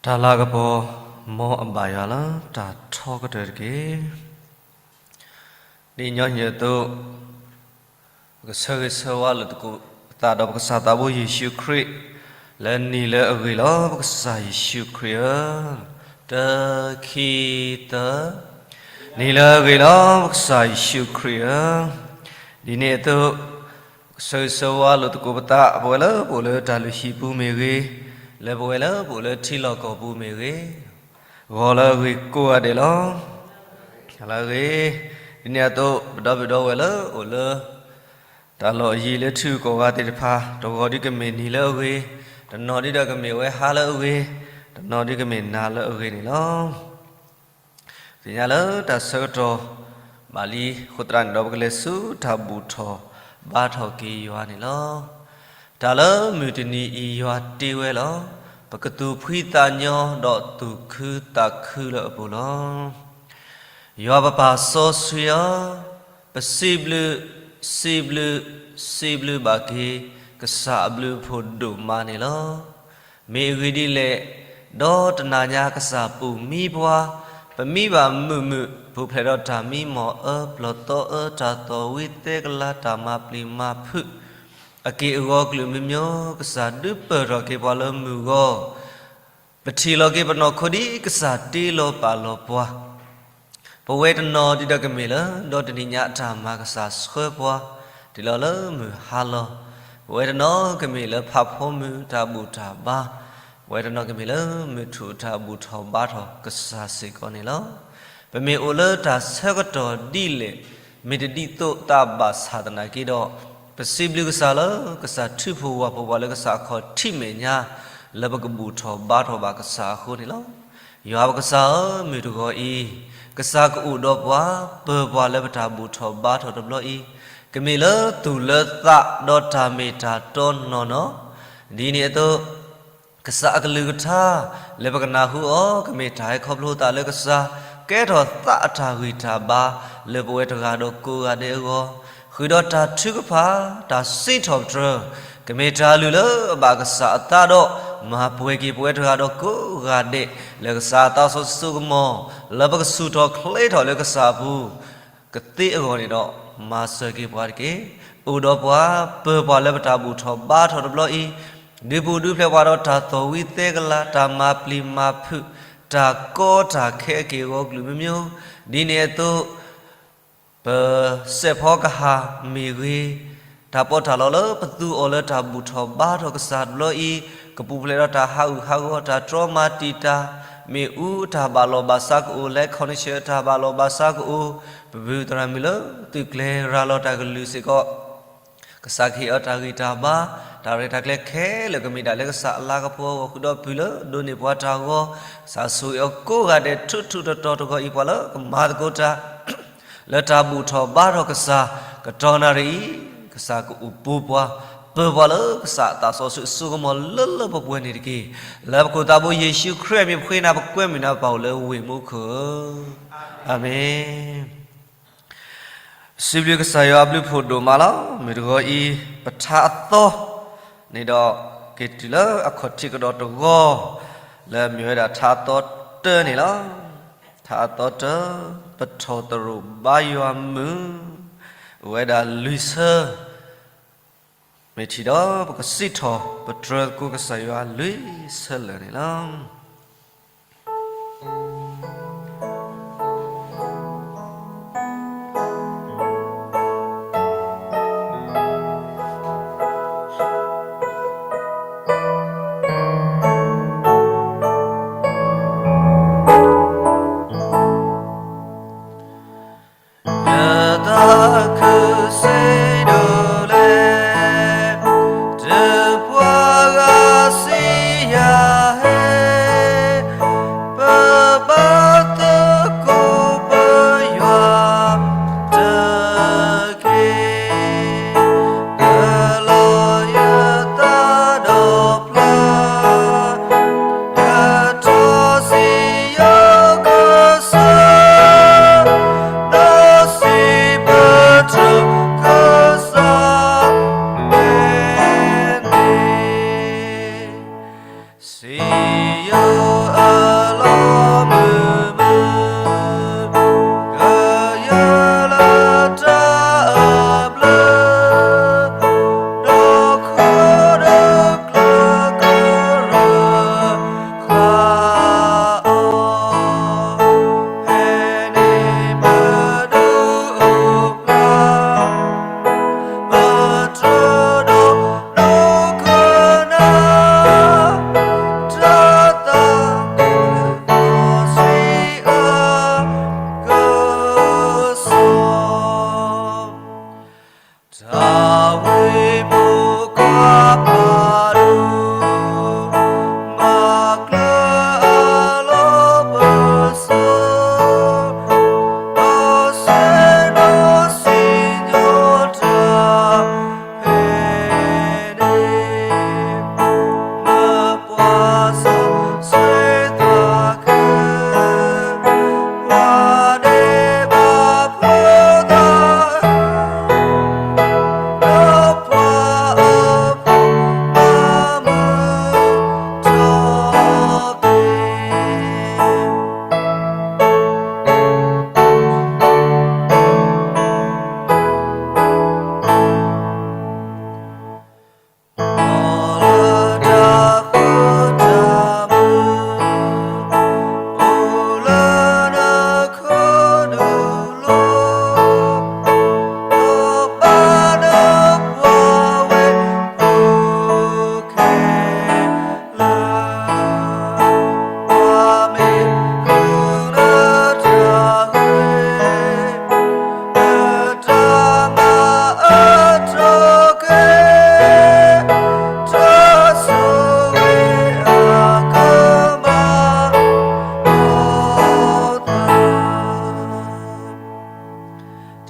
တၢ်လၤကပီၤ မ်အဘၣ်ယွၤလၢတၢ်ထီကတၢၢ်တက့ၢ်. ဒ်ညီနုၢ်အသိး, ပကဆၢဂ့ၤဆၢဝါလိာ်သကိးပသးဒီးပကစၢ်သးဘိယ့ၣ်ၡူးခရံာ် လၢနံၤလၢအဂ့ၤလီၤ. ပကစၢ်ယ့ၣ်ၡူးခရံာ်ဧၢ, တၢ ခံ သၢ, နံၤလၢအဂ့ၤလီၤ. ပကစၢ်ယ့ၣ်ၡူးခရံာ်ဧၢ, ဒ်န့ၣ်အသိး ပကဆၢဂ့ၤဆၢဝါလိာ်သကိးပသး, ပဝဲလၢပအိၣ်လၢတၢ်လုၢ်ဟံၣ်ပူၤမ့ၢ်ဂ့ၤ, လၢပဝဲလၢပအိၣ်လၢထံလီၢ်ကီၢ်ပူၤမ့ၢ်ဂ့ၤ, ဂီၤလၢအဂ့ၤကိးဂၤဒဲးလီၤ. လၢအဂ့ၤ, ဒ်န့ၣ်အသိး ပဒီပုၢ်ဒီဝဲၢ်လၢအိၣ်လၢ တၢ်လီၢ်အယံၤလၢထံဂုၤကီၢ်ဂၤသ့ၣ်တဖၣ်, တဂီၤဒ်ကမ့ၢ်နံၤလၢအဂ့ၤ, တနီၤဒ်ဒီးကမ့ၢ်ဝဲဟါလၢအဂ့ၤ, တနီၤဒ်ကမ့ၢ်နၤလၢအဂ့ၤန့ၣ်လီၤ. သ့ၣ်ညါလၢတၢ်ဆၢကတီၢ် ဘၣ်လံအဃိသတးန့ၣ်ဒီး ပကလဲၤဆူတၢ်ဘူၣ်ထီၣ်ဘါထီၣ်က့ၤယွၤန့ၣ်လီၤ. တၢ်လၢမုၢ်တနံၤအံၤယွၤတ့ဝဲလီၤ. ပကသူၣ်ဖှံသးညီဒီးသူၣ်ခုသးခုလၢအပူၤလီၤ. ယွၤပပၢ်စီဆှံဧၢ, ပစံးဘျုး, စံးဘျုး, စံးဘျုးဘၣ်က့ၤ ကစၢ်အဘျုးအဖှိၣ်ဒိၣ်မးန့ၣ်လီၤ. မ့ၢ်အဂ့ၢ်ဒ်လဲၣ်, ဒီးတနၤညါကစၢ်ပူၤမံပှၤ, ပမံဘၣ်မုာ်မုာ်, ပူၤဖျဲးဒီးတၢ်မံမီၢ်အၢ, ပျီၢ်သီအၢ, တၢ်သီၣ်ဝံသဲကလၤ, တၢ်မၤပျံၤမၤဖုး အက့ၢ်အဂီၤကလုာ်မံမံ, ကစၢ်ဒုးပၢၢ်ထီၣ်က့ၤပှၤလၢမုၢ်ဂီၤ, ပထံၣ်လီၤက့ၤပနီၢ်ခိဒ်ကစၢ်တ့လီၤပာ်လီၤပှၤ, ပဝဲတနီၤဒ်ဒီးကမ့ၢ်လၢ ဒီတနံၤညါအတၢ်မၤကစၢ်ဆှၢပှၤ တုၤလီၤလၢမုၢ်ဟါလီၤ, ပဝဲတနီၤကမ့ၢ်လၢဖးဖီမုၢ်တၢ်ဘူၣ်တၢ်ဘါ, ပဝဲတနီၤကမ့ၢ်လၢမုၢ်ထူၣ်တၢ်ဘူၣ်ထီၣ်ဘါထီၣ်ကစၢ်စ့ၢ်ကီးန့ၣ်လီၤ. ပမ့ၢ်အိၣ်လၢတၢ်ဆၢကတီၢ်ဒ်လဲၣ်, မ့ၢ်တဒ်သိးသးဘၣ်ဆၣ်သနာ်က့ဒီး, ပစံးဘျုးကစၢ်လၢ ကစၢ်ထုးဖှိၣ်ဝၢ်ဖှိၣ်ပှၤလၢကစၢ်အခီၣ်ထံးမဲာ်ညါ, လၢပကဘူၣ်ထီၣ်ဘါထီၣ်ဘၣ်ကစၢ်အဃိန့ၣ်လီၤ. ယွၤပကစၢ်ဧၢ, မုၢ်တဂီၤအံၤ, ကစၢ်ကအိၣ်ဒီးပှၤ, ပၢၤပှၤလၢပတၢ်ဘူၣ်ထီၣ်ဘါထီၣ်တဘျီအံၤ, ကမ့ၢ်လၢသူၣ်လၢသးဒီးတၢ်မ့ၢ်တၢ်တီနီၢ်နီၢ်, ဒ်န့ၣ်အသိး ကစၢ်အကလုၢ်ကထါ လၢပကနၢ်ဟူအီၤ ကမ့ၢ်တၢ်ဟဲခီဖျိသးလၢကစၢ် ကဲထီၣ်သးအတၢ်ဂံၢ်တၢ်ဘါ လၢပဝဲတဂၤဒီးကိးဂၤဒဲးအဂီၢ်, ဃုာ်ဒီးတၢ်ထုကဖၣ် တၢ်စံးထီၣ်ပတြၢၤ, ကမ့ၢ်တၢ်လုၢ်လၢအဘၣ်ကစၢ်အသးဒီး မၤပှဲၤက့ၤပဝဲတဂၤဒီးကိးဂၤဒဲး လၢကစၢ်အသးစီဆှံစိကမီၤ, လၢပကဆူၣ်ထီၣ်ချ့ထီၣ်လၢကစၢ်အပူၤ ကသ့အဂီၢ်န့ၣ်ဒီး မၤစၢၤက့ၤပှၤတက့ၢ်. အိၣ်ဒီးပှၤ, ပၢၤပှၤလၢပတၢ်ဘူၣ်ထီၣ်ဘါထီၣ်တဘျီအံၤ, ဒုးပူၤဒုးဖျဲးပှၤဒီးတၢ်သီၣ်ဝံသဲကလၤ, တၢ်မၤပျံၤမၤဖုး, တၢ်ကီတၢ်ခဲအက့ၢ်အဂီၤကလုာ်မံမံ, ဒ်န့ၣ်အသိး ပစဲးဖီကဟၣ်မ့ၢ်ဂ့ၤ, တၢ်ပီးတၢ်လီလၢပသူအီၤလၢတၢ်ဘူၣ်ထီၣ်ဘါထီၣ်ကစၢ်တဘျီအံၤ, ကပူၤဖျဲးဒီးတၢ်ဟးဂူာ်ဟးဂီၤ, တၢ်တြီမၤတံာ်တာ်, မ့ၣ်အူအတၢ်ဘၣ်လီၢ်ဘၣ်စးကအိၣ်, လၢ connection အတၢ်ဘၣ်လီၢ်ဘၣ်စးကအိၣ်, ပပုၢ်သရၣ်မုၣ်လၢသုးကျဲၤရၤလီၤတၢ်ကလုၢ်စ့ၢ်ကီး ကစၢ်ကဟ့ၣ်အီၤတၢ်ဂံၢ်တၢ်ဘါ, တၢ်ရဲၣ်တၢ်ကျဲၤခဲလၢာ်ကမ့ၢ်ဒၣ်လၢကစၢ်အလၤကပီၤအဂီၢ်, ဃုာ်ဒီးပုၢ်လၢဒိးန့ၢ်ပှၤတၢ်ဂီၤ, ကစၢ်ဆိၣ်ဂ့ၤအီၤကိးဂၤဒဲး ထူးထူးတီၤတီၤတဂီၤအံၤ ပှၤလၢကမၤသကိးတၢ် လၢတၢ်ဘူၣ်ထီၣ်ဘါထီၣ်ကစၢ်, ကတီၢ်နၣ်ရံၣ်အံၤ, ကစၢ်ကအိၣ်ပူၤပှၤ, ပၢၤပှၤလၢကစၢ်အသးစီဆှံစိကမီၤလၢလၢပှဲၤပှဲၤန့ၣ်တက့ၢ်. လၢပခိၣ်သးဘိယ့ၣ်ၡူးခရံာ်အမံၤပဃ့နၤ ပကွဲမုာ်နၤ ပပၢ်အိၣ်လၢဝ့ၢ်မူခိၣ်ဧၢ, အၤမ့ၣ်. စံးဘျုးကစၢ်ယွၤအဘျုးဖှိၣ်ဒိၣ်မးလီၤ. မုၢ်တဂီၤအံၤ ပထါအသီန့ၣ်ဒီး က့ၤတုၤလၢအခီၣ်ထံးကဒီးတဂီၤ လၢအမ့ၢ်ဝဲဒၣ်ထါအသီတၢန့ၣ်လီၤ. ထါအသီတၢ, ပထီၣ်သရိာ်ဘါယွၤမုၢ်, အိၣ်ဝဲဒၣ်လွံၢ်ဆၢ, မ့ၢ်ထံၣ်ဒီးပကစံးထီၣ်ပတြၢၤသကိးကစၢ်ယွၤလွံၢ်ဆၢလၢာ်န့ၣ်လီၤ. ယသးခုစံးဒိၣ်လဲၣ်, တပှၤဂၤစံးယၤဟဲ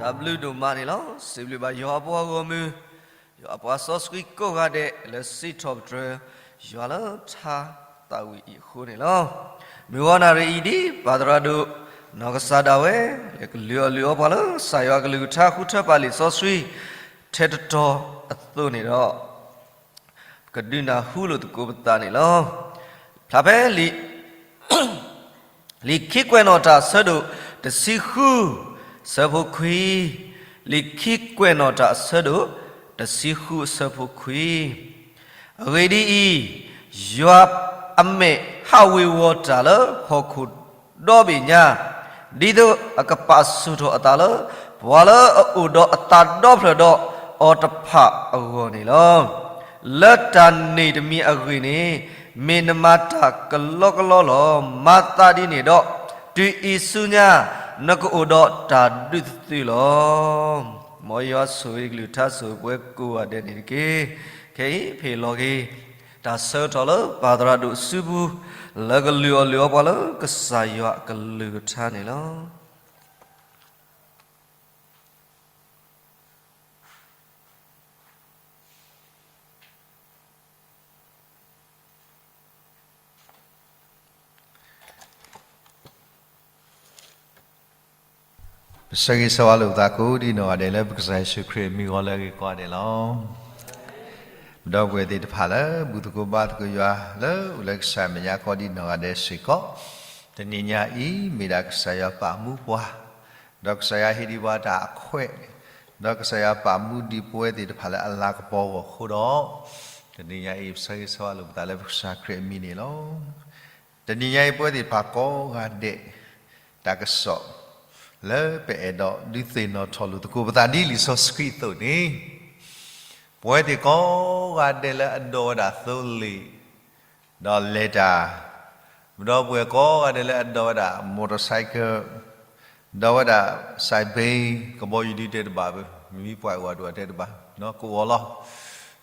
အဘျုးဒိၣ်မးန့ၣ်လီၤ. စံးဘျုးဘၣ်ယွၤအပှၤဂီၢ်မုၢ်, ယွၤအပှၤစီဆှံကိးဂၤဒဲး လၢစံးထီၣ်ပတြၢၤယွၤလၢထါသးဝံၣ်အံၤအဃိန့ၣ်လီၤ. မုၢ်ဂီၤနၣ်ရံၣ်အံၤ ဒ်ပၢ်သရၣ်ဒိၣ်နီၢ်ကစၢ်ဒၣ်ဝဲ လၢကလုၢ်အီၣ်လုၢ်အီပှၤလၢကစၢ်ယွၤအကလုၢ်ကထါ ဃုထၢပာ်လံာ်စီဆှံ ထဲတတီၤအသိးန့ၣ်ဒီး ပကဒုးနၢ်ဟူလိာ်သကိးပသးန့ၣ်လီၤ. ဖျါဖဲ လံာ်ခံကွဲးနီၣ်တၢ်အဆၢဒိၣ်တဆံဃု အဆၢဖိခွံ, လံာ်ခံကွဲးနီၣ်တၢ်အဆၢဒိၣ်တဆံဃု အဆၢဖိခွံ, အဂ့ၢ်ဒ်အံၤ, ယွၤအမဲာ်ဟးဝ့ၤဝီၤတၢ်လၢဟီၣ်ခိၣ်ဒီဘ့ၣ်ညါ, ဒ်သိးအကပာ်ဆူၣ်ထီၣ်အသးလၢ ပှၤလၢအအိၣ်ဒီးအသးဒီဖျၢၣ်ဒီးအီၤတဖၣ်အဂီၢ်န့ၣ်လီၤ. လၢတၢ်န့ၣ်တမံၤအဂ့ၢ်န့ၣ် မ့ၢ်နမၤတၢ်ကလီကလီလီၤ. မၤသးဒ်န့ၣ်ဒီး, တုၤအံၤဆူညါ နကအိၣ်ဒီးတၢ်ဒုးသ့လီၤ. မ်ယွၤဆိၣ်ဂ့ၤကလုၢ်ကထါ ဆိၣ်ဂ့ၤပှၤကိးဂၤဒဲးန့ၣ်တက့ၢ်. ခဲအံၤ ပဟ့ၣ်လီၤက့ၤ တၢ်ဆၢကတီၢ်လၢပၢ်သရၣ်ဒိၣ်စုပူၤ လၢကလုၢ်အီၣ်လုၢ်အီပှၤလၢကစၢ်ယွၤအကလုၢ်ကထါန့ၣ်လီၤ. ပဆၢဂ့ၤဆၢဝါလိာ်ပသးကိးဒ်နီၢ်ဂၤဒဲး လၢပကစၢ်ယ့ၣ်ၡူးခရံာ်အမံၤအဃိ လၢအဂ့ၤကိးဂၤဒဲးလီၤ. ပဒီပုၢ်ဝဲၢ်သ့ၣ်တဖၣ်လၢ ဘူၣ်သကိးဘါသကိးယွၤ လၢအိၣ်လၢကစၢ်မဲာ်ညါကိးဒ်နီၢ်ဂၤဒဲးစ့ၢ်ကီး, တနံၤညါအံၤ မ့ၢ်ဒၣ်ကစၢ်ယွၤပာ်မူပှၤ, ဒီးကစၢ်ယွၤဟ့ၣ်ဒံးပှၤတၢ်အခွဲး, ဒီးကစၢ်ယွၤပာ်မူဒံးပဝဲသ့ၣ်တဖၣ်လၢအလၤကပီၤအဂီၢ်အဃိဒီး, တနံၤညါအံၤ ပဆၢဂ့ၤဆၢဝါလိာ်ပသးလၢပကစၢ်ခရံာ်အမံၤန့ၣ်လီၤ. တနံၤညါအံၤ ပဝဲသ့ၣ်တဖၣ်ကိးဂၤဒဲး တၢ်ကစီၣ် လၢပအဲၣ်ဒိးဒုးသ့ၣ်နီၣ်ထီၣ်လိာ်သကိးပသးဒ်လံာ်စီဆှံအသိးန့ၣ်, ပဝဲသ့ၣ်ကိးဂၤဒဲးလၢအဒိးဝဲဒၣ်သိလ့ၣ် ဒီးလဲၤတၢ်, ဒီပုၢ်ဝဲၢ်ကိးဂၤဒဲးလၢအဒိးဝဲဒၣ် motorcycle, ဒိးဝဲဒၣ် စဲးဘ့, ကဘီယူၤဒုတဲတဘၣ်ဘၣ်, မံပှဲၤဝဲဒၣ်တဲတဘၣ်, ကအိၣ်လီၤ.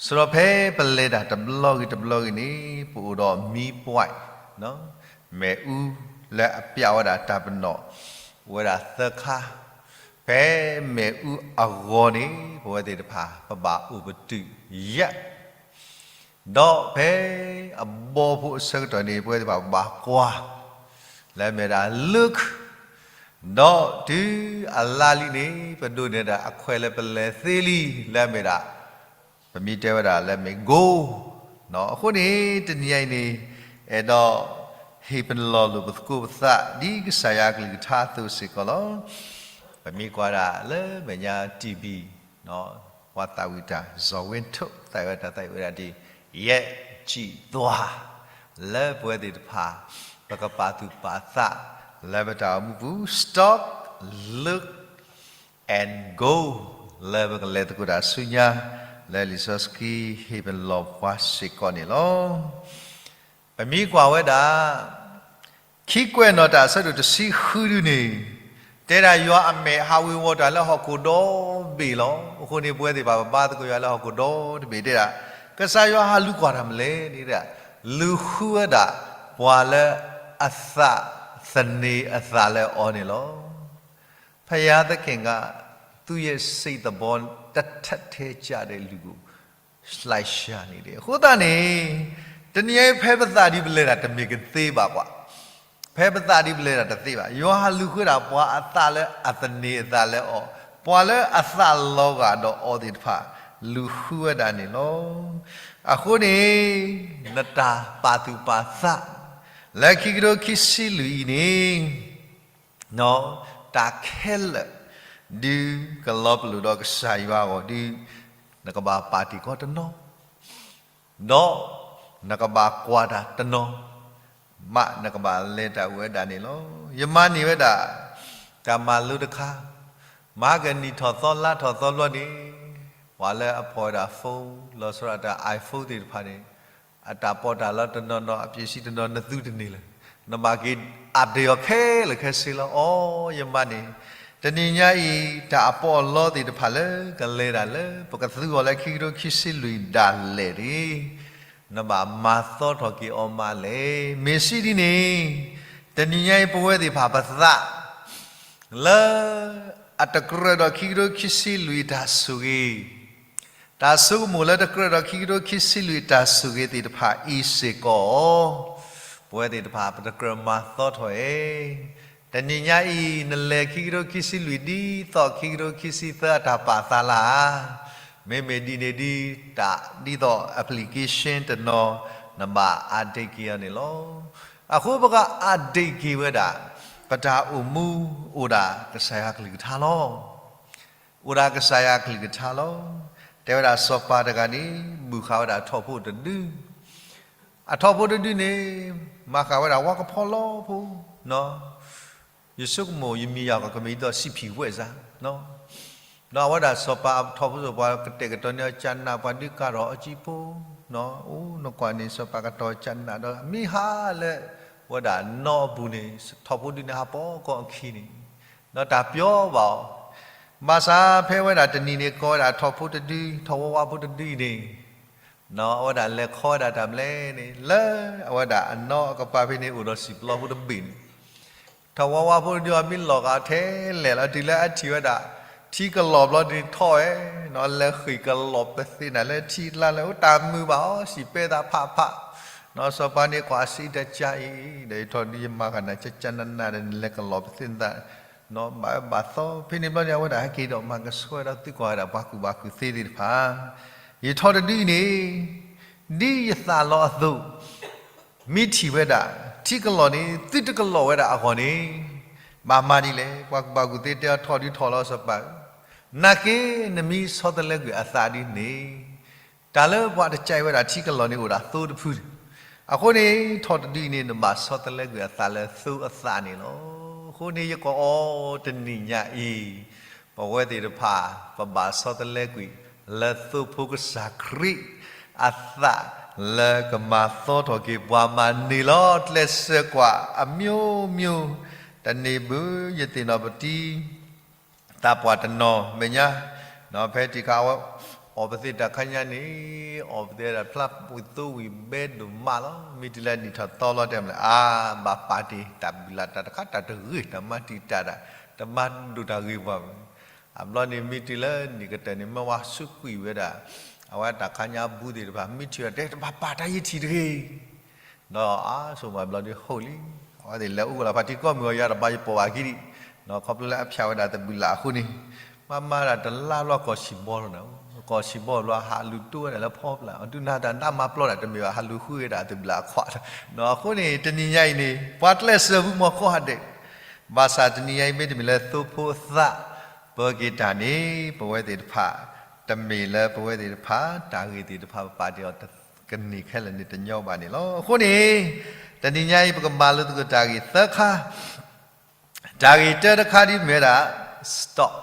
ဆိဒီးဖဲပလဲၤတၢ်တဘျီဂ့ၤတဘျီဂ့ၤန့ၣ် ပအိၣ်ဒီးမံပှဲၤ မ့ၣ်အူလၢအပျးဝဲဒၣ်တၢ်ပနီၣ် အိၣ်ဝဲဒၣ်သၢခါ, ဖဲမ့ၣ်အူအဂီၢ်န့ၣ် ပဝဲသ့ၣ်တဖၣ် ပဘၣ်အိၣ်ပတုာ်ယဲၢ် ဒီးဖဲအဘီဖိအဆၢကတီၢ်န့ၣ် ပဝဲသ့ၣ်တဖၣ်ဘၣ်ကွၢ် လၢအမ့ၢ်ဒၣ် look, ဒီးတုၤအလါလံန့ၣ် ပဒိးန့ၢ်ဒၣ်အခွဲးလၢပလဲၤသ့လံ လၢအမ့ၢ်ဒၣ် ပမ့ၢ်တဲဝဲဒၣ်လၢမ့ၢ် goal, အဃိန့ၣ် တနံၤညါအံၤန့ၣ် အဲၣ်ဒိးဟ့ၣ်ပလီၢ်လိာ်ပသကိးပသး ဒ်ကစၢ်ယွၤအကလုၢ်ကထါအသိးစ့ၢ်ကီးလီၤ. ပမ့ၢ်ကွၢ်ဒၣ်လၢမဲာ်ညါ TV ပှၤသးဝံၣ်တၢ် စီၤဝ့ထိၣ် သးဝံၣ်တၢ်သးဝံၣ်ဝဲဒၣ်ဒ် ယဲၢ်ကံၣ်သွါ လၢပဝဲသ့ၣ်တဖၣ် ပကပာ်သူၣ်ပာ်သး လၢပတၢ်အိၣ်မူပူၤ stop, look and go လၢပကလဲၤသကိးတၢ်ဆူညါ လၢလံာ်စီဆှံဟ့ၣ်ပလီၢ်ပှၤစ့ၢ်ကီးန့ၣ်လီၤ. ပမ့ၢ်ကွၢ်ဝဲဒၣ် ခံကွဲးနီၣ်တၢ်အဆၢဒိၣ်တဆံဃုဒုန့ၣ် တဲဒၣ်ယွၤအမဲာ်ဟးဝ့ၤဝီၤတၢ်လၢဟီၣ်ခိၣ်ဒီဘ့ၣ်လီၤ. အဃိန့ၣ် ပဝဲသ့ၣ်တဖၣ်ပဘါသကိးယွၤလၢဟီၣ်ခိၣ်ဒီတဘ့ၣ်တဲဒၣ် ကစၢ်ယွၤဟးလူၤကွၢ်တၢ်မနုၤလဲၣ်န့ၣ် လူၤဃုဝဲဒၣ်ပှၤလၢအသးသန့ၤအသးလၢအီၤန့ၣ်လီၤ. ဘုရားသခင်က သူ့ရဲ့စိတ်သဘော တထပ်ထဲကျတဲ့လူကို လိုက်ရှာနေတယ်. အဃိသတးန့ၣ် တနံၤအံၤဖဲပသးဒ်ပလဲၤတၢ်တမ့ၢ်ကသ့ဘၣ်ကွၢ်, ဖဲပသးဒ်ပလဲၤတၢ်တသ့ဘၣ်. ယွၤဟးလူၤဃုဝဲဒၣ်ပှၤအသးလၢအသန့ၤအသးလၢအီၤ, ပှၤလၢအသးလီၤဂာ်ဒီးအီၤသ့ၣ်တဖၣ် လူၤဃုဝဲဒၣ်န့ၣ်လီၤ. အဃိန့ၣ် နတၢ်ပာ်သူၣ်ပာ်သး လၢခံကထိခံဆံလွံၢ်အံၤန့ၣ် တၢ်ခဲလၢာ် ဒုးကလီၤပလိာ်ဒီးကစၢ်ယွၤအဂီၢ်ဒီး နကဘၣ်ပာ်တ့ၢ်ကီးတနီၤ, ဒီးနကဘၣ်ကွၢ်တၢ်တနီၤ, မ့ၢ်နကဘၣ်လဲၤတၢ်ဝဲဒၣ်န့ၣ်လီၤ. ယမၤန့ၢ်ဝဲဒၣ် တၢ်မၤလိတခါ, မၤကနံၣ်ထီၣ်သီလါထီၣ်သီဘျီန့ၣ် ပှၤလၢအဖီၣ်ဝဲဒၣ် phone လီၤဆီဒၣ်တၢ် iPhone သ့ၣ်တဖၣ်န့ၣ် အတၢ်ပီးတၢ်လီတနီၤနီၤ အပျ့ၤစံတနီၤ နသူတန့ၢ်လၢၤ, နဘၣ်က့ၤ update အီၤခဲလၢာ်ခဲဆ့လီၤ. အိ ယမၤန့ၢ် တနံၤညါအံၤ တၢ်အပီးအလီသ့ၣ်တဖၣ်လၢကလဲၤဒၣ်လၢ ပကသူအီၤလၢခံကထိခံဆံလွံၢ်ဒၣ်လဲာ်န့ၣ် နဘၣ်မၤသီထီၣ်က့ၤအီၤမးလဲၣ်. မ့ၢ်စံးဒ်န့ၣ် တနံၤညါအံၤပဝဲသ့ၣ်တဖၣ်ပသး လၢ အတကြၢးဒီးခံကထိခံဆံလွံၢ်တၢ်ဆိၣ်ဂ့ၤ, တၢ်ဆိကမိၣ်လၢတကြၢးဒီးခံကထိခံဆံလွံၢ်တၢ်ဆိၣ်ဂ့ၤသ့ၣ်တဖၣ်အံၤစ့ၢ်ကီး, ပဝဲသ့ၣ်တဖၣ်ပတကြၢးမၤသီထီၣ်ဧါ. တနံၤညါအံၤ နလဲၤခံကထိခံဆံလွံၢ်ဒ်သိးခံကထိခံဆံသၢအတၢ်ပာ်သးလၢ်ဧါ. မ့မ့ၢ်ဒ်န့ၣ်ဒ် တၢ်ဒ်သိး application တနီၤ နဘၣ် update က့ၤအီၤန့ၣ်လီၤ. အဃိပက update က့ၤဝဲဒၣ် ပတၢ်အိၣ်မူအိၣ်ဒၣ်ကစၢ်ယွၤကလုၢ်ကထါလီၤ. အိၣ်ဒၣ်ကစၢ်ယွၤကလုၢ်ကထါလီၤ. တဲဝဲဒၣ်စီၤပၤတဂၤန့ၣ် ဘုၣ်ဃာ်ဝဲဒၣ်ထီၣ်ဖိတဒု, အထီၣ်ဖိတဒုန့ၣ် မၤဃာ်ဝဲဒၣ်ဝါကဖီလီဖိ, ယဆိကမိၣ်ယမံၤယၤကမ့ၢ်ဒ်သိး စံးဖံးဝဲစါ, ဒီးအဝဲဒၣ်စီၤပၤထီၣ်ဖိစီၤပၤကတဲာ်ကတီၤန့ၢ်အီၤ ကၠးနးပှၤဒုးကၤထီၣ်အီၤကံဖိ, အိၣ်နကွၢ်န့ၣ် စီၤပၤကတီၤကၠးနးဒီး မ့ၢ်ဟါလၢ ဝဲဒၣ်နီအပူၤန့ၣ် ထီၣ်ဖိဒုန့ၣ်ဟးပိာ်ကီၢ်အခံန့ၣ်, ဒီးတၢ်ပျီဘၣ်အီၤ, ဘၣ်ဆၣ်ဖဲဝဲဒၣ်တနံၤန့ၣ် ကိးဝဲဒၣ်ထီၣ်ဖိတဒု ထီၣ်ဝါဝါဖိတဒုအံၤန့ၣ် အဝဲဒၣ်လဲၤခီဝဲဒၣ်တၢ်မလဲၣ်န့ၣ် လၢအဝဲဒၣ်အနီၢ်အကပၤဖဲန့ၣ် အိၣ်ဒီးစံာ်ပျီဖိတဘ့ၣ်န့ၣ်, ထီၣ်ဝါဝါဖိတဒုအီၤမ့ၢ်လီၤဂာ်ထဲလဲၣ်လီၤ တုၤလၢအထံၣ်ဝဲဒၣ် ထံကလီၢ်ဘျီန့ၣ်ထီၣ်ဝဲ, လဲၤဃ့ၢ်ကလီၢ်ပသ့ၣ်နၤလၢထံကျါလၢ အိၣ်တၢ်မုာ်ဘၣ်အီၤ စံးပဲသးဖးဖး, စီၤပၤန့ၣ်ကွၢ်စံးတၢ်ကါအံၤ ဒီးယထီၣ်ဒုယမၤဃာ်နၤ ကကနနဒီးနလဲၤကလီၢ်ပသ့ၣ်နသး ဘၣ်အၢဘၣ်သီ ဖဲန့ၣ်ဘျီန့ၣ် အဝဲဒၣ်ဟဲက့ၤဒီးမၤကဆှဲဒီးသုကွၢ်ဝဲဒၣ်ပှၤကူၣ်ဘၣ်ကူၣ်သ့သ့ၣ်တဖၣ်, ယထီၣ်တဒုအံၤန့ၣ် ဒ်ယသးလီၤအသိး, မ့ၢ်ထံၣ်ဝဲဒၣ် ထံကလီၢ်န့ၣ် သုတကလီၢ်ဝဲဒၣ်အဂီၢ်န့ၣ်, ဘၣ်မၤဒ်လဲၣ်. ပှၤကူၣ်ဘၣ်ကူၣ်သ့တဲအီၤထီၣ်ဒုထီၣ်လီၤစီၤပၤ, နာ်က့ နမ့ၢ်ဆီတလဲကွံာ်အသးဒ်န့ၣ်, တၢ်လၢပှၤတကဲဝဲဒၣ်ထံကလီၢ်န့ၣ်အိၣ်ဒၣ်သိတဖု, အဃိန့ၣ် ထီၣ်တဒုအံၤန့ၣ် နဘၣ်ဆီတလဲကွံာ်အသးလၢသိအသးန့ၣ်လီၤ. အဃိန့ၣ် ယကအီတနံၤညါအံၤ ပဝဲသ့ၣ်တဖၣ် ပဘၣ်ဆီတလဲကွံာ် လၢသိဖိကစၢ်ခရံာ် အသးလၢကမၤသီထီၣ်က့ၤပှၤမၤန့ၢ်လီၤ. ကျဲးစၢးကွၢ်အမျိုးမျိုး, တနံၤဘၣ် ယသ့ၣ်နီၣ်ပတံ သးပှၢ်တနီၤမဲာ်ညါ, ဖဲတံၢ်ခါဝဲ အီၣ်ပသ့ၣ်တၢ်ခါညါန့ၣ်, အီၣ်ပသ့ၣ်တၢ်ဖျါဝံၤသိဝံၤဘဲဒိၣ်မးလီၤ. မ့ၢ်တုၤလၢနံၣ်ထီၣ်သီလီၤတဲမလဲၣ်, အါ ဘၣ်ပာ်တ့ၢ်တၢ်ဘုၣ်လၢ်တၢ်တခါတၢ်တဂ့ၤ တၢ်မၤတံာ်တာ်တၢ်, တမၤဒိၣ်တၢ်ဂ့ၤပှၤဘၣ်. အဘျီန့ၣ်မ့ၢ်တုၤလၢနံၣ်ကတၢၢ်န့ၣ် မ့ၢ်ဝဲဆူကွံာ်ဝဲဒၣ် အဝဲတၢ်ခါညါဘူးသ့ၣ်တဖၣ် မ့ၢ်ထံၣ်အီၤတဲ တဘၣ်ပာ်တၢ်ယထံၣ်တဂ့ၤ ဒီးအါဆိမိၣ်ဘျီဒုးဟိၣ်လံ, အဝဲသ့ၣ်လဲၤအိၣ်လီၤဖးထံကီၢ်မုၢ်အီၤ ယၤတဘၣ်ယပိာ်ဘၣ်က့ၤဒံး, ခီဖျိလၢအဖၠးဝဲဒၣ်သဘုၣ်လၢ်အဃိန့ၣ်, မၤမၤဒၣ်တလါဘျီကီၢ်ဆံးဘီလီၤန့ၣ်, ကီၢ်ဆံးဘီဘျီ ဟးလူၤတိဝဲဒၣ်လၢဖီပျၢ် အဒုးနၤတၢ်နးမၤပျီဒၣ်တမ့ၢ်ဘၣ် ဟးလူၤဃုဝဲဒၣ်သဘုၣ်လၢ်အခွး, အဃိန့ၣ် တနံၤညါအံၤန့ၣ် ပှၤကျဲးစၢးဝံၤမီၤကိးဂၤဒဲး, ဘၣ်ဆၣ်တနံၤညါအံၤမ့တမ့ၢ်လၢသိဖိအသး ပၢၤက့ၤတၢ်န့ၣ် ပဝဲသ့ၣ်တဖၣ် တမ့ၢ်လၢပဝဲသ့ၣ်တဖၣ် တၢ်ဂ့ၢ်သ့ၣ်တဖၣ်ပပာ်တ့ၢ်အီၤကန့ၢ်ခဲလၢာ်န့ၣ်တညီဘၣ်န့ၣ်လီၤ. အဃိန့ၣ် တနံၤညါအံၤ ပကမၤလိသကိးတၢ်ဂ့ၢ်သၢခါ, တၢ်ဂ့ၢ်တၢတခါဒ်မ့ၢ်ဝဲဒၣ် stop,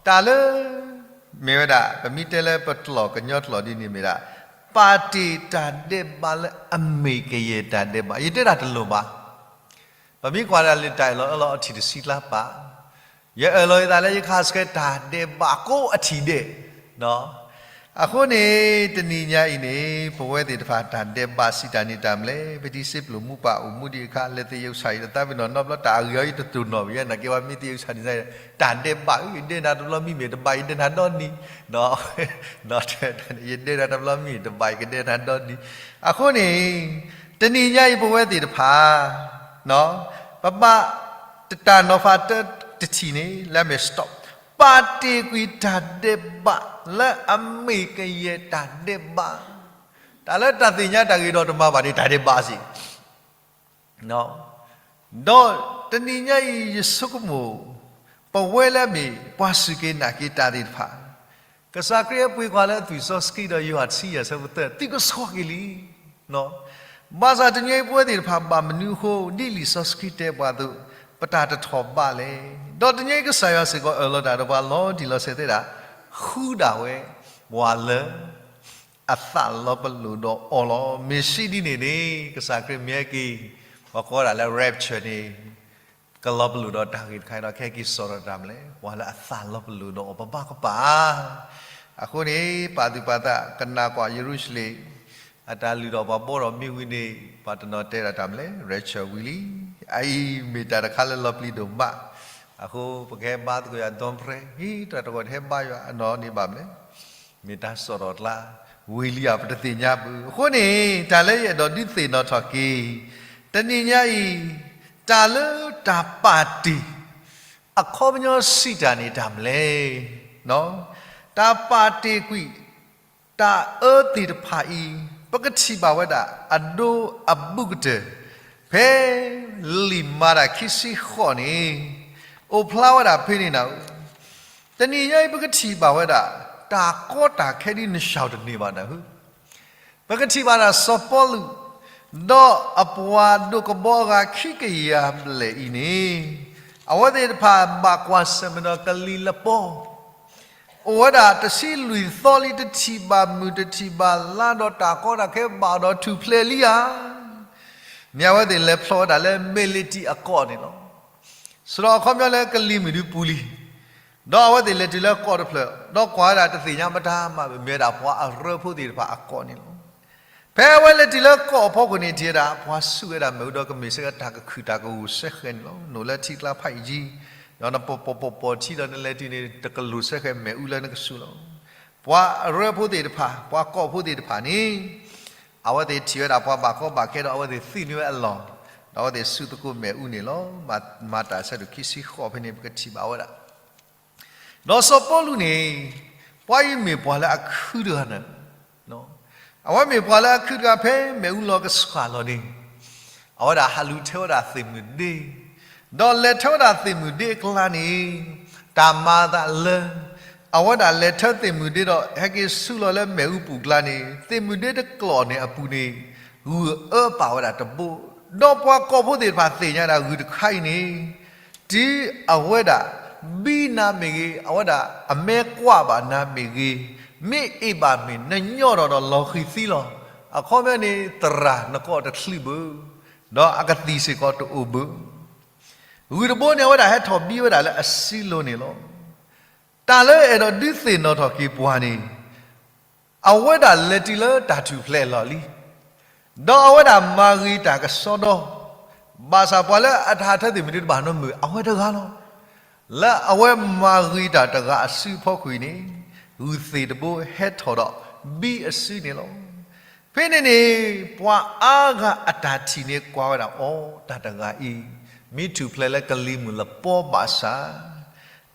တၢ်လၢ မ့ၢ်ဝဲဒၣ် ပမ့ၢ်တဲလၢပကျိာ်ကညီကျိာ်ဒ်န့ၣ်မ့ၢ်ဒၣ် ပာ်တ့ၢ်တၢ်ဒဲးဘးလၢအမ့ၢ်ကယဲၢ်တၢ်ဒဲးဘး ယတဲဒၣ်တလိၣ်ဘၣ် ပမ့ၢ်ကွၢ်ဒၣ်လၢတၢ်အၢၣ်လီၤအီလီၤအထံၣ်တဆံကျါပာ်, ယအၢၣ်လီၤယသးလၢယကဟးဆှဲးတၢ်ဒဲးဘးကိးအထံၣ်ဒဲး, အဃိန့ၣ် တနံၤညါအံၤန့ၣ် ပဝဲသ့ၣ်တဖၣ်တၢ်ဒဲးဘးစံးတၢ်န့ၣ်တၢ်မနုၤလဲၣ်, ပတံၤစ့ပျိၣ်မူပာ်အိၣ်မူဒံးအခါ လၢသယုၢ်ကဆၣ်အံၤတသးပ့ၤနီၣ်နီတဘျီ တၢ်အဂ့ၢ်အီၤယတတိၢ်နီၣ်ဘၣ် ယဲနာ်က့ၤဝဲမ့ၢ်သယုၢ်ကဆၣ်န့ၣ် တၢ်ဒဲးဘး ယဒဲးနၤတဘျီမံမ့ၢ်တဘး ယဒဲးနၤဒီနံၤ ယဒဲးနၤတဘျီမံမ့ၢ်တဘး ယကဒဲးနၤဒီနံၤ, အဃိန့ၣ် တနံၤညါအံၤပဝဲသ့ၣ်တဖၣ် ပဘၣ်တၢ်နီၤဖးတထံၣ်န့ၣ် လၢအမ့ၢ် stop, ပာ်တ့ၢ်ကွံာ်တၢ်ဒဲးဘး လၢအမ့ၢ်ကယဲၢ်တၢ်ဒဲးဘး, တၢ်လၢတၢ်သ့ၣ်ညါတၢ်ဂ့ၤဒီးတမၤဘၣ်န့ၣ် တၢ်ဒဲးဘးစ့ၢ် ဒီးတနံၤညါအံၤ ယဆိကမိၣ် ပဝဲလၢအမ့ၢ်ပှၤစူၢ်က့ၤနာ်က့ၤတၢ်သ့ၣ်တဖၣ်, ကစၢ်ခရံာ်အပှ့ၤကွၢ်လၢအသွံၣ်စီဆှံဒီးယိၤဟၣ်တဆံယဲၢ်ဆၢဖိသၢ သုကဆှီက့ၤလံ ဘၣ်ဆၣ်တနံၤအံၤပဝဲသ့ၣ်တဖၣ်ဘၣ်မနုၤအဃိ ဒ်လံာ်စီဆှံတဲပှၤအသိး ပတၢ်တထီၣ်ဘးလဲၣ်. ဒီးတနံၤအံၤကစၢ်ယွၤစ့ၢ်ကီးအၢၣ်လီၤတၢ်ဒီးပှၤလီၤတံၢ်လီၤဆဲးသ့ဒၣ် ဃုဒၣ်ဝဲ ပှၤလၢ အသးလီၤပလိာ်ဒီးအီၤလီၤ. မ့ၢ်စံးဒ်န့ၣ်န့ၣ် ကစၢ်ခရံာ်မ့ၢ်ဟဲက့ၤ ပှၤကိးဒၣ်လၢ rapture န့ၣ် ကလီၤပလိာ်ဒီးတၢ်ဂ့ၢ်တခါဒီး ကဟဲက့ၤစိာ်ဒီးတၢ်မနုၤလဲၣ်, ပှၤလၢအသးလီၤပလိာ်ဒီးအီၤ ပဘၣ်ကပာ် အဃိန့ၣ် ပာ်သူၣ်ပာ်သး ကနၣ်ကွၢ်ယရူၤၡလ့ၣ် အတၢ်လုၢ်ထီၣ်ပှၤဘီထီၣ်မ့ၢ်ဝံၤန့ၣ် ပှၤတနီၤတဲဒၣ်တၢ်မနုၤလဲၣ်, rapture ဝံၤလံ. အအံၤမ့ၢ်တၢ်တခါလၢလီၤပျံၤဒိၣ်မး အဃိပကဟဲဘါသကိးယွၤ don't pray, ဟံး တၢ်တဂီၤတဟဲဘါယွၤအနီၢ်န့ၣ်ဘၣ်မနုၤလဲၣ်. မ့ၢ်တၢ်စိာ်ထီၣ်ကျါ ဝံၤလံဧါ ပတသ့ၣ်ညါဘၣ်. အဃိန့ၣ် တၢ်လၢယအဲၣ်ဒိးဒုးသ့ၣ်နီၣ်ထီၣ်က့ၤ တနံၤညါအံၤ, တၢ်လၢတၢ်ပာ်တ့ၢ် အခီပညီစံးတၢ်န့ၣ်တၢ်မနုၤလဲၣ်. တၢ်ပာ်တ့ၢ်ကွံာ် တၢ်အၢသ့ၣ်တဖၣ်အံၤ ပကထံၣ်ဘၣ်ဝဲဒၣ် အဒိအဘူးကတၢၢ် ဖဲလံာ်မၤတၢ်ခံဆံဃိးန့ၣ် အိၣ်ဖျါဝဲဒၣ်ဖဲန့ၣ်နၤဧၢ. တနံၤညါအံၤ ပကထံၣ်ဘၣ်ဝဲဒၣ် တၢ်ကီတၢ်ခဲဒ်နစှၤတန့ၢ်ဘၣ်နၤဧၢ. ပကထံၣ်ဘၣ်ဒၣ်စီၤပီလူး ဒီးအပှၤဒိၣ်ကဘီအဂၤခံကယၤဘျဲၣ်အံၤန့ၣ်, အဝဲသ့ၣ်တဖၣ်ဘၣ်ကွၢ်ဆၢၣ်မဲာ်ဒီးကလံၤလပီ အိၣ်ဝဲဒၣ်တဆံလွံၢ်သီလံ တထံၣ်ဘၣ်မုၢ်တထံၣ်ဘၣ်လါ ဒီးတၢ်ကီတၢ်ခဲဘၣ်ဒီးထူၣ်ဖျဲးလံဧါ. မ့ၢ်အဝဲသ့ၣ်လဲၤဖျီဝဲဒၣ်လၢမဲးလ့တံၢ်အကီၢ်န့ၣ်လီၤ. စရီအခီပညီလၢကလံၤမုၢ်ဒုပူၤလံ. ဒီးအဝဲသ့ၣ်လဲၤတုၤလၢကီၢ်တဖျၢၣ် ဒီးကွၢ်ဝဲဒၣ်တသ့ၣ်ညါမတၤမးဘၣ် မ့ၢ်ဝဲဒၣ်ပှၤအရၢဖိသ့ၣ်တဖၣ်အကီၢ်န့ၣ်လီၤ. ဖဲအဝဲလဲၤတုၤလၢကီၢ်အဖီခိၣ်န့ၣ် ထံၣ်ဝဲဒၣ် ပှၤဆူၣ်ဝဲဒၣ်မ့ၣ်အူဒီးကမ့ၢ်စ့ၢ်ကီးတၢ်ကခုၣ်တၢ်ကဂိၢ်စဲဃဲးန့ၣ်လီၤ. နအိၣ်လၢထံကျါဖးအံၤကံ ဒီးနပီၢ်ပီၢ်ပီၢ်ပီၢ်ထံဒီးနလဲၤတုၤန့ၣ် တကလိၣ်စဲဃဲးမ့ၣ်အူလၢနကဆူၣ်လီၤ. ပှၤအရၢဖိသ့ၣ်တဖၣ် ပှၤကီၢ်ဖိသ့ၣ်တဖၣ်န့ၣ် အဝဲသ့ၣ်ထံၣ်ဝဲဒၣ်ပှၤဘၣ်ကီဘၣ်ခဲဒီး အဝဲသ့ၣ်သံၣ်န့ၢ်ဝဲအလီၢ်, ဒီးအဝဲသ့ၣ်ဆူၣ်သကိးမ့ၣ်အူန့ၣ်လီၤ. မၤတၢ်ဆၢဒိၣ်ခံဆံဃိးဖဲန့ၣ် ပကထံၣ်ဘၣ်ဝဲဒၣ် ဒီးစီၤပီလူးန့ၣ် ပှၤအံၤမ့ၢ်ပှၤလၢအခုတဂၤန့ၣ်, အဝဲမ့ၢ်ပှၤလၢအခုတဂၤဖဲမ့ၣ်အူလီၤကဆှၣ်လီၤန့ၣ်, အဝဲဒၣ်ဟးလူၤထၢဝဲဒၣ်သ့ၣ်မုၢ်ဒ့, ဒီးလဲၤထၢဝဲဒၣ်သ့ၣ်မုၢ်ဒ့အကျါန့ၣ်, တၢ်မၤအသးလၢ အဝဲဒၣ်လဲၤထၢသ့ၣ်မုၢ်ဒ့ဒီး ဟဲက့ၤဆူလီၤလၢမ့ၣ်အူပူၤကျါန့ၣ်, သ့ၣ်မုၢ်ဒ့တကျိၤန့ၣ်အပူၤန့ၣ်, ဂုၢ်အအၢပာ်ဝဲဒၣ်တဘိ, ဒီးပှၤကီၢ်ဖိသ့ၣ်တဖၣ်သ့ၣ်ညါဒၣ်ဂုၢ်တခါအံၤန့ၣ် တုၤအဝဲဒၣ် ဘံနၤမ့ၢ်ဂ့ၤ, အဝဲဒၣ်အမဲကွၢ်ဘၣ်နၤမ့ၢ်ဂ့ၤ, မ့ၢ်အ့ၣ်ဘၣ်မ့ၢ်နညီၣ်ထီၣ်ဒီးလီၤဃံၤသံလီၤ. အခီပညီန့ၣ် သရၣ်နကီၢ်တချံးဘၣ်, ဒီးအကသံၣ်စ့ၢ်ကီးတအိၣ်ဘၣ်. ဂုၢ်တဘိန့ၣ် အဝဲဒၣ်ဟဲထီၣ်ဘံဝဲဒၣ်လၢအစုလိၤန့ၣ်လီၤ. တၢ်လၢအဲၣ်ဒိးဒုးသ့ၣ်နီၣ်ထီၣ်က့ၤပှၤန့ၣ် အဝဲဒၣ်လဲၤတုၤလၢတၢ်ထူၣ်ဖျဲးအလီၢ်လံ, ဒီးအဝဲဒၣ်မၤဂ့ၤတၢ်ကစီဒီ, ဘၣ်ဆၣ်ပှၤလၢအတၢ်ဟးထၢသ့ၣ်မုၢ်ဒ့တဘၣ်နီတမံၤ အဝဲတဂၤလီၤ. လၢအဝဲမၤဂ့ၤတၢ်တဂၤအစုအဖီခိၣ်အံၤန့ၣ်, ဂုၢ်သ့ၣ်တဘိဟဲထီၣ်ဒီးဘံအစုန့ၣ်လီၤ. ဖဲန့ၣ်န့ၣ် ပှၤအါဂၤအတၢ်ထံၣ်န့ၣ်ကွၢ်ဝဲဒၣ်အီၤ တၢ်တဂၤအံၤ မ့ၢ်ထူၣ်ဖျဲးလၢကလံၤမုၢ်လပီဘၣ်ဆၣ်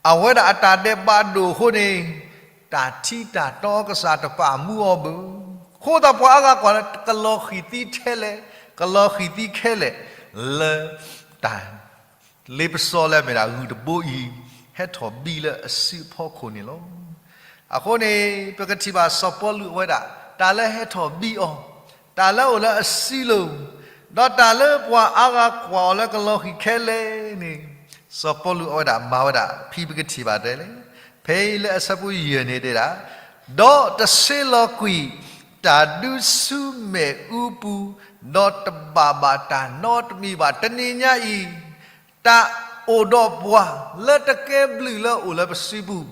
အဝဲဒၣ်အတၢ်ဒဲးဘးဒိၣ်အဃိန့ၣ်, တၢ်ထံတၢ်တီကစၢ်တပာ်မူအီၤဘၣ်. အဃိသတးပှၤအါဂၤကွၢ်လၢကလီၤဃံၤသံထဲလဲၣ်, ကလီၤဃံၤသံခဲလဲၣ်, လၢတၢ် လ့ပစီလၢအမ့ၢ်ဒၣ်ဂုၢ်တဘိအံၤ ဟဲထီၣ်ဘံလၢအစုအဖီခိၣ်န့ၣ်လီၤ. အဃိန့ၣ် ပကထံၣ်ဘၣ်စီၤပီလူးအဝဲဒၣ် တၢ်လၢဟဲထီၣ်ဘံအီၤ, တၢ်လၢအိၣ်လၢအစုလိၤ, ဒီးတၢ်လၢပှၤအါဂၤကွၢ်အီၤလၢကလီၤဃံၤခဲလဲၣ်န့ၣ်, စီၤပီလူးအဝဲဒၣ်မၤဝဲဒၣ် ဖဲပကထံၣ်ဘၣ်တဲလဲၣ်, ဖဲအံၤလၢအဆၢဖိယဲၢ်န့ၣ်တဲဒၣ်, ဒီးတဆ့လီၤကွံာ် တၢ်ဒုးဆူမဲးအူပူၤ, ဒီးတဘၣ်ဘၣ်တၢ်နီတမံၤဘၣ်. တနံၤညါအံၤ, တၢ်အိၣ်ဒီးပှၤလၢတကဲဘျုးလၢအိၣ်လၢပစုပူၤ,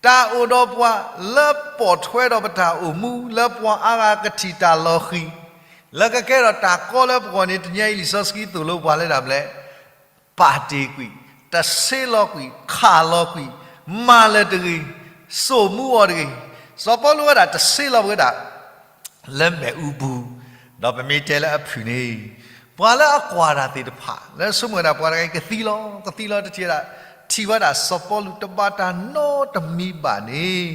တၢ်အိၣ်ဒီးပှၤလၢပိာ်ထွဲဒီးပတၢ်အိၣ်မူ လၢပှၤအါဂၤကထံၣ်တၢ်လီၤဃံၤ, လၢကကဲထီၣ်တၢ်ကီလၢပဂီၢ်န့ၣ် တနံၤညါအံၤလံာ်စီဆှံသိၣ်လိပှၤလၢဒၣ်ဘျဲၣ် ပာ်တ့ၢ်ကွံာ်, တဆ့လီၤကွံာ်, ခးလီၤကွံာ်, မၤလၢၤတဂ့ၤ, စိာ်မူအီၤတဂ့ၤ. စီၤပီလူးဝဲဒၣ်တဆ့လီၤဝဲဒၣ် လၢမဲးအူပူၤ, ဒီးပမ့ၢ်တဲလၢအဖုၣ်န့ၣ်, ပှၤလၢအကွၢ်တၢ်သ့ၣ်တဖၣ် လၢဆိကမိၣ်ဝဲဒၣ်ပှၤတဂၤအံၤကသံလီၤ, ကသံလီၤတထံၣ်ဝဲဒၣ်, ထံၣ်ဝဲဒၣ်စီၤပီလူးတဘၣ်တၢ်နီတမံၤဘၣ်န့ၣ်,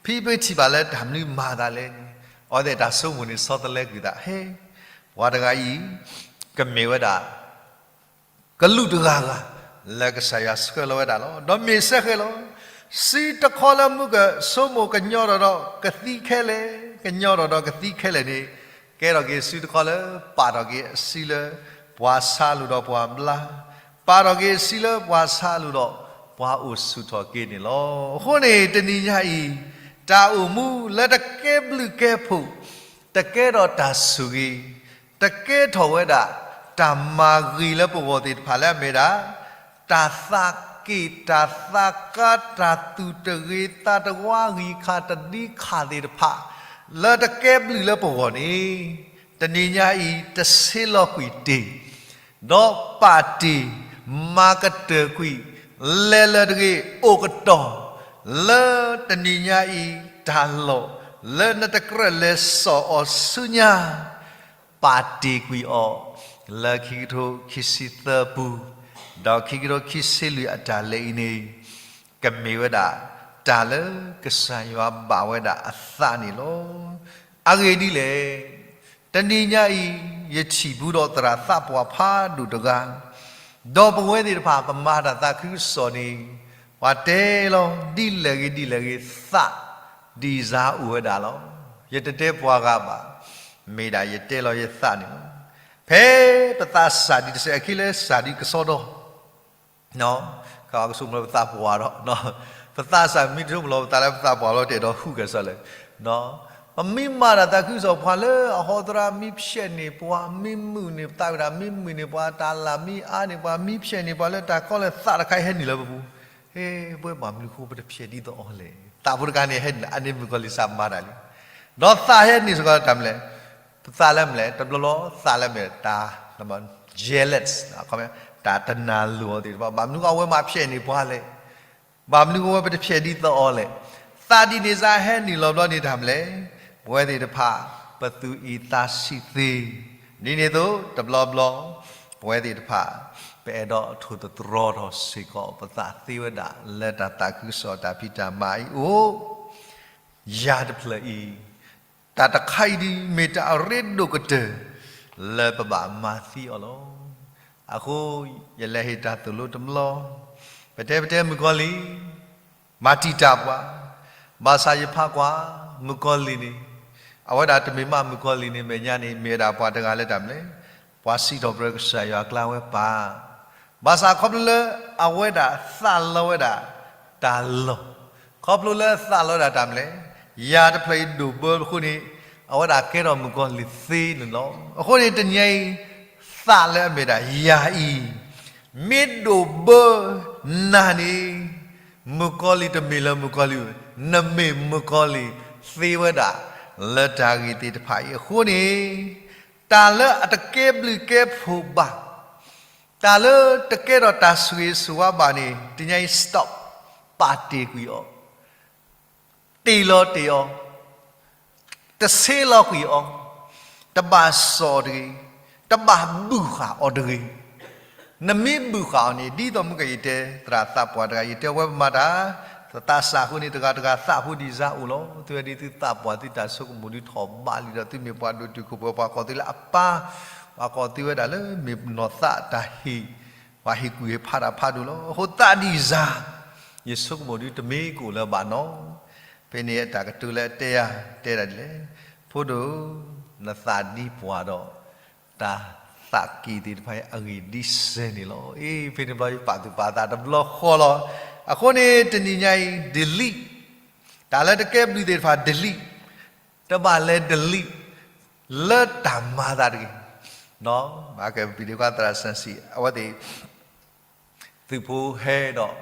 ဖဲပထံၣ်ဘၣ်လၢတၢ်မနုၤမၤသးလဲၣ်န့ၣ်, အဝဲသ့ၣ်တၢ်ဆိကမိၣ်န့ၣ်ဆီတလဲကွံာ်သး, ဟဲ, ပှၤတဂၤအံၤ ကမ့ၢ်ဝဲဒၣ် ကလူးတဂၤဂၤ လၢကစၢ်ယွၤဆှၢလီၤဝဲဒၣ်လီၤ. ဒီးမ့ၢ်စဲဃဲလီၤ. စုတခီလၢမူကဆိကမိၣ်ကညီထီၣ်ဒီးကသံခဲလၢာ်, ကညီထီၣ်ဒီးကသံခဲလၢာ်န့ၣ်, ကဲထီၣ်က့ၤစုတခီလၢ ပာ်ထီၣ်က့ၤအစုလၢ ပှၤဆါလိၤဒီးပှၤဘျါ, ပာ်ထီၣ်က့ၤအစုလၢပှၤဆါလိၤဒီး ပှၤအိၣ်ဆူၣ်ထီၣ်က့ၤန့ၣ်လီၤ. အဃိန့ၣ် တနံၤညါအံၤ တၢ်အိၣ်မူလၢတကဲဘျုးကဲဖှိၣ်, တကဲထီၣ်တၢ်ဆိၣ်ဂ့ၤ, တကဲထီၣ်ဝဲဒၣ် တၢ်မၤဂ့ၤလၢပဂီၢ်သ့ၣ်တဖၣ်လၢအမ့ၢ်ဒၣ် တၢ်သးက့ၣ် တၢ်သးကါ တၢ်သူၣ်တဂ့ၤသးတဝါ ဂံၢ်ခါတဒံခါသ့ၣ်တဖၣ် လၢတကဲဘျုးလၢပဂီၢ်န့ၣ်, တနံၤညါအံၤ တဆ့လီၤကွံာ်တ့ၢ်, ဒီးပာ်တ့ၢ် မၤကတၢၢ်ကွံာ် လဲၤလၢတဂ့ၤ အိၣ်ကတီၢ်, လၢတနံၤညါအံၤ တၢ်လီၢ်လၢနတကြၢးလဲၤစိာ်အီၤဆူညါ ပာ်တ့ၢ်ကွံာ်အီၤ လၢခံကထိခံဆံသၢပူၤ, ဒီးခံကထိခံဆံလွံၢ်အတၢ်လဲၤအံၤန့ၣ် ကမ့ၢ်ဝဲဒၣ် တၢ်လၢကစၢ်ယွၤဘၣ်ဝဲဒၣ်အသးန့ၣ်လီၤ. အဂ့ၢ်ဒ်လဲၣ်, တနံၤညါအံၤ ယထံၣ်ဘူးဒီးသရၣ်သးပှၢ်ဖးဒိၣ်တဂၤ, ဒီးပဝဲသ့ၣ်တဖၣ် ပမၤတၢ်သးခုကစီၣ်န့ၣ် ပှၤတဲလီၤ ဒ်လဲၣ်ဂ့ၤဒ်လဲၣ်ဂ့ၤ သးဒံးစါအိၣ်ဝဲဒၣ်လီၤ. ယတတဲပှၤဂၤဘၣ်, မ့ၢ်ဒၣ်ယတဲလီၤယသးန့ၣ်လီၤ. ဖဲပသးစၢ်ဒံးတစဲးအခံလၢစၢ်ဒံးကစီဒီ ကကဆိကမိၣ်လၢပသးပှၢ်ဒီး, ပသးစၢ်မ့ၢ်တဆိကမိၣ်လီၤပသးလၢပသးပှၢ်လီၤ တအဲၣ်ဒိးဟူးကစီၣ်လဲၣ်. ပမ့ၢ်မၤတၢ်သးခုကစီၣ် ပှၤလၢအဟီသရၣ်မ့ၢ်ဖျဲးန့ၢ်ပှၤ မ့ၢ်မုာ်န့ၢ်ပသးဝဲဒၣ် မ့ၢ်မုာ်န့ၢ်ပှၤ တၢ်လၢ်မ့ၢ်အါန့ၢ်ပှၤ မ့ၢ်ဖျဲးန့ၢ်ပှၤလၢတၢ်ကီလၢ သးတခါအံၤဟဲနုာ်လၢပပူၤ, ဟဲ ပဝဲဘၣ်မနုၤဃိပတဖျဲးဒ်သိးအီၤလဲၣ်. သးဖိတခါန့ၣ် ဟဲနုာ်လၢအန့ၣ်မုၣ်ကီၤလံၢ်စၢ်မၤတၢ်လံ. ဒီးသးဟဲနုာ်စ့ၢ်ကီးတၢ်မနုၤလဲၣ်, ပသးလၢမနုၤလဲၣ် တဘျီဘျီသးလၢမနုၤလဲၣ် တၢ် jealous တၢ်တနၢ်လိၤအီၤသ့ၣ်တဖၣ် ဘၣ်မနုၤအဝဲမၤဖျဲးန့ၢ်ပှၤလဲၣ်. ဘၣ်မနုၤအဝဲပတဖျဲးဒ်သိးအီၤလဲၣ်. သးဒ်န့ၣ်စါဟဲနုာ်လီၤဘျီန့ၣ်တၢ်မနုၤလဲၣ်, ပဝဲသ့ၣ်တဖၣ် ပသူၣ်အံၣ်သးဆံးသ့. ဒ်န့ၣ်အသိး တဘျီဘျီ ပဝဲသ့ၣ်တဖၣ် ပအဲၣ်ဒိးထိၣ်သတြီၤထီၣ်စ့ၢ်ကီးပသးသ့ဝဲဒၣ် လၢတၢ်သးခုကစီၣ်တၢ်ဖံးတၢ်မၤအံၤအိၣ် ယၤတဖျၢၣ်အံၤ, တၢ်တခါအံၤဒ်မ့ၢ်တၢ်အရ့ဒိၣ်ကတၢၢ် လၢပဘၣ်မၤသံအီၤလီၤ. အဃိ ယလဲၤဟ့ၣ်တၢ်သိၣ်လိတဘျီ, ပတဲပတဲမုၣ်ကီၤလံၢ်, မၤတံာ်တာ်ပှၤ, ဘၣ်ဆၣ်ယဖးကွၢ် မုၣ်ကီၤလံၢ်န့ၣ်, အဝဲဒၣ်တမ့ၢ်မးမုၣ်ကီၤလံၢ်န့ၣ် မဲာ်ညါန့ၣ် မ့ၢ်ဝဲဒၣ်ပှၤတဂၤလၢတၢ်မနုၤလဲၣ်, ပှၤစံးထီၣ်ပတြၢၤကစၢ်ယွၤအကျါဝဲပၢ် ဘၣ်ဆၣ်ခီဖျိလၢအဝဲဒၣ်သးလီဝဲဒၣ်တၢ်လီၢ်, ခီဖျိလၢသးလီဝဲဒၣ်တၢ်မနုၤလဲၣ်, ယၤတဖျၢၣ်အံၤဒိၣ်ဘၢအဃိန့ၣ်, အဝဲဒၣ်ကဲထီၣ်မုၣ်ကီၤလံၢ်သ့န့ၣ်လီၤ. အဃိန့ၣ် တနံၤအံၤ သးလၢအမ့ၢ်ဒၣ်ယၤအံၤ မ့ၢ်ဒိၣ်ဘၢနၤန့ၣ်, မုၣ်ကီၤလံၢ်တမ့ၢ်လၢမုၣ်ကီၤလံၢ်, နမ့ၢ်မုၣ်ကီၤလံၢ်သ့ဝဲဒၣ် လၢတၢ်ဂ့ၢ်သ့ၣ်တဖၣ်အံၤအဃိန့ၣ်, တၢ်လၢအတကဲဘျုးကဲဖှိၣ်ဘၣ်, တၢ်လၢတကဲထီၣ်တၢ်ဆိၣ်ဂ့ၤဆိၣ်ဝါဘၣ်န့ၣ် တနံၤအံၤ stop ပာ်တ့ၢ်ကွံာ်အီၤ တ့ၢ်လီၤတ့ၢ်အီၤ, တဆ့လီၤကွံာ်အီၤ, တဘၣ်စိာ်တဂ့ၤ, တဘၣ်ဘုၣ်ဃာ်အီၤတဂ့ၤ. နမ့ၢ်ဘုၣ်ဃာ်အီၤန့ၣ် ဒ်သိးမုၢ်ကယတဲ သရၣ်သးပှၢ်တဂၤ ယတဲဝဲပမၤတၢ် သးစၢ်အဃိန့ၣ် တဂၤတဂၤသးဖိဒံးစါအိၣ်လီၤ. သုဝဲဒၣ်သုသးပှၢ်သုတၢ်ဆိကမိၣ်ဒုးထီၣ်ဘးလံဒီး သုမ့ၢ်ပှၤဒိၣ်တုာ်ခိၣ်ပှဲၤ ပှၤကိးသုလၢအပၢ်, ပှၤကိးသုဝဲဒၣ်လၢမ့ၢ်နီၢ်သးတၢ်ဟ့ၣ်, ပှၤဟ့ၣ်ကူၣ်ဟ့ၣ်ဖးတၢ်ဖးဒိၣ်လီၤ. အဃိသးဒံးစါ ယဆိကမိၣ်ဒုးတမ့ၢ်ကအိၣ်လၢၤဘၣ်နီၢ်. ဖဲန့ၣ်အတၢ်ကတိၤလၢအတဲယၤ တဲဒၣ်ဒ်လဲၣ်, ဖိဒိၣ်, နသးဒံးပှၢ်ဒီး တၢ်သးက့ၤသ့ၣ်တဖၣ်အံၤ အဂ့ၢ်ဒ်စဲန့ၣ်လီၤ. အ့ ဖဲန့ၣ်ဘျီယပာ်သူၣ်ပာ်သးတဘျီဃီလီၤ. အဃိန့ၣ် တနံၤညါအံၤ delete, တၢ်လၢတကဲဘျုးသ့ၣ်တဖၣ် delete, တဘၣ်လဲၤ delete လၢတၢ်မၤသးတဂ့ၤ. မၤကဲ video သရၣ်စၢ်စံး အဝဲသ့ၣ် သုးဖိဟဲဒီး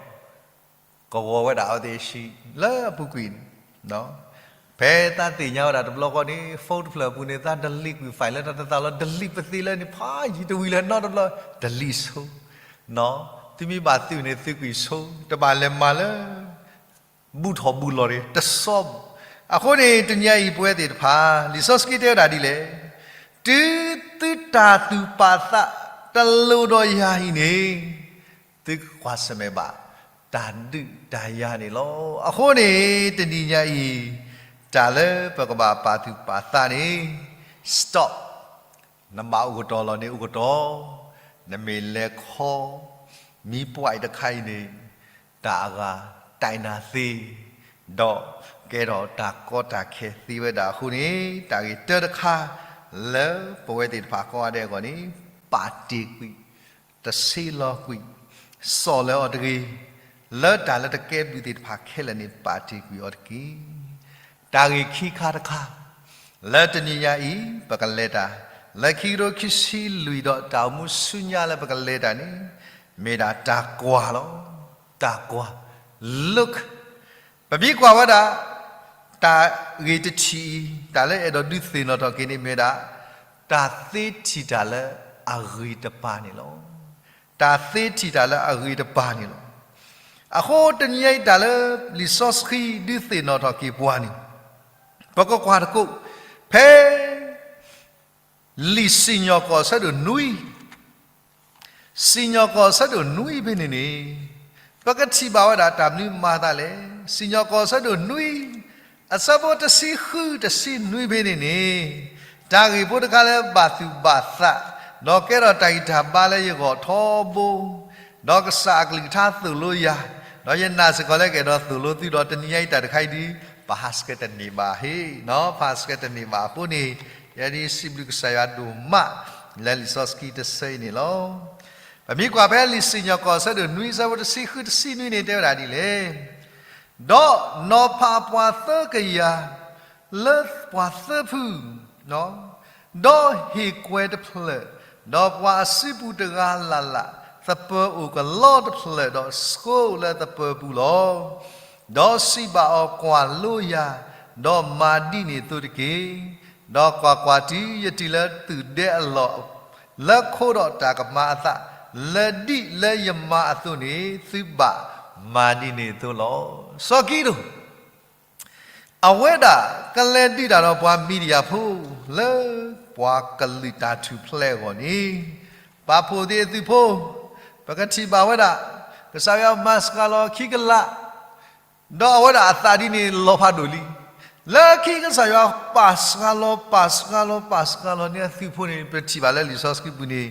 ကဝီၤဝဲဒၣ်အဝဲသ့ၣ်ဆံးလၢအပူၤကွံာ်န့ၣ်, ဖဲသးသ့ၣ်ညါဝဲဒၣ်တဘျီဃီန့ၣ် phone တဖျၢၣ်အပူၤန့ၣ် သး delete ကွံာ် file လၢတၢ်တသးလီၤ. delete ပသ့လၢန့ၣ် ဖးယံၤတဝံၤလၢနီတဘျီ delete ဆိ, သုမ့ၢ်ဘၣ်သုးန့ၣ် သုးကွံာ်ဆိ တဘၣ်လဲၤမၤလၢ ဘူၣ်ထီၣ်ဘူၣ်လီၤန့ၣ် တစီဘၣ်. အဃိန့ၣ် တနံၤအံၤပဝဲသ့ၣ်တဖၣ် လံာ်စီဆှံတဲဝဲဒၣ်ဒ်လဲၣ်, တုၤသုတၢ်သူၣ်ပာ်သးတလိၤဒီးယၤအံၤန့ၣ် သုကွၢ်ဆၢၣ်မဲာ်ဘၣ် တၢ်ဒုးတၢ်ယၤန့ၣ်လီၤ. အဃိန့ၣ် တနံၤညါအံၤ တၢ်လၢပကဘၣ်ပာ်သူၣ်ပာ်သးန့ၣ် stop နဘၣ်အိၣ်ကတီၤလီၤန့ၣ်အိၣ်ကတီၤ, နမ့ၢ်လဲၤခီ မံပှၢ်အံၤတခါအံၤန့ၣ် တၢ်အဂၤတၢ်နၤသ့, ဒီးကဲထီၣ်တၢ်ကီတၢ်ခဲသ့ဝဲဒၣ်အဃိန့ၣ် တၢ်ဂ့ၢ်တၢတခါ လၢပဝဲသ့ၣ်တဖၣ်ကိးဂၤဒဲးအဂီၢ်န့ၣ် ပာ်တ့ၢ်ကွံာ်, တဆ့လီၤကွံာ်, စိာ်လၢအီၤတဂ့ၤ, လၢတၢ်လၢတကဲဘျုးသ့ၣ်တဖၣ်ခဲလၢာ်န့ၣ် ပာ်တ့ၢ်ကွံာ်အီၤတက့ၢ်. တၢ်ဂ့ၢ်ခံခါတခါ လၢတနံၤညါအံၤ ပကလဲၤတၢ် လၢခံကထိခံဆံလွံၢ်ဒီးတၢ်အိၣ်မူဆူညါလၢပကလဲၤတၢ်န့ၣ် မ့ၢ်ဒၣ်တၢ်ကွၢ်လီၤ. တၢ်ကွၢ်, look, ပမ့ၢ်ကွၢ်ဝဲဒၣ် တၢ်ဂ့ၢ်တထံၣ်အံၤ တၢ်လၢအဲၣ်ဒိးဒုးသ့ၣ်နီၣ်ထီၣ်က့ၤန့ၣ်မ့ၢ်ဒၣ် တၢ်သ့ထံၣ်တၢ်လၢအဂ့ၤတပၤန့ၣ်လီၤ. တၢ်သ့ထံၣ်တၢ်လၢအဂ့ၤတပၤန့ၣ်လီၤ. အဃိတနံၤအံၤတၢ်လၢလံာ်စီဆှံဒုးသ့ၣ်နီၣ်ထီၣ်က့ၤပှၤန့ၣ်, ပကကွၢ်တကိး, ဖဲ လံာ်စံၣ်ညီၣ်ကွီၢ်ဆၢဒိၣ်နွံ, စံၣ်ညီၣ်ကွီၢ်ဆၢဒိၣ်နွံဖဲန့ၣ်န့ၣ်, ပကထံၣ်ဘၣ်ဝဲဒၣ်တၢ်မနုၤမၤသးလဲၣ်. စံၣ်ညီၣ်ကွီၢ်ဆၢဒိၣ်နွံ, အဆၢဖိတဆံဃုတဆံနွံဖဲန့ၣ်န့ၣ်, တၢ်ဂ့ၢ်ဖိတခါလၢဘၣ်သူၣ်ဘၣ်သး, ဒီးကဲထီၣ်တၢ်ဂံၢ်တၢ်ဘါလၢယဂီၢ်ထီဘိ, ဒီးကစၢ်အကလုၢ်ကထါသိၣ်လိယၤ, ဒီးယနာ်စ့ၢ်ကီးလၢကအဲၣ်ဒိးသိၣ်လိသုဒီးတနံၤညါအံၤတၢ်တခါအံၤဒုး ပဟးဆှဲးတန့ၢ်ဘၣ်ဟ့ၣ်, ပဟးဆှဲးတန့ၢ်ဘၣ်အဃိန့ၣ်, ယဲဒ်စံးဘျုးကစၢ်ယွၤဒိၣ်မး လၢလံာ်စီဆှံတဆၢအံၤန့ၣ်လီၤ. ပမ့ၢ်ကွၢ်ဖဲလံာ်စံၣ်ညီၣ်ကွီၢ်ဆၢဒိၣ်နွံ အဆၢဖိတဆံဃုတဆံနွံန့ၣ် တဲဝဲဒၣ်ဒ်လဲၣ်. ဒီးနီၤဖးပှၤသၢကယၤ လၢပှၤသၢဖု, ဒီးဟ့ၣ်ကွဲၤတဖျၢၣ်, ဒီးပှၤအစုပူၤတဂၤလၢ်လၢ်, သပၢၤအိၣ်ကလီတဖျၢၣ်, ဒီးဆှိလၢသပၢၤပူၤလီၤ. ဒီးစံးဘၣ်အီၤ, ကွၢ်လိယၤ, ဒီးမၤဒ်န့ၣ်အသိးတက့ၢ်. ဒီးကွၢ်ကွၢ်, တုၤယတုၤလၢသုးဒဲအလီၢ် လၢခိဒီးတၢ်ကမၤအသး, လၢဒ်လၢယမၤအသိးန့ၣ် သုဘၣ်မၤဒ်န့ၣ်အသိးလီၤ. စီၤကံဒိၣ် အဝဲဒၣ်ကလဲၤဒုးတၢ်ဒီးပှၤမံၤဒယၣ်ဖိ လၢပှၤကလုာ်တၢ်ထူၣ်ဖျဲးအဂီၢ်န့ၣ်, ပာ်ဖှိၣ်သ့အသုးဖိ, ပကထံၣ်ဘၣ်ဝဲဒၣ်, ကစၢ်ယွၤမၤစှၤလီၤခံကလး, ဒီးအဝဲဒၣ်အသးဒ်န့ၣ်လီၤဖးဒိၣ်လံ. လၢခံကစၢ်ယွၤပာ်စှၤလီၤ ပာ်စှၤလီၤ ပာ်စှၤလီၤန့ၢ်အသုးဖိန့ၣ် ပထံၣ်ဘၣ်လၢလံာ်စီဆှံပူၤန့ၣ်,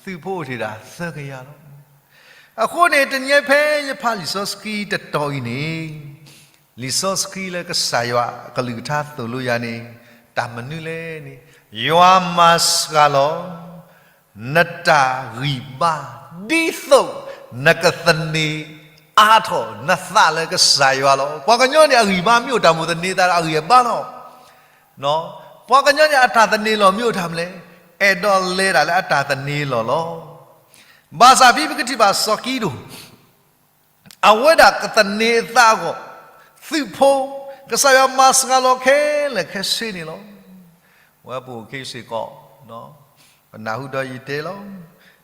သုးဖိအိၣ်ထဲဒၣ်သၢကယၤလီၤ. အဃိန့ၣ် တနံၤဖဲယဖးလံာ်စီဆှံတတီၤအံၤန့ၣ်, လံာ်စီဆှံလၢကစၢ်ယွၤအကလုၢ်ကထါသိၣ်လိယၤန့ၣ်, တၢ်မနုၤလဲၣ်န့ၣ်, ယွၤမၤစှၤလီၤ နတၢ်ဂံၢ်ဘါ, ဒ်သိးနကသန့ၤအါထီၣ်နသးလၢကစၢ်ယွၤလီၤ. ပှၤကညီန့ၣ်အဂံၢ်ဘါမ့ၢ်အိၣ်တၢ်မူသန့ၤသးဒီးအဂံၢ်အဘါလီၤ. ပှၤကညီန့ၣ်အတၢ်သန့ၤလီၤမ့ၢ်အိၣ်တၢ်မနုၤလဲၣ်, အဲၣ်ဒိးလဲၤဒၣ်လၢအတၢ်သန့ၤလီၤလီၤ. ဘၣ်ဆၣ်ဖဲပကထံၣ်ဘၣ်စီၤကံဒိၣ် အဝဲဒၣ်ကသန့ၤအသးအဂီၢ်, သုးဖိ, ကစၢ်ယွၤမၤစှၤလီၤခဲလၢာ်ခဲဆ့န့ၣ်လီၤ. ဝဲပအိၣ်ခဲအံၤစ့ၢ်ကီး, ပနၢ်ဟူဒီးယတဲလီၤ,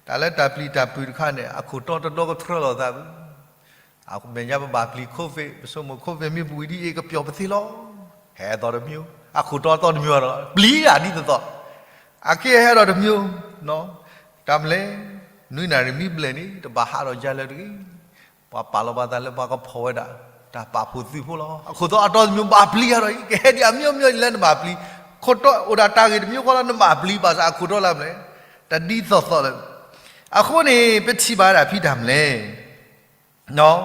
တၢ်လၢတၢ်ပျံၤတၢ်ဖုးတခါန့ၣ် အခိၣ်တီတဒီကထြၢလီၤသးဘၣ်. အမဲာ်ညါပဘၣ်ပျံၤ COVID, ပဆိကမိၣ် COVID မ့ၢ်ပဝံၤဒ်အံၤကပျီၢ်ပသ့လီၤ. ဟဲသီတမံၤ, အခိၣ်တီသီတမံၤဒီး ပျံၤဒၣ်ဒ်သိးသိး, အက့ဟဲဒီးတမံၤ, တၢ်မနုၤလဲၣ်, နွံနၣ်ရံၣ်မံဘျဲၣ်န့ၣ် တဘၣ်ဟးထီၣ်ယၤလၢၤတဂ့ၤ. ပှၤပာ်လီၤပာ်သးလၢပှၤကဖီၣ်ဝဲဒၣ် တၢ်ပာ်ဖှိၣ်သုးဖိလီၤ. အခိၣ်တီအတီတမံၤဘၣ်ပျံၤယၤဒီး ကဟဲဒံးအမံၤမံၤလၢနဘၣ်ပျံၤ, ခိၣ်တီအိၣ်ဒၣ်တၢ်ဂ့ၢ်တမံၤဃီလီၤ နဘၣ်ပျံၤဘၣ်ဆၣ်အခိၣ်တီလၢမနုၤလဲၣ်, တဒ်သိးသိးလၢၤ. အဃိန့ၣ် ပထံၣ်ဘၣ်ဒၣ်ဖဲတၢ်မနုၤလဲၣ်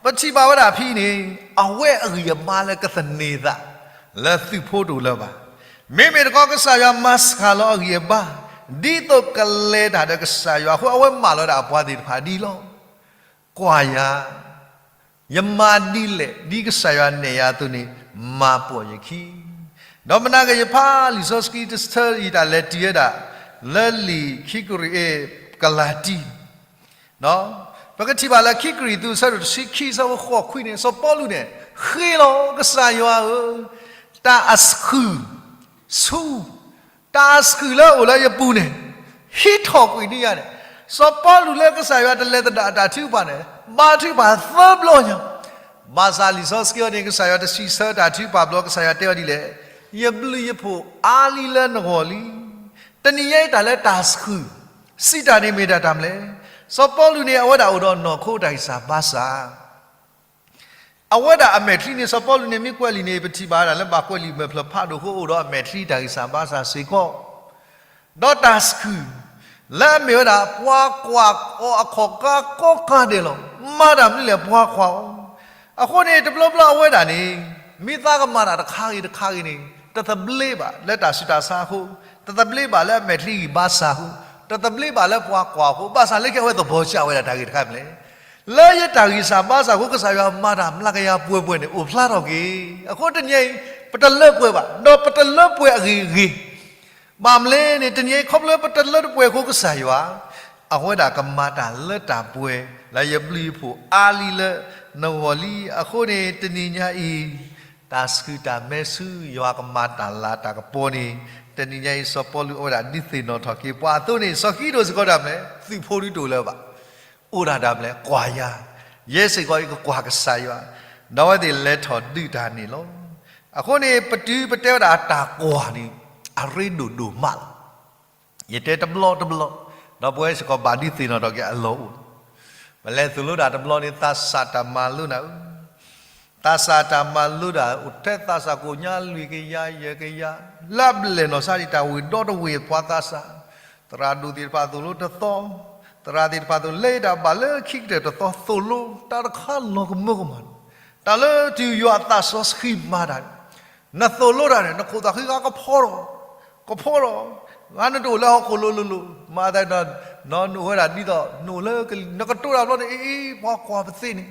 ပထံၣ်ဘၣ်ဝဲဒၣ်ဖဲန့ၣ်, အဝဲအဂံၢ်အဘါလၢကသန့ၤသး လၢသုးဖိတအိၣ်လၢၤဘၣ်. မ့မ့ၢ်တခီကစၢ်ယွၤမၤစှၤလီၤအဂံၢ်အဘါ ဒ်သိးကလဲၤတၢ်ဒီးကစၢ်ယွၤအဃိ အဝဲမၢလီၤဒၣ်အပှၤသ့ၣ်တဖၣ်ဒ်အံၤလီၤ. ကွၢ်ယၤ, ယမၤဒ်လဲၣ် ဒ်ကစၢ်ယွၤနဲၣ်ယၤအသိးန့ၣ် မၤပိာ်ယခံ. ဒီးမနၤကယဖးလံာ်စီဆှံတဆၢအံၤ တၢ်လဲၤတံၢ်ဝဲဒၣ် လၢလံာ်ခံကရံၣ်, ကလၤတံ ပကထံၣ်ဘၣ်လၢခံကရံၣ်သူး အဆၢဒိၣ်တဆံခံ အဆၢဖိဃိးခွံန့ၣ် စီၤပီလူးန့ၣ် ဃ့လီၤကစၢ်ယွၤဧၢ, တၢ်အဆှုၣ်ဆူ တၢ်အဆှုၣ်လၢအအိၣ်လၢယပူၤန့ၣ် ဟံးထီၣ်ကွံာ်န့ၢ်ယၤန့ၣ်, စီၤပီလူးလၢကစၢ်ယွၤတလဲၤသဒၣ်အတၢ်ထုကဖၣ်န့ၣ် ဘါထုကဖၣ်သၢဘျီညါ, ဘၣ်ဆၣ်လံာ်စီဆှံအံၤန့ၣ် ကစၢ်ယွၤတစံးဆၢတၢ်ထုကဖၣ်ဘျီ ကစၢ်ယွၤတဲအီၤဒ်လဲၣ်, ယဘျုးယဖှိၣ်အါလံလၢနဂီၢ်လံ. တနံၤညါအံၤတၢ်လၢတၢ်ဆှုၣ် စံးတၢ်န့ၣ်မ့ၢ်တၢ်တၢ်မနုၤလဲၣ်. စီၤပီလူးန့ၣ် အဝဲဒၣ်အိၣ်ဒီးနီၢ်ခိတၢ်ဂံၢ်စၢ်ဘါစၢ် အဝဲဒၣ်အမဲာ်ချံန့ၣ် စီၤပီလူးန့ၣ် မ့ၢ်ကွဲးလံာ်န့ၣ် ပထံၣ်ဘၣ်ဒၣ်လၢဘၣ်ကွဲးလံာ်မဲာ်ဖျၢၣ်ဖးဒိၣ်အဃိ အိၣ်ဒီးအမဲာ်ချံတၢ်ဂံၢ်စၢ်ဘါစၢ်စ့ၢ်ကီး, ဒီးတၢ်ဆှုၣ် လၢအမ့ၢ်ဝဲဒၣ် ပှၤကွၢ်အီၤအခီၣ်ကါကိးကါဒဲးလီၤ. မၤတၢ်မနုၤလဲၣ် ပှၤကွၢ်အီၤ. အဃိန့ၣ် တဘျီဘျီအဝဲဒၣ်န့ၣ် မ့ၢ်သးကမၤတၢ်တခါဂ့ၤတခါဂ့ၤန့ၣ် တသဘျ့ဘၣ်လၢတၢ်ဆူးတၢ်ဆါအဃိ, တသဘျ့ဘၣ်လၢအမဲာ်ချံဂံၢ်ဘါစၢ်အဃိ, တသဘျ့ဘၣ်လၢပှၤကွၢ်အဃိ, ဘၣ်ဆၣ်လၢခံအဝဲသဘီစၢ်ဝဲဒၣ်တၢ်ဂ့ၢ်တခါမနုၤလဲၣ်. လၢယတၢ်ဂံၢ်စၢ်ဘါစၢ်အဃိ ကစၢ်ယွၤမၤတၢ်မျးကယၤပှဲၤပှဲၤန့ၣ် အိၣ်ဖျါထီၣ်က့ၤ. အဃိတနံၤအံၤ ပတလၢပှဲၤဘၣ်, ဒီးပတလၢပှဲၤအဂ့ၤဂ့ၤ ဘၣ်မနုၤလဲၣ်န့ၣ် တနံၤအံၤခီဖျိပတလၢတပှဲၤအဃိ ကစၢ်ယွၤ အဝဲဒၣ်ကမၤတၢ်လၢတၢ်ပှဲၤ လၢယဘျုးယဖှိၣ်အါလံလၢနဂီၢ်လံ. အဃိန့ၣ် တနံၤညါအံၤ တၢ်ဆှုၣ်တၢ်မဲဆူ ယွၤကမၤတၢ်လၤတၢ်ကပီၤန့ၣ် တနံၤညါအံၤ စီၤပီလူးအဝဲဒၣ်ဒုးသ့ၣ်နီၣ်ထီၣ်က့ၤပှၤအသိးန့ၣ် စီၤကံဒိၣ်စ့ၢ်ကီးတၢ်မနုၤလဲၣ် သုးဖိဒုးတအိၣ်လၢၤဘၣ်. အိၣ်ဒၣ်တၢ်မနုၤလဲၣ် ကွၢ်ယၤ ယဲစ့ၢ်ကီးယကကွၢ်ကစၢ်ယွၤ, ဒီးအဝဲသ့ၣ်လဲၤထီၣ်ဒုးတၢ်န့ၣ်လီၤ. အဃိန့ၣ် ပတုၤပတဲဝဲဒၣ်တၢ်ကွၢ်န့ၣ် အရ့ဒိၣ်ဒိၣ်မးလီၤ. ယတဲတဘျီတဘျီ, ဒီးပဝဲစ့ၢ်ကီးဘၣ်ဒုးသ့ၣ်နီၣ်ထီၣ်က့ၤအလီၢ်အိၣ်, ပလဲၤသိၣ်လိတၢ်တဘျီန့ၣ် သးစၢ်တၢ်မၤလိနၤဧၢ, သးစၢ်တၢ်မၤလိတၢ် အိၣ်ထဲသးစၢ်ကိးညါလွံၢ်ကယၤယဲၢ်ကယၤ, လၢအဘျဲၣ်နီၢ်ဆါဒံးတၢ်ဝ့ၢ်ဒီတဝ့ၢ်ပှၤသးစၢ်, သရၣ်ဒိၣ်သ့ၣ်တဖၣ်သိၣ်လိတသီ, သရၣ်သ့ၣ်တဖၣ်သိၣ်လဲတၢ်ဘၣ်လၢခံကတၢၢ်တသီ သိၣ်လိတၢ်တခါလီၤကမၢကမၣ်, တၢ်လၢတုၤယွၤအသးစီဆှံမၤတၢ်န့ၣ် နသိၣ်လိတၢ်န့ၣ် နခိၣ်သးဃံဂၤကဖီထီၣ်, ကဖီထီၣ်, ဂၤနတအိၣ်လၢဟီၣ်ခိၣ်လိၤလိၤလိၤ, မၤသးဒီး နအိၣ်ဝဲဒၣ်ဒ်သိး နအိၣ်လၢကလံၤ နကတိၤတၢ်ဘျီန့ၣ် အ့ ပှၤကွၢ်ပသ့န့ၣ်,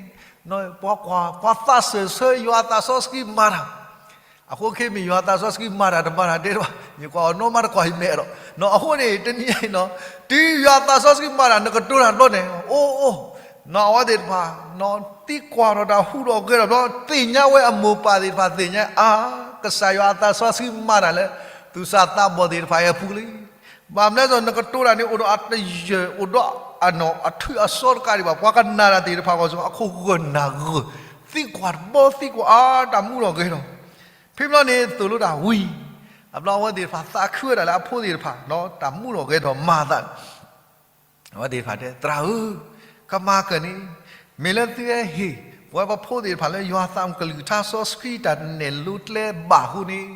ပှၤကွၢ် ပှၤသးစၢၢ်ဆၢယွၤအသးစီဆှံမၤတၢ်, အဃိခဲမ့ၢ်ယွၤအသးစီဆှံမၤတၢ်တမၤတၢ်တဲတဘၣ် ယကွၢ်အီၤနီမးတကွၢ်ယမဲာ်ဒီး, အဃိန့ၣ် တနံၤအံၤ တုၤယွၤအသးစီဆှံမၤတၢ် နကတိၤတၢ်ဘျီန့ၣ် အိၣ်အိၣ် အဝဲသ့ၣ်တဖၣ် သံကွၢ်ထီၣ်တၢ်ဟူးထီၣ်ဂဲၤထီၣ်ဘျီ သ့ၣ်ညါဝဲအမိၢ်ပၢ်သ့ၣ်တဖၣ်သ့ၣ်ညါ အါ ကစၢ်ယွၤအသးစီဆှံမၤတၢ်လၢ သူၣ်စၢ်သးဘီၣ်သ့ၣ်တဖၣ်အံၤအပူၤလံ. ဘၣ်မနုၤလဲၣ် နကတိၤတၢ်န့ၣ် အိၣ်ဒီးအတယၢၢ် အိၣ်ဒီးအနီၢ်အထွံၣ်အစီတကးဒံးဘၣ် ပှၤကနၣ်တၢ်သ့ၣ်တဖၣ်ဂီၢ်စ့ၢ်ကီး အခိၣ်ဂၢၢ်နၢ်ဂၢၢ် သံကွၢ်တဘျီသံကွၢ်အါ တၢ်မူထီၣ်ဂဲၤထီၣ် ဖဲဘျီန့ၣ် သိၣ်လိတၢ်ဝံၤ အဘျီအဝဲသ့ၣ်တဖၣ်သးခုဝဲဒၣ်လၢအဖိသ့ၣ်တဖၣ် တၢ်မူထီၣ်ဂဲၤထီၣ်မၤသးန့ၣ် အဝဲသ့ၣ်တဖၣ်တဲ သရၣ်ဧၢ, ကမၤကၢၢ်န့ၣ် မ့ၢ်လၢသုဟဲဟ့ၣ် ပဝဲပဖိသ့ၣ်တဖၣ်လၢယွၤသးမုၢ်ကလုၢ်ကထါစီဆှံတၢ်နဲၣ်လိကျဲဘၣ်အဃိန့ၣ်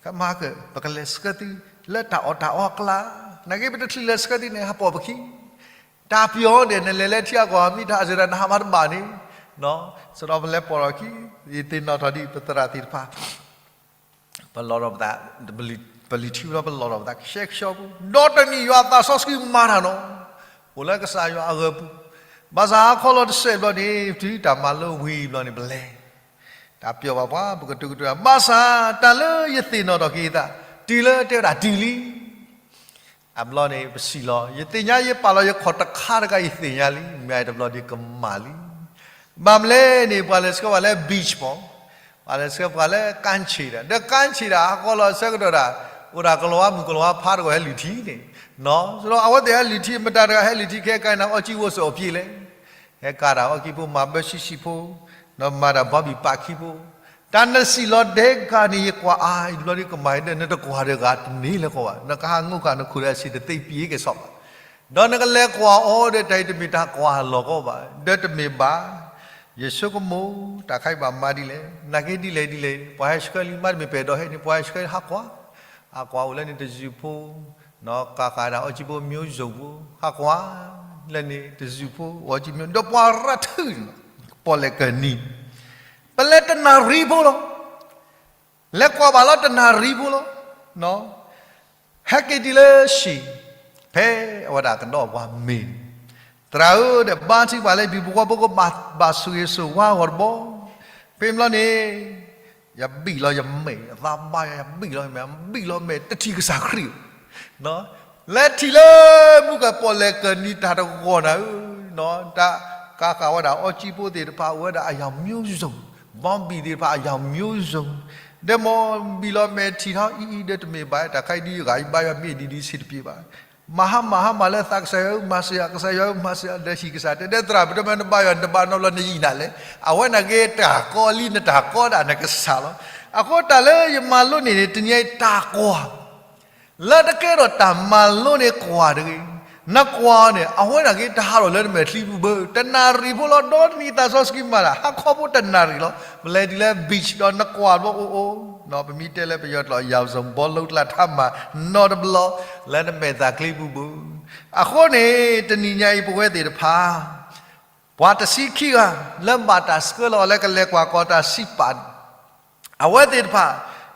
ကမၤကၢၢ် ပကလဲၤဆှၢသုလၢတၢ်အီၣ်တၢ်အီအကျါ, နာ်က့ပတချုးလဲၤဆှၢသုန့ၣ် ဟးပိာ်ပခံ တၢ်ပျီၢ်န့ၣ် နလဲၤလၢထံအကီၢ်မ့ၢ်တၢ်စၢၤတၢ်နဟးမၤတဘၣ်န့ၣ်, စဒီးပလဲၤပိာ်ထီၣ်ခံ ယသ့ၣ်နီၣ်ထီၣ်ဒံးပသရၣ်သ့ၣ်တဖၣ် ပလီၢ်ထီၣ်ပသး, ပလုၢ်ထံဝံၤလီၤ ပလီၢ်ထီၣ်ပသး ကဆှဲကဆှီပူၤ, ဒီးတနံၤယွၤအသးစီဆှံမၤတၢ်နီၤ, အိၣ်လၢကစၢ်ယွၤအဂီၢ်ပူၤ, ဘၣ်ဆၣ်ဟါခီလီၤတစဲးဘျီန့ၣ် တုၤတၢ်မၤလိဝံၤဘျီန့ၣ် ပလဲၤ, တၢ်ပျီၢ်ဘၣ်ပှၤ ပကတိၤကတိၤတၢ်, ဘၣ်ဆၣ်တၢ်လၢယသ့ၣ်နီၣ်ထီၣ်က့ၤအသး တုၤလၢတဲဝဲဒၣ်တုၤလံ အဘျီန့ၣ် ပစံၣ်လီၤ, ယသ့ၣ်ညါယပာ်လီၤယခီၣ်တခါတခါ ယသ့ၣ်ညါလံ, မ့ၢ်တဘျီဒီးကမၣ်လံ. ဘၣ်မနုၤလဲၣ်န့ၣ် ပှၤလဲၤဆှၢပှၤလၢ beach မး, ပှၤလဲၤဆှၢပှၤလၢကၣ်ဆံးတၢ်, ဒီးကၣ်ဆံးတၢ် ဟါခီလီၤဆၢကတီၢ်တၢ် အိၣ်တၢ်ကလီၤဝါမုၣ်ကလီၤဝါဖးတဂီၢ်ဟဲလုၢ်ထံန့ၣ်, စဒီးအဝဲသ့ၣ်ဟဲလုၢ်ထံ မတၤတဂၤဟဲလုၢ်ထံ ခဲကနၤအီၣ်ကံၣ်ဖိစ့ၢ်အီၤပျ့ၤလဲၣ် ဟဲကၤတၢ်အီၣ်ကံၣ်ဖိ မၤဘၢဆံးဆံးဖိ, ဒီးမၤတၢ်ဘီဘံၣ်ပာ်ခံဖိ, တၢ်နစံၣ်လီၤဒဲးကၤန့ၣ် ယကွၢ်အါ ယဘျီဒ်ကမၤဒ် နတကွၢ်ဒီးဂၤတန့ၢ်လၢၤကီးဘၣ်, နကဟးငိၢ်ဃာ်နခိၣ်ဒီးအဆံးတသ့ပံၤကစီၣ်ဘၣ်, ဒီးနကလဲၤကွၢ်အီၤဒီးတၢ်အံၤတမ့ၢ်တၢ်ကွၢ်လီၤကီးဘၣ်, ဒီးတမ့ၢ်ဘၣ်, ယဆိကမိၣ် တၢ်ခါအံၤဘၣ်မၤဒ်လဲၣ်, နာ်က့ဒ်လဲၣ်ဒ်လဲၣ် ပှၤဟဲဆှၢလံ မ့တမ့ၢ်ပအဲၣ်ဒိးဟဲန့ၣ် ပှၤဟဲဆှၢဟးကွၢ်, ဟးကွၢ်အိၣ်လၢန့ၣ်တယုၢ်ဖိ ကၤဃာ်ဒၣ်အီၣ်ကံၣ်ဖိ မျိုးစုံ ဖိ ဟးကွၢ်, လၢန့ၣ်တယုၢ်ဖိ အီၣ်ကံၣ် မျိုး ဒီးပှၤရၤထုး ပီၣ်လဲၣ်ကၢၢ်နံၤ, ပလဲၤတနၣ်ရံၣ်ဖိလီၤ, လဲၤကွၢ်ဘၣ်လီၤတနၣ်ရံၣ်ဖိလီၤ, ဟဲက့ၤတုၤလၢဆံး, ဖဲအဝဲဒၣ်ကဒီးပှၤမ့ၤန့ၣ်, သရၣ်ဧၢ ဒီးဘါထုကဖၣ်လၢ ပှၤဟံၣ်ဖိဃီဖိကဘၣ်ဆိၣ်ဂ့ၤဆိၣ်ဝါအဂီၢ်တဘျီ, ဖဲဘျီန့ၣ် ယဘံၣ်လီၤယမဲာ် အသးဘါယၤ ယဘံၣ်လီၤယမဲာ် ဘံၣ်လီၤမဲာ် တထံၣ်ကစၢ်ခရံာ်ဧိၤ, လဲၤထံၣ်လၢမူကပီၣ်လဲၣ်ကၢၢ်နံၤတၢ်တဂီၢ်နၤဧၢ, တၢ်ကၤဃာ်ဝဲဒၣ်အီၣ်ကံၣ်ဖိသ့ၣ်တဖၣ် အိၣ်ဝဲဒၣ်အယၤမျိုးစုံ, ဘီဘံၣ်သ့ၣ်တဖၣ်အယၤမျိုးစုံ, ဒီးမ်ဘံၣ်လီၤမဲာ်ထံၣ်ထီၣ်အံၤအံၤဒီးတမ့ၢ်ဘၣ် တၢ်ခါအံၤဒ်ယဂၤယဘါယွၤမ့ၢ်ဒ်ဒ်ဆံးတပျ့ၤဘၣ် မၤဟါမၢ်ဟါမၢ်လၢသး ကစၢ်ယွၤဧၢ မၤစၢၤယၤ ကစၢ်ယွၤဧၢ မၤစၢၤယၤ ဒီးဟံၣ်ကစၢ်တဲ ဒီးသရၣ် ပတမ့ၢ်နဘါယွၤ နတဘါနီတဘျီ နယံာ်နၤလဲၣ်, အဝဲန့ၣ်က့ၤတၢ်ကီလံ နတၢ်ကီဒၣ်နကစၢ်လီၤ. အဃိတၢ်လၢယမၤလိန့ၣ်န့ၣ် တနံၤအံၤတၢ်ကွၢ် လၢတကဲထီၣ်တၢ်မၤလိန့ၣ်ကွၢ်တဂ့ၤ, နကွၢ်န့ၣ် အဝဲန့ၣ်က့ၤတဟးထီၣ်လၢနမဲာ်ချံပူၤဘၣ်, တနၣ်ရံၣ်ဖိလီၤ ဒီနံၤသးစီဆှံမၤတၢ် ဟါခီဖိတနၣ်ရံၣ်လီၤ, ပလဲၤတုၤလၢ beach ဒီးနကွၢ်ဘျီအိၣ်အိၣ်, ပမ့ၢ်တဲလၢပယီၤကျိာ် ယၤစၢၤ ဘီလိတလးထါမၤ နီတဘျီ လၢနမဲာ်သၣ်ချံပူၤဘၣ်. အဃိန့ၣ် တနံၤညါအံၤပဝဲသ့ၣ်တဖၣ် ပှၤတဆံခံဂၤ လၢဘၣ်တၢ်ဆှၢလီၤအီၤလၢကလဲၤကွၢ်ကီၢ်တၢ်စံးပာ်န့ၣ် အဝဲသ့ၣ်တဖၣ်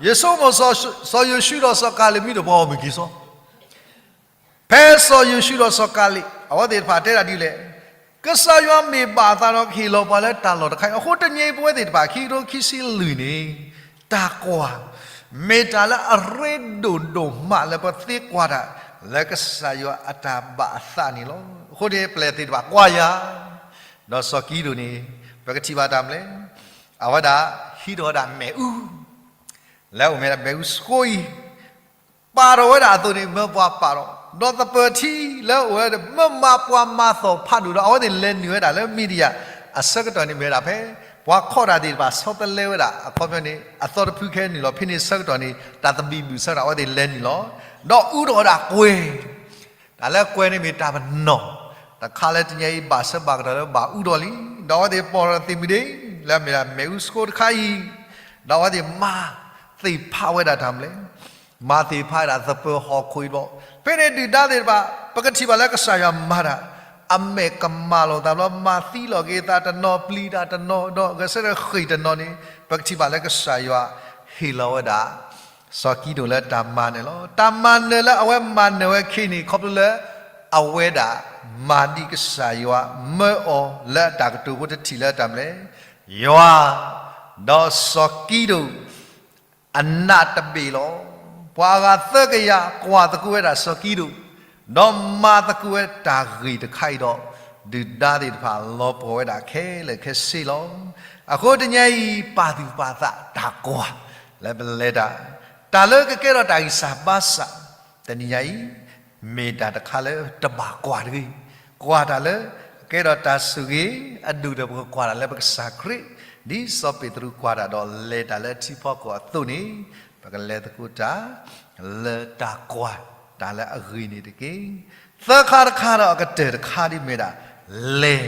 ယဆိကမိၣ် စီၤယိၤၡူဒီးစီၤကၤလ့းမ့ၢ်တပှၤအီၣ်မ့ၢ်က့ၤစီၤ ဖဲစီၤယိၤၡူဒီးစီၤကၤလ့း အဝဲသ့ၣ်တဖၣ်တဲဒၣ်ဒ်လဲၣ်, ကစၢ်ယွၤမ့ၢ်ဘၣ်အသးဒီးကဟ့ၣ်လီၤပှၤလၢတၢ်လီၢ်တခါအံၤ, အဃိတနံၤအံၤပဝဲသ့ၣ်တဖၣ် ခံကထိခံဆံလွံၢ်န့ၣ် တၢ်ကွၢ် မ့ၢ်တၢ်လၢအရ့ဒိၣ်ဒိၣ်မးလၢပသ့ကွၢ်တၢ် လၢကစၢ်ယွၤအတၢ်ဘၣ်အသးန့ၣ်လီၤ. အဃိန့ၣ် ပျဲၢ်သ့ၣ်တဖၣ်ကွၢ်ယၤ ဒီးစီၤကံဒိၣ်န့ၣ် ပကထံၣ်ဘၣ်တၢ်မနုၤလဲၣ်, အဝဲဒၣ်ဟံးထီၣ်ဝဲဒၣ်မ့ၣ်အူ လၢအိၣ်မ့ၢ်ဒၣ်မ့ၣ်အူစကိအံၤ ပာ်ထီၣ်ဝဲဒၣ်အသိးန့ၣ် မၢပှၤပာ်ထီၣ်, ဒီးသပၢၤထံလၢအအိၣ်ဝဲဒီး မၢမၤပှၤမၤသီၣ်ဖးဒိၣ်ဒီး အဝဲသ့ၣ်လဲၤနုာ်ဝဲဒၣ်လၢမံၤဒယၣ် အဆၢကတီၢ်န့ၣ်မ့ၢ်ဝဲဒၣ်ဖဲ ပှၤခီၣ်တၢ်သ့ၣ်တဖၣ်ဆီတလဲဝဲဒၣ် အခီပညီန့ၣ် အသီတဖုခဲနုာ်လီၤ. ဖဲန့ၣ်ဆၢကတီၢ်န့ၣ် တၢ်သဘံၣ်ဘုၣ်ဆၢကတီၢ် အဝဲသ့ၣ်လဲၤနုာ်လီၤ. ဒီးအူထီၣ်ဝဲဒၣ်ကွဲၤ တၢ်လၢကွဲၤန့ၣ်မ့ၢ်တၢ်ပနီၣ် တခါလၢတနံၤအံၤ ဘၣ်ဆၢဘၣ်ကတီၢ်လၢဘၣ်အူထီၣ်လံ. ဒီးအဝဲသ့ၣ်ပိာ်ထီၣ်သ့ၣ်မုၢ်ဒ့ လၢအမ့ၢ်ဒၣ်မ့ၣ်အူစကိတခါအံၤ, ဒီးအဝဲသ့ၣ်မၤသ့ၣ်ဖးဝဲဒၣ်တၢ်မနုၤလဲၣ်, မၤသ့ၣ်ဖးဝဲဒၣ်သပၢၤဟီၣ်ခိၣ်အံၤဘျီ. ဖဲန့ၣ်ဒုၣ်ဒါသ့ၣ်တဖၣ် ပကထံၣ်ဘၣ်လၢကစၢ်ယွၤမၤတၢ် အမဲာ်ကမၣ်လိာ်သးဘျီ မၤသံလီၤက့ၤသးတနီၤ ပျံၤတၢ်တနီၤ ဒီးဂဲၤဆၢထၢၣ်ဃ့ၢ်တနီၤန့ၣ် ပကထံၣ်ဘၣ်လၢကစၢ်ယွၤဟ့ၣ်လီၤဝဲဒၣ် စီၤကံဒိၣ်လၢတၢ်မၤနၢၤလီၤ. တၢ်မၤနၢၤလၢအဝဲမၤနၢၤဝဲခဲအံၤန့ၣ် ခီဖျိလၢ အဝဲဒၣ်မၤဒ်ကစၢ်ယွၤမၢအီၤလၢအတၢ်ကတိၤဖိတထံၣ်လၢတၢ်မနုၤလဲၣ်, ယွၤ, ဒီးစီၤကံဒိၣ် အနးတဘ့ၣ်လီၤ. ပှၤအဂၤသၢကယၤကွၢ်သကိးဝဲဒၣ်စီၤကံဒိၣ်, ဒီးမၤသကိးဝဲတၢ်ဂ့ၢ်တခါအံၤဒီး ဒုၣ်ဒါသ့ၣ်တဖၣ်လီၤပှီၢ်ဝဲဒၣ်ခဲလၢာ်ခဲဆ့လီၤ. အဃိတနံၤအံၤ ပာ်သူၣ်ပာ်သးတၢ်ကွၢ် လၢပလဲၤတၢ်, တၢ်လၢကကဲထီၣ်တၢ်ဂံၢ်စၢ်ဘါစၢ် တနံၤညါအံၤ မ့ၢ်တၢ်တခါလၢတဘၣ်ကွၢ်တဂ့ၤ. ကွၢ်တၢ်လၢကဲထီၣ်တၢ်ဆိၣ်ဂ့ၤ, အဒိၣ်ဒီးပကကွၢ်တၢ်လၢပကစၢ်ခရံာ်, ဒ်စီၤပ့းတရူးကွၢ်တၢ်ဒီးလဲၤတၢ်လၢထံဖီခိၣ်အသိးန့ၣ်, ပကလဲၤသကိးတၢ် လၢတၢ်ကွၢ်တၢ်လၢအဂ့ၤန့ၣ်တက့ၢ်. သၢခါတခါဒီးအကတၢၢ်တခါဒ်မ့ၢ်ဒၣ် လဲၤ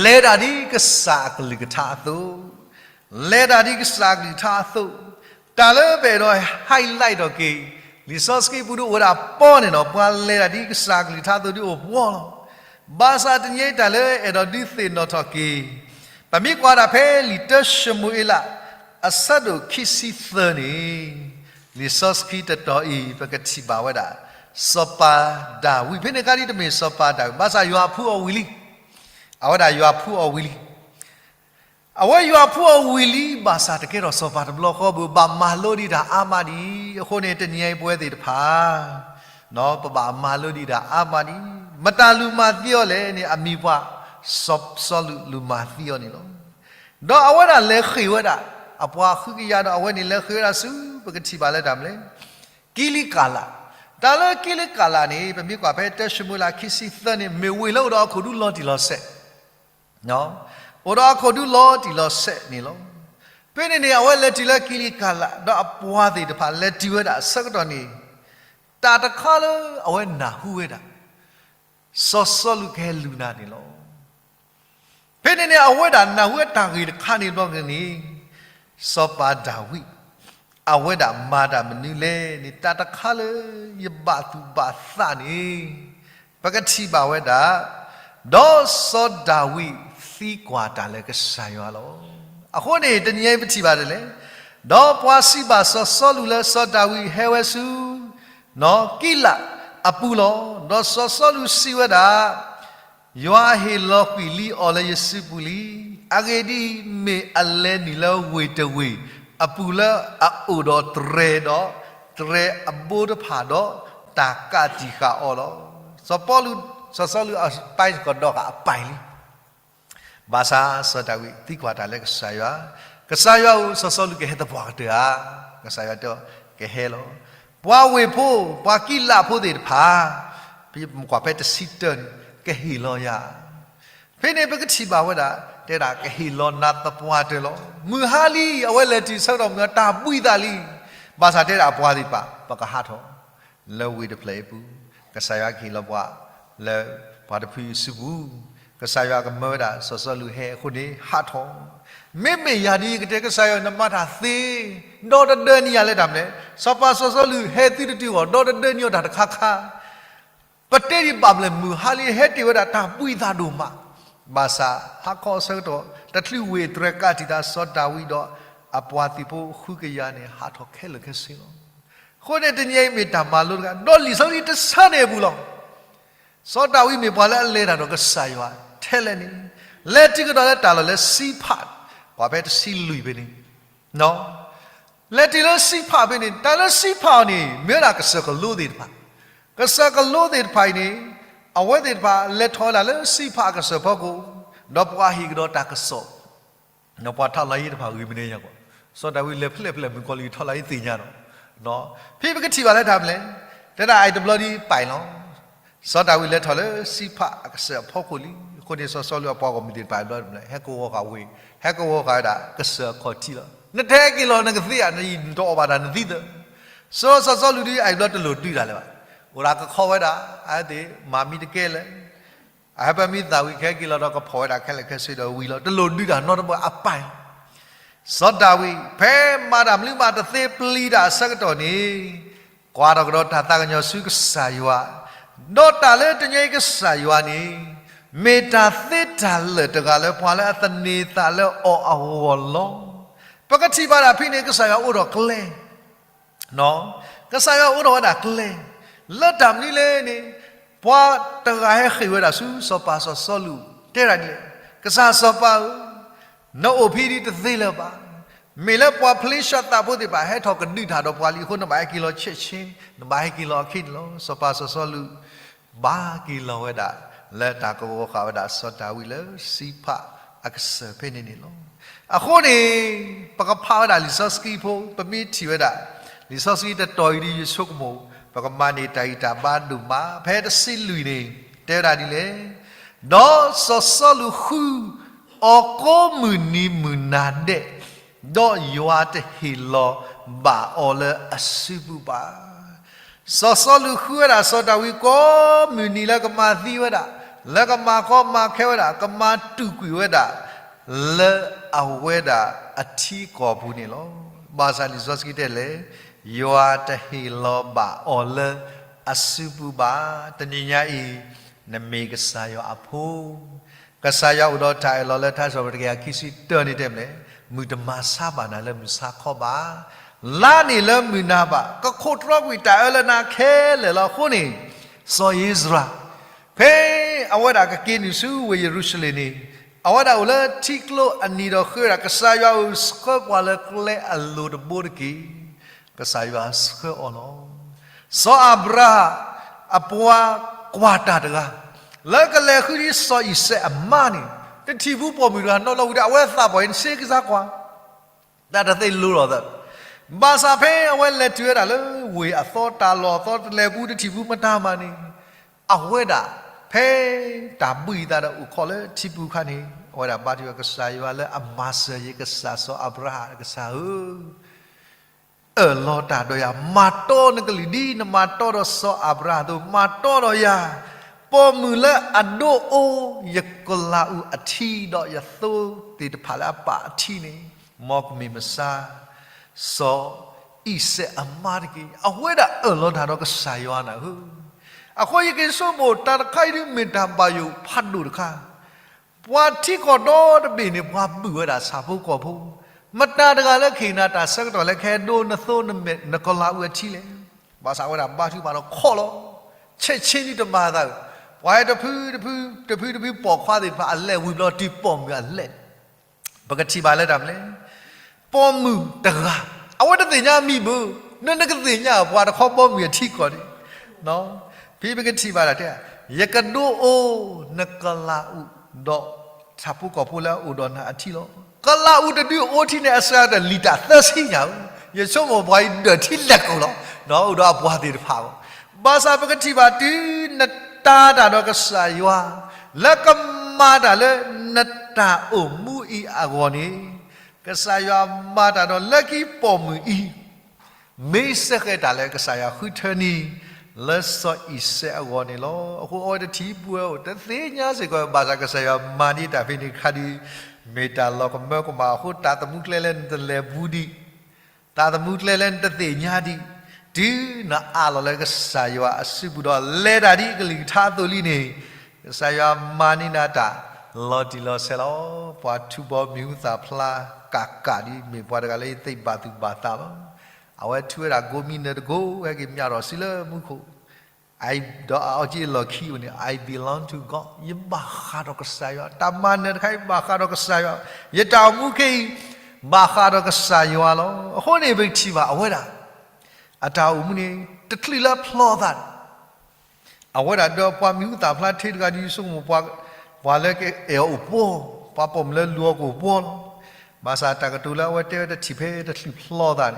လဲၤတၢ်ဒ်ကစၢ်အကလုၢ်ကထါအသိး, လဲၤတၢ်ဒ်ကစၢ်အကလုၢ်ကထါအသိး, တၢ်လၢပအဲၣ်ဒိး highlight ထီၣ်က့ၤ လံာ်စီဆှံပူၤဒ်အိၣ်ဝဲဒၣ်ပီန့ၣ်ဒီး ပှၤလဲၤတၢ်ဒ်ကစၢ်အကလုၢ်ကထါအသိးဒ်အိၣ်ပှီၢ်လီၤ. ဘၣ်ဆၣ်တနံၤအံၤတၢ်လၢအဲၣ်ဒိးဒုးသ့ၣ်နီၣ်ထီၣ်က့ၤ ပမ့ၢ်ကွၢ်ဒၣ်ဖဲလံာ်တၢၡမူၤအ့လး အဆၢဒိၣ်ခံဆံသၢန့ၣ်, လံာ်စီဆှံတတီၤအံၤ ပကထံၣ်ဘၣ်ဝဲဒၣ် စီၤပၤဒၤဝံး, ဖဲန့ၣ်အခါဒ်တမ့ၢ်စီၤပၤဒၤဝံး ဘၣ်ဆၣ်ယွၤဖှူအီၤဝံၤလံ, အဝဲဒၣ်ယွၤဖှူအီၤဝံၤလံ. အဝဲယွၤဖှူအီၤဝံၤလံ ဘၣ်ဆၣ်တကဲထီၣ်စီၤပၤတဘျီဃီဘၣ်, ဘၣ်မၤလိဒံးတၢ်အါမးဒံး. အဃိန့ၣ် တနံၤအံၤပဝဲသ့ၣ်တဖၣ် ပဘၣ်မၤလိဒံးတၢ်အါမးဒံး. မတၤလူၤမၤသံအီၤလဲၣ်န့ၣ် အမံၤပှၢ် စီၤစီလူးလူၤမၤသံအီၤန့ၣ်လီၤ. ဒီးအဝဲဒၣ်လဲၤဃ့ၢ်ဝဲဒၣ် အပှၤဃုကယၤဒီး အဝဲန့ၣ်လဲၤဃ့ၢ်ဝဲဒၣ်ဆူ ပကထံၣ်ဘၣ်လၢတၢ်မနုၤလဲၣ်, ကံလံကၤလး, တၢ်လၢကံလံကၤလးန့ၣ် ပမ့ၢ်ကွၢ်ဖဲတၢၡမူၤအ့လးခံဆံသၢန့ၣ် မ့ၢ်ဝ့ၢ်လၢအိၣ်ဒီးဟီၣ်ခိၣ်ဒူလီၤတံၢ်လီၤဆဲး အိၣ်ဒီးဟီၣ်ခိၣ်ဒူလီၤတံၢ်လီၤဆဲးန့ၣ်လီၤ. ဖဲန့ၣ်န့ၣ် အဝဲလဲၤတုၤလၢကံလံကၤလး ဒီးအပှၤသ့ၣ်တဖၣ်လဲၤတုၤဝဲဒၣ်အဆၢကတီၢ်န့ၣ်, တၢ်တခါလၢအဝဲနၢ်ဟူဝဲဒၣ် စီၤစီလူးကဟဲလူၤနၤန့ၣ်လီၤ. ဖဲန့ၣ်န့ၣ် အဝဲဒၣ်နၢ်ဟူဝဲတၢ်ဂ့ၢ်တခါန့ၣ်ဘျီန့ၣ်, စီၤပၤဒၤဝံး အဝဲဒၣ်မၤတၢ်မနုၤလဲၣ်န့ၣ် တၢ်တခါလၢယဘၣ်သူၣ်ဘၣ်သးန့ၣ် ပကထံၣ်ဘၣ်ဝဲဒၣ်, ဒီးစီၤဒၤဝံးသံကွၢ်တၢ်လၢကစၢ်ယွၤလီၤ. အဃိန့ၣ် တနံၤအံၤပထံၣ်ဘၣ်ဒ်လဲၣ်, ဒီးပှၤစံးဘၣ်စီၤစီလူးလၢစီၤဒၤဝံးဟဲဝဲဆူ ကံလးအပူၤလီၤ. ဒီးစီၤစီလူးစံးဝဲဒၣ်, ယွၤဟ့ၣ်လီၤကွံာ်လံအီၤလၢယစုပူၤလံ. အဂ့ၢ်ဒ်အံၤ, မ့ၢ်အလဲၤနုာ်လၢဝ့ၢ်တဝ့ၢ်အပူၤလၢအအိၣ်ဒီးတြဲၤဒီး တြဲၤအဘိတဖၣ်ဒီး တၢ်ကးတံာ်ဃာ်အီၤလီၤ. စီၤပီလူး, စီၤစီလူးအပၢ်ကဒီးဃာ်အပၢ်လံ. ဘၣ်ဆၣ်စီၤဒၤဝံးသံကွၢ်တၢ်လၢကစၢ်ယွၤ, ကစၢ်ယွၤဧၢ, စီၤစီလူးကဟဲသပှၢ်ကတၢၢ်ဧါ. ကစၢ်ယွၤတဲအီၤ, ကဟဲလီၤ. ပှၤဝ့ၢ်ဖိ, ပှၤကံလးဖိသ့ၣ်တဖၣ်, ပကွၢ်ဖဲတဆံတၢန့ၣ်, ကဟ့ၣ်လီၤယၤ. ဖဲန့ၣ်ပကထံၣ်ဘၣ်ဝဲဒၣ်, တဲဒၣ်ကဟ့ၣ်လီၤနၤသပှၢ်တၢၢ်လီၤ. မုၢ်ဟါလံ, အဝဲလဲၤတုၤဆၢကတီၢ်မုၢ်ဟါ တၢ်ဘှံးသးလံ. ဘၣ်ဆၣ်တဲဒၣ်အပှၤသ့ၣ်တဖၣ်, ပကဟးထီၣ် လၢဝ့ၢ်တဖျၢၣ်အံၤပူၤ, ကစၢ်ယွၤကဟ့ၣ်လီၤပှၤလၢပှၤတဖုအံၤစုပူၤ, ကစၢ်ယွၤကမၢဝဲဒၣ်စီၤစီလူးဟဲအဃိန့ၣ် ဟးထီၣ်. မ့မ့ၢ်ယၤဒ်အံၤ ယကတဲကစၢ်ယွၤ နမၤတၢ်သ့, ဒီတဒၢနံၤယၤလၢတၢ်မနုၤလဲၣ်. စီၤပၤစီၤစီလူးဟဲသုတတုၤအဂီၢ် ဒီတဒၢနံၤအီၤတၢ်တခါခါ ပတဲဒံးဘၣ်မနုၤလဲၣ် မုၢ်ဟါလံ ဟဲတ့ၢ်ဝဲဒၣ်တၢ်ဘှံးသးဒိၣ်မး, ဘၣ်ဆၣ်ဟါခီအဆၢကတီၢ် တချုးဝ့ၢ်တြဲၤကးတံာ်သး စီၤဒၤဝံးဒီး အပှၤသုးဖိဃုကယၤန့ၣ် ဟးထီၣ်ခဲလၢာ်ခဲဆ့လီၤ. အဃိန့ၣ် တနံၤအံၤမ့ၢ်တၢ်မၤလိတခါ ဒီးလံာ်စီဆှံတဆၢန့ၣ်အပူၤလီၤ. စီၤဒၤဝံးမ့ၢ်ပှၤလၢအလဲၤတၢ်ဒီးကစၢ်ယွၤထဲလဲၣ်န့ၣ်, လဲၤတုၤကဒီးလၢတၢ်လီၢ်လၢစံဖး, ပှၤဖဲတဆံလွံၢ်ဖဲန့ၣ် လဲၤတုၤလၢစံဖးဖဲန့ၣ်, တၢ်လၢစံဖးအီၤန့ၣ် မ့ၢ်ဝဲဒၣ်ကစၢၢ်ကလိသ့ၣ်တဖၣ်, ကစၢၢ်ကလိသ့ၣ်တဖၣ်အံၤန့ၣ်, အဝဲသ့ၣ်တဖၣ်လဲၤထီၣ်ဝဲဒၣ်လၢစံဖးအကစၢၢ်ဖီခိၣ်, ဒီးပှၤဟ့ၣ်ကဒီးတၢ်ကစီၣ်, ဒီးပှၤထးလီၤအံၤတဖၣ်ဂ့ၤမနုၤညါကီး, စီၤဒၤဝံးလဲၤဖဲလဲၣ်ဖဲလဲၣ် မုၣ်ကီၤလံၢ်ထီၣ်လီၤအံၤသ့ၣ်ညါဒီး, ဖဲပကထံၣ်ဘၣ်လၢတၢ်မနုၤလဲၣ်, တဲဒၣ်အံၤတဘျီဒ်ပာ်လီၤ, စီၤဒၤဝံးလဲၤထီၣ်လၢစံဖးအကစၢၢ်အဖီခိၣ်လံ, အဃိန့ၣ်စီၤစီလူးအပှၤဂီၢ်မုၢ်သ့ၣ်တဖၣ်အံၤဘျီတဘျီ ဟဲကဝီၤဃာ်ဝ့ၢ်, ဟဲကဝီၤဃာ်ဝဲဒၣ်ကစၢၢ်အခီၣ်ထံးလီၤ. နတဟဲက့ၤလီၤနကသ့ဧါ, နတအီၣ်ဘၣ်တၢ်နသံသၢ. စီၤစီလူးဒ်အံၤဘျီတလိၣ်ဒုးတၢ်လၢၤဘၣ်. အိၣ်ဒၣ်ကခီဝဲဒၣ်, အဝဲသ့ၣ်မၤမံတကဲလၢၤ အဟဲပၢမံသးဝံၤ ကဟဲက့ၤလီၤဒီးကဖီၣ်ဝဲဒၣ်ခဲလၢာ်ခဲဆ့ဒီးဝံၤလီၤ. တလိၣ်ဒုးတၢ်နီတဘျီအပၢ်အံၤ. စီၤဒၤဝံး ဖဲမၤတၢ်မနုၤမးတသ့ပျံၤတၢ်အဆၢကတီၢ်န့ၣ်, ကွၢ်ထီၣ်ကဒီးတၢ်သးကညီၤဆူကစၢ်ယွၤ, ဒီးတၢ်လၢတညီအံၤကစၢ်ယွၤန့ၣ်, မ့ၢ်တၢ်သ့တၢ်လၢာ်တဂၤလၢပှၤလၢအသန့ၤသးလၢအီၤအဂီၢ်လီၤ. ပကထံၣ်ဘၣ်ဒၣ်ဖဲန့ၣ် ကစၢ်ယွၤအိးထီၣ်ကျဲ ကစၢ်ယွၤအိးထီၣ်ဝဲဒၣ်ကျဲ, လၢတၢ်မနုၤလဲၣ်န့ၣ်, ပှၤတဂၤဟဲဃ့ၢ်ဝဲဒၣ်ဆူစီၤပၤစီၤစီလူး, တဲဒၣ်ဒ်လဲၣ်, ကစၢ်စီၤပၤဧၢ, နအိၣ်ဖဲဒ်တသ့လၢၤဘၣ်. မ့ၢ်လၢပှၤဖလ့ၡသးဖိသ့ၣ်တဖၣ်ဟဲထီၣ်ကဒုးတၢ်ဒီးပှၤလံအဃိ နဘၣ်ဟဲက့ၤလီၤဆဲးဆ့, နဘၣ်ဟဲက့ၤလီၤအခံန့ၣ်လီၤ. စီၤပၤစီၤစီလူး ဘၣ်က့ၤလီၤဝဲဒၣ် လၢတၢ်ကဝီၤဃာ်ဝဲဒၣ်စီၤဒၤဝံးလၢစံးဖးအကစၢၢ်ဖဲန့ၣ်န့ၣ်လီၤ. အဃိန့ၣ် ပကဖးဝဲဒၣ်လံာ်စီဆှံဖိ, ပမ့ၢ်ထံၣ်ဝဲဒၣ် လံာ်စီဆှံတတီၤအံၤဒ်ယဆိကမိၣ် ပကမၤန့ၢ်တၢ်ဂံၢ်တၢ်ဘါဒိၣ်မး, ဖဲတဆံလွံၢ်န့ၣ် တဲဝဲဒၣ်ဒ်လဲၣ်, ဒီးစီၤစီလူးဃုအီၤကိးမုၢ်နံၤမုၢ်နၤဒဲး, ဒီးယွၤတဟ့ၣ်လီၤဘၣ်အီၤလၢအစုပူၤဘၣ်. စီၤစီလူးဃုဝဲဒၣ်စီၤဒၤဝံးကိးမုၢ်နံၤလၢကမၤသံဝဲဒၣ်, လၢကမၤကီမၤခဲဝဲဒၣ်, ကမၤတူာ်ကွံာ်ဝဲဒၣ် လၢအဝဲဒၣ်အထံကီၢ်ပူၤန့ၣ်လီၤ. ဘၣ်ဆၣ်လံာ်စီဆှံတဲလဲၣ်, ယွၤတဟ့ၣ်လီၤဘၣ်အီၤလၢအစုပူၤဘၣ်. တနံၤညါအံၤ နမ့ၢ်ကစၢ်ယွၤအဖိ ကစၢ်ယွၤအိၣ်ဒီးတၢ်အၢၣ်လီၤလၢထါစံးပတြၢၤတကယၤခံဆံတၢန့ၣ်တဲမလဲၣ်, မုၢ်တမၤဆါဘၣ်နၤလၢမုၢ်ဆါခီဘၣ်, လါန့ၣ်လၢမုၢ်နၤဘၣ်, ကခိးတြီကွံာ်တၢ်အၢလၢနၤခဲလၢာ်လီၤ. အဃိန့ၣ် စီၤဧ့စရၤ ဖဲအဝဲဒၣ်ကက့ၤနုာ်ဆူဝ့ၢ်ယရူၤၡလ့ၣ်န့ၣ်, အဝဲဒၣ်အိၣ်လၢထံကျိအနံၤဒီးဃ့ဝဲဒၣ် ကစၢ်ယွၤဧၢ, ဆှၢပှၤလၢကျဲအလိၤတဘိတက့ၢ်. ကစၢ်ယွၤဆှၢအီၤလီၤ. စီၤအၤဘြၤဟၣ် အပှၤကွၢ်တၢ်တဂၤ လၢကလဲၤဃုဒ်စီၤအံၤစဲးအမါန့ၣ်, တထံၣ်ဖူပိာ်မုၣ်တဂၤနီတဘျီဝံၤဒီး အဝဲသးပှၢ်အံၤ နဆ့ကစၢ်ကွၢ် တၢ်တသ့လိၤလီၤသး, ဘၣ်ဆၣ်ဖဲအဝဲလဲၤတုၤဝဲဒၣ်လၢဝ့ၢ်အသီတၢ်လီၢ်အသီတလဲၤပူၤ တထံၣ်ဖူမတၤမးန့ၣ်, အဝဲဒၣ် ဖဲတၢ်ဘှံးအသးဒီးအိၣ်ခိးလၢထံပူၤအခါန့ၣ် အဝဲဒၣ်ဘါထုကဖၣ်ကစၢ်ယွၤလၢအမၤစၢၤယကစၢ်စီၤအၤဘြၤဟၣ် ကစၢ်ဧၢ အၢၣ်လီၤတၢ်ဒီးယၤ, မၤတီနကလုၢ်ဒ်နမၤတီဒီးစီၤအၤဘြၤဟၣ်အသိး, မၤတီဒီးယၤ, ပိာ်မုၣ်လၢအဒိၣ်အိယကလးအူအထံဒီးယသိသ့ၣ်တဖၣ်လၢအပာ်အထံန့ၣ်, မ်ကမ့ၢ်မဆါ စီၤအံၤစဲးအမါတက့ၢ်. အဝဲဒၣ်အၢၣ်လီၤတၢ်ဒီးကစၢ်ယွၤနၤဧၢ. အဃိယက့ၤဆိကမိၣ် တၢ်တခါအံၤဒ်မ့ၢ်တၢ်ဘၣ်ယိၣ်ဖးဒိၣ်တခါ ပှၤထံကီၢ်ဒီတဘ့ၣ်န့ၣ် ပှၤဘုၣ်ဝဲဒၣ်ဆၣ်ဖိကီၢ်ဖိ, မတၤတဂၤလၢခံနၤတၢ်ဆၢကတီၢ်လၢကဟဲဒိနသိနမဲာ်နကလးအူအထံလဲၣ်. ဘၣ်ဆၣ်အဝဲဒၣ်ဘါထုကဖၣ်ဒီးခိးလီၤ, ဆဲးဆ့နံၤတမၤသး, ပှၤဟဲတဖုတဖု တဖုတဖုပိာ်ခွါသ့ၣ်တဖၣ်အလဲၤဝံၤဘျီ တုၤပိာ်မုၣ်အလဲၣ် ပကထံၣ်ဘၣ်လၢတၢ်မနုၤလဲၣ်, ပိာ်မုၣ်တဂၤ, အဝဲတသ့ၣ်ညါမံၤဘၣ်, နနကသ့ၣ်ညါပှၤတခီပိာ်မုၣ်အထံကီၢ်န့ၣ်, ဖဲပကထံၣ်ဘၣ်တၢ်တဲ, ယကဒိအိနကလးအူ, ဒီးဆၣ်ဖိကီၢ်ဖိလၢအအိၣ်ဒီးနၤအထံလီၤ. ကလးအူတဒုအိထံန့ၣ် အစှၤတၢ်လံာ်တၢ်သၢဆံညါဧိၤ, ယဆိကမိၣ်ပှၤအံၤဒၢးထံလဲၢ်ကိာ်လီၤ, ဒီးအိၣ်ဒီးအပှၤသ့ၣ်တဖၣ်လီၤ. ဘၣ်ဆၣ်ပကထံၣ်ဘၣ်တုၤနတၤတၢ်ဒီးကစၢ်ယွၤ, လၢကမၤတၢ်လၢနတၢ်အိၣ်မူအံၤအဂီၢ်န့ၣ်, ကစၢ်ယွၤမၤတၢ်ဒီးလၢခံပိာ်မုၣ်အံၤ, မ့ၢ်စ့ၢ်ကီးတၢ်လၢကစၢ်ယွၤဃုထၢန့ၣ် လၢစီၤအံၤစဲးအဂီၢ်န့ၣ်လီၤ. အဃိအဝဲတထံၣ်ပှဲၤအိၣ် တသ့ၣ်ညါစ့ၢ်ကီး ဘၣ်ဆၣ်ကစၢ်ယွၤမၤန့ၢ်တၢ်ဖဲန့ၣ်တခါဒီး မ့ၢ်တၢ်လီၤကမၢကမၣ်အဃိ တၢ်သမူကျဲလၢနတလဲၤဘူးဒံး တၢ်သမူကျဲလၢနတသ့ၣ်ညါဒံး, တုၤနအးလီၤလၢကစၢ်ယွၤအစုပူၤဒီး လဲၤတၢ်ဒ်အကလုၢ်ကထါအသိးလံန့ၣ်, ကစၢ်ယွၤမၤန့ၢ်နၤတၢ်လီၤတံၢ်လီၤဆဲးလီၤ. ပှၤထူဘီမ့ၣ်အူသၣ်ဖျါ ကးကးဒ်မ့ၢ်ပှၤတဂၤလၢယသ့ၣ်ဘၣ်သူၣ်ဘၣ်သးလီၤ. အဝဲထုဝဲဒၣ်ကိးမံၤနၢၤတကိး ဟဲက့ၤမၠးထီၣ်စုလၢမူခိၣ် ဒီးအအီက့အလီၢ်ခံအိၣ်န့ၣ် I belong to God, ယဘၣ်ဃးဒီးကစၢ်ယွၤ, တၢ်မၤနၢၤတခါအံၤဘၣ်ဃးဒီးကစၢ်ယွၤ, ယတၢ်အိၣ်မူခဲအံၤ ဘၣ်ဃးဒီးကစၢ်ယွၤလီၤ. အဃိန့ၣ် ပကထံၣ်ဘၣ်အဝဲဒၣ် အတၢ်အိၣ်မူန့ၣ် တချုးလၢဖျီသးန့ၣ် အဝဲဒၣ်ဒီးပှၤမ့ၣ်အူသၣ်ဖျါထဲတဂၤဒ်ဆိကမိၣ် ပှၤလၢကအဲၣ်အီၤအိၣ်ပှီၢ်, ပှၤပိာ်မုၣ်လၢလူၤအီၤကအိၣ်ပှီၢ်လီၤ. ဘၣ်ဆၣ်တၢ်ကတိၤလၢအဝဲတဲဝဲတထံၣ်ဖဲတချုးဖျီသးန့ၣ်,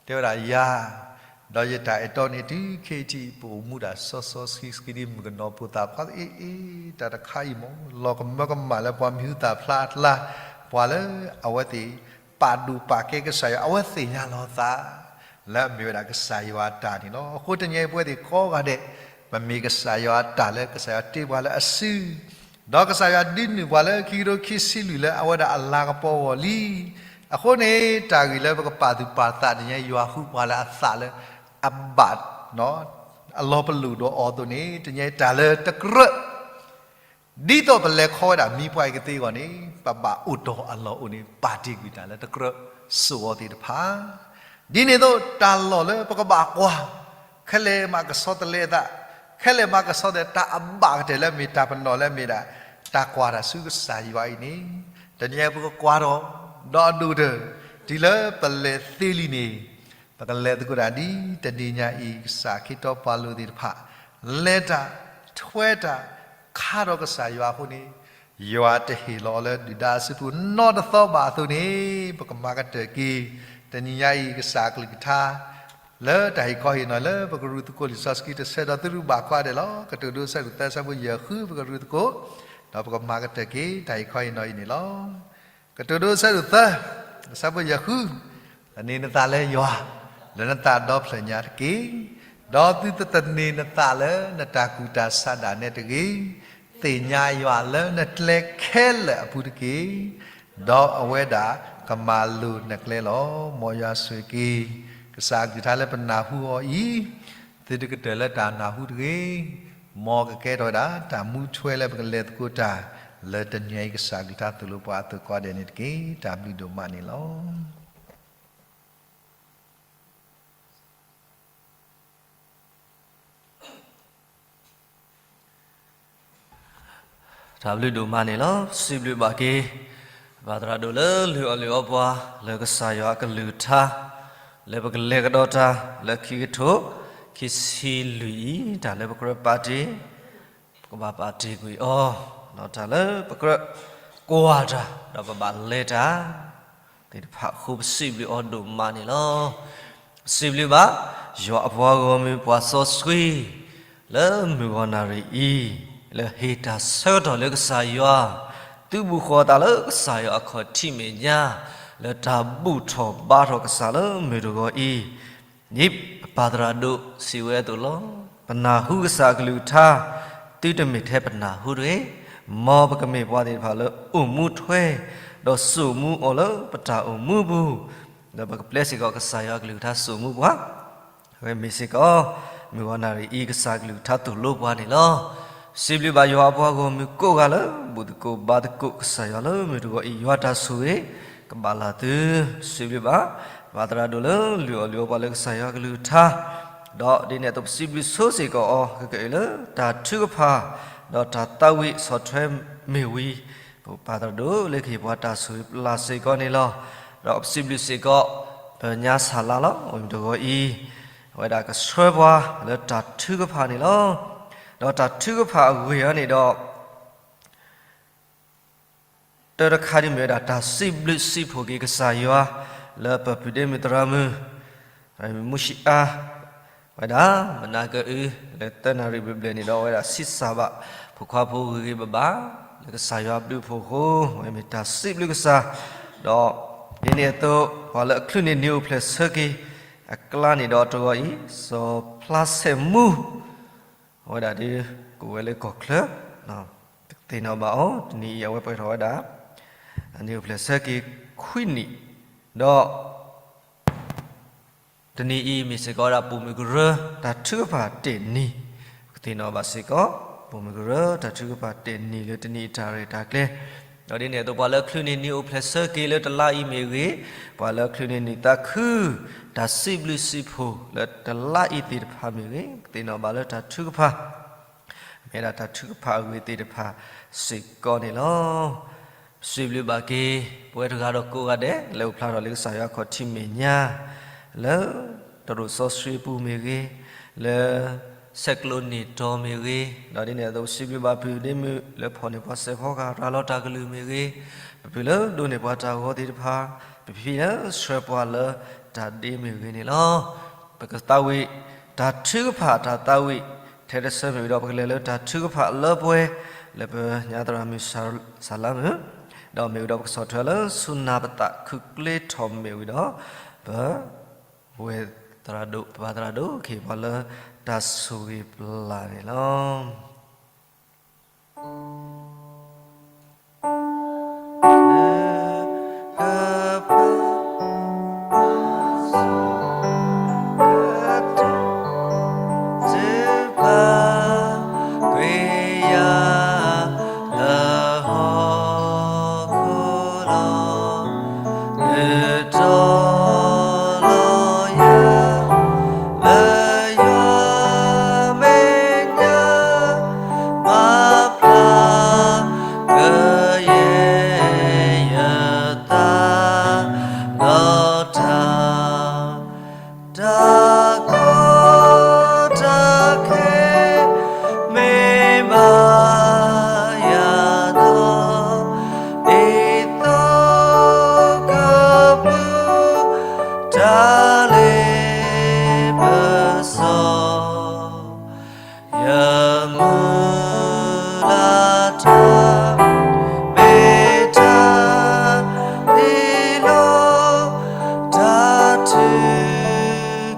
တဲဝဲဒၣ်ယၤ ဒီးယတၢ်အဲၣ်တီန့ၣ် တုၤခဲအံၤထံး ပအိၣ်မူဒၣ်စီစီဆှံဆှံဒ်မုၣ်ကနီၤဖိသၣ်ခွါအ့ၣ်အ့ၣ် တၢ်တခါအံၤမ့ၢ် လီၤကမၢကမၣ်လၢပှၤမံၤဟူသၣ်ဖျါအကျါ ပှၤလၢအဝဲသ့ၣ် ပာ်ဒိၣ်ပာ်ကဲကစၢ်ယွၤ အဝဲသ့ၣ်ညါလီၤသး လၢအမ့ၢ်ဝဲဒၣ်ကစၢ်ယွၤအတၢ်န့ၣ်လီၤ. အဃိတနံၤအံၤပဝဲသ့ၣ်ကိးဂၤဒဲး ပမ့ၢ်ကစၢ်ယွၤအတၢ်လၢကစၢ်ယွၤတ့ပှၤလၢအစု ဒီးကစၢ်ယွၤဒုးနုာ်ပှၤလၢခံကထိခံဆံလွံၢ်လၢအဝဲဒၣ်အလၤကပီၤအဂီၢ်လံ. အဃိန့ၣ် တၢ်ဂ့ၢ်လၢပကပာ်သူၣ်ပာ်သးတနံၤအံၤ ယွၤဃုပှၤလၢအသးလၢအဘၣ် အလီၤပလိာ်ဒီးအီၤအသိးန့ၣ် တနံၤအံၤတၢ်လၢတကြၢး ဒ်သိးပလဲၤခီဝဲဒၣ်မံပှၤအံၤကသ့အဂီၢ်န့ၣ် ပဘၣ်အိၣ်တီၤအလီၢ်အိၣ်န့ၣ် ပာ်တ့ၢ်ကွံာ်တၢ်လၢတကြၢးစိာ်အီၤသ့ၣ်တဖၣ် ဒ်န့ၣ်အသိး တၢ်လီၢ်လၢပကဘၣ်ကွၢ် ခဲလၢာ်မးကဆီတလဲအသး ခဲလၢာ်မးကဆီတလဲ တၢ်အဘၣ်ကတၢၢ်လၢအမ့ၢ်တၢ်ပနီၣ်လၢအမ့ၢ်ဒၣ် တၢ်ကွၢ်တၢ်ဆူကစၢ်ယွၤအံၤန့ၣ် တနံၤအံၤပကကွၢ်ထီၣ် ဒီးအဒိၣ်ကတၢၢ် တုၤလၢပလဲၤသ့လံန့ၣ် ပကလဲၤသကိးတၢ်ဒ်တနံၤညါအံၤ ကစၢ်ခ့တီပှၤလိၤသ့ၣ်တဖၣ် လဲၤတၢ် ထွဲတၢ် ခါထီၣ်ကစၢ်ယွၤအဃိန့ၣ် ယွၤတဟ့ၣ်လီၤလၢဒုၣ်ဒါအစုပူၤနီတသီဘၣ်အသိးန့ၣ် ပကမၤကတၢၢ်က့ၤ တနံၤညါအံၤ ကစၢ်အကလုၢ်ကထါ လၢတၢ်ဟ့ၣ်ခီဟ့ၣ်နီၤလၢပကရူၢ်သကိးလံာ်စီဆှံတဆၢဒီးသုရုၢ်ဘၣ်ခွါဒဲးလီၤ. ကတိၤဒိဆၢဒိၣ်သၢ ဆၢဖိယဲၢ်ဃု ပကရူၢ်သကိး ဒီးပကမၤကတၢၢ်က့ၤ တၢ်ဟ့ၣ်ခီဟ့ၣ်နီၤအံၤန့ၣ်လီၤ. ကတိၤဒိဆၢဒိၣ်သၢ ဆၢဖိယဲၢ်ဃု, သန့ၤနသးလၢယွၤ လၢနသးဒီဖျၢၣ်ညါတက့ၢ်. ဒီးသုတသန့ၤနသးလၢနတၢ်ကူၣ်တၢ်ဆးဒၣ်နဲတဂ့ၤ. သ့ၣ်ညါယွၤလၢနကျဲခဲလၢာ်အပူၤတက့ၢ်. ဒီးအဝဲဒၣ်ကမၤလိၤနကျဲလီၤ. မ်ယွၤဆိၣ်ဂ့ၤက့ၤ ကစၢ်အကလုၢ်ကထါလၢပနၢ်ဟူအီၤအံၤ သုတကတၢၢ်လၢတၢ်နၢ်ဟူတဂ့ၤ. မ်ကကဲထီၣ်ဝဲဒၣ် တၢ်မူထွဲလၢပကလဲၤသကိးတၢ် လၢတနံၤအံၤကစၢ်အကလုၢ်ကထါသိၣ်လိပှၤအသိးကိးဂၤဒဲးန့ၣ်တက့ၢ်. တၢ်ဘျုးဒိၣ်မးန့ၣ်လီၤ. တၢ်ဘျုးဒိၣ်မးန့ၣ်လီၤ. စံးဘျုးဘၣ်က့ၤ ပၢ်သရၣ်ဒိၣ်လၢလုၢ်အီၣ်လုၢ်အီပှၤ လၢကစၢ်ယွၤအကလုၢ်ကထါ လၢပကလဲၤကဒီးတၢ် လၢခံကထိခံဆံလွံၢ်အံၤ တၢ်လၢပကြၢးပာ်တ့ၢ် ပကဘၣ်ပာ်တ့ၢ်ကွံာ်အီၤ, ဒီးတၢ်လၢပကြၢးကွၢ်တၢ် ဒီးပဘၣ်လဲၤတၢ် သ့ၣ်တဖၣ်အဃိ ပစံးဘျုးအီၤဒိၣ်မးန့ၣ်လီၤ. ပစံးဘျုးဘၣ် ယွၤအပှၤဂီၢ်မုၢ်ပှၤစီဆှံ လၢမုၢ်ဂီၤနၣ်ရံၣ်အံၤ လၢဟ့ၣ်တၢ်ဆၢကတီၢ်လၢကစၢ်ယွၤ သုးဘူးဃီၤအသးလၢကစၢ်ယွၤအခီၣ်ထံးမဲာ်ညါ လၢတၢ်ဘူၣ်ထီၣ်ဘါထီၣ်ကစၢ်လၢမုၢ်တဂီၤအံၤ ဒ်ပပၢ်သရၣ်ဒိၣ်စံးဝဲအသိးလီၤ. ပနၢ်ဟူကစၢ်အကလုၢ်ကထါ သုတမ့ၢ်ထဲပနၢ်ဟူတဂ့ၤ. မ်ပကမ့ၢ်ပှၤသ့ၣ်တဖၣ်လၢအိၣ်မူထွဲ ဒီးစိာ်မူအီၤလၢပတၢ်အိၣ်မူပူၤ, ဒီးပကပျဲစ့ၢ်ကီးကစၢ်ယွၤအကလုၢ်ကထါစိာ်မူပှၤ အဝဲမ့ၢ်စ့ၢ်ကီး မုၢ်ဂီၤနၣ်ရံၣ်အံၤ ကစၢ်အကလုၢ်ကထါသိၣ်လိပှၤန့ၣ်လီၤ. စံးဘျုးဘၣ်ယွၤအပှၤဂီၢ်မုၢ်ကိးဂၤလၢ ဘူၣ်သကိးဘါသကိးကစၢ်ယွၤလၢမုၢ်တဂီၤအံၤ ယွၤတၢ်ဆိၣ်ဂ့ၤ ကဘၣ်လၢသု, စံးဘျုးဘၣ် ပၢ်သရၣ်ဒိၣ်လၢလုၢ်အီၣ်လုၢ်အီပှၤလၢကစၢ်ယွၤအကလုၢ်ကထါ, ဒီးဒ်န့ၣ်အသိးပစံးဘျုးဆိစ့ၢ်ကီးအီၤ ကကအုးလၢတၢ်ထုကဖၣ် ဒီးတၢ်သးဝံၣ်ဆီၣ်ထွဲမ့ၢ်ဝံၤ ပပၢ်သရၣ်ဒိၣ်လၢကဟ့ၣ်ပှၤတၢ်ဆိၣ်ဂ့ၤပျၢ်စ့ၢ်ကီးန့ၣ်လီၤ. ဒီးပစံးဘျုးစ့ၢ်ကီး ပညါဆၣ်လါလီၤ အိၣ်မုၢ်တဂီၤအံၤ အဝဲဒၣ်ကဆှၢပှၤလၢတၢ်ထုကဖၣ်န့ၣ်လီၤ. ဒီးတၢ်ထုကဖၣ်အဂ့ၢ်အံၤန့ၣ်ဒီး တၢ်တခါဒ်မ့ၢ်ဝဲဒၣ် တၢ်စံးဘျုးစံးဖှိၣ်က့ၤကစၢ်ယွၤ လၢပပုၢ်ဒ့မုၣ်သရၣ်မုၣ် မူၡံအါ ဝဲဒၣ် မနၤကအု လၢသၢနၣ်ရံၣ်ဘျဲၣ်ဘျဲၣ်န့ၣ်ဒီး အဝဲဒၣ်ဆံးစၢ်ဘၣ် ဖိခွါဖိဂ့ၤဂ့ၤဘၣ်ဘၣ် လၢကစၢ်ယွၤဘျုးဖှိၣ်အဃိ အဝဲမ့ၢ်တၢ်စံးဘျုးကစၢ်, ဒီးဒ်န့ၣ်အသိး ပှၤလၢအချုးန့ၢ်နံၤအိၣ်ဖျဲၣ်ဆၢက့ၤ အကျါန့ၣ်ဒီးတဂီၤအံၤ စီၤဖျါဆဲးမူ အဝဲဒၣ်ဒ် ကအိၣ်ဝဲလၢကီၢ်ချၢ တသ့ၣ်နီၣ်ဘၣ်အီၤ တနံၤအံၤအဝဲပှဲၤထီၣ်ဝဲဒၣ် နံၤအိၣ်ဖျဲၣ်ဆၢက့ၤခွံနံၣ်, ဒီး တနံၤအံၤမ့ၢ်စ့ၢ်ကီးဝဲဒၣ်ပိာ်မုၣ်ကရၢ တၢ်ထုကဖၣ်တ့ၢ်နံၤ, ပကသ့ၣ်နီၣ်ဘၣ်စ့ၢ်ကီး ပိာ်မုၣ်ကရၢ တၢ်ထုကဖၣ်တ့ၢ်နံၤလၢတနံၤအံၤတၢ်ရဲၣ်တၢ်ကျဲၤ, ဒီးဒ်န့ၣ်အသိးပှၤလၢအချုးန့ၢ်နံၤအိၣ်ဖျဲၣ်ဆၢက့ၤလၢတလါအံၤမ့ၢ်ဂ့ၤ, ပှၤလၢအချုးန့ၢ်နံၤသးခု တၢ်စံးဘျုးစံးဖှိၣ်လၢတလါအံၤသ့ၣ်တဖၣ်မ့ၢ်ဂ့ၤ, ကသ့ၣ်နီၣ်ဘၣ်လၢတၢ်ထုကဖၣ် မ့ၢ်ဒၣ်တၢ်ထုကဖၣ်အဂ့ၢ်သ့ၣ်တဖၣ်စ့ၢ်ကီးန့ၣ်လီၤ. စံးဘျုးဘၣ်က့ၤ ပဝဲတဂၤဒီးကိးဂၤဒဲး လၢအိၣ်ဖျါထီၣ်လၢကစၢ်ယွၤအခီၣ်ထံးမဲာ်ညါ, လၢတရိာ်စီဆှံအပူၤမ့ၢ်ဂ့ၤ, လၢဆဲးကျိးန့ၢ်တီၤမ့ၢ်ဂ့ၤ, ဒီးဒ်န့ၣ်အသိးစံးဘျုးဘၣ်ပပုၢ်ဒ့မုၣ်လၢဖီၣ်န့ၢ်ပှၤစဲးဖီကဟၣ်ရၤလီၤတၢ်ကလုၢ်မ့ၢ်ဂ့ၤ, ပပုၢ်လၢဒိးန့ၢ်ပှၤတၢ်ဂီၤသ့ၣ်တဖၣ်, ပဖံလၢဆှၢပှၤလၢတၢ်ဒ့မ့ၢ်ဂ့ၤန့ၣ်လီၤ. ပကသးဝံၣ်တၢ်ထုကဖၣ်တၢ်သးဝံၣ်ထဲတဆၢမ့ၢ်ဝံၤဒီး ပကလဲၤလၢတၢ်ထုကဖၣ်လၢပှဲၤ လၢပညါသရၣ်မုၣ်စၤလါမုၣ်, ဒီးမ့ၢ်ဝံၤဒီးပကဆီၣ်ထွဲလၢဆူနၢ်ပသးခုကျ့ထီၣ်မ့ၢ်ဝံၤဒီး ပဝဲသရၣ်ဒိၣ် ပဘၣ်သရၣ်ဒိၣ်ကဟ့ၣ်ပှၤလၢတၢ်ဆိၣ်ဂ့ၤပျၢ်န့ၣ်လီၤ. တၢ်ကီတၢ်ခဲမ့ၢ်ဘၣ်ယၤဒီး ဒ်သိးကပူၤတၢ်လ့ပစီ ယမုၢ်လၢ်တၢ် မ့ၢ်တၢ်ဟ့ၣ်လီၤ တၢ်ထု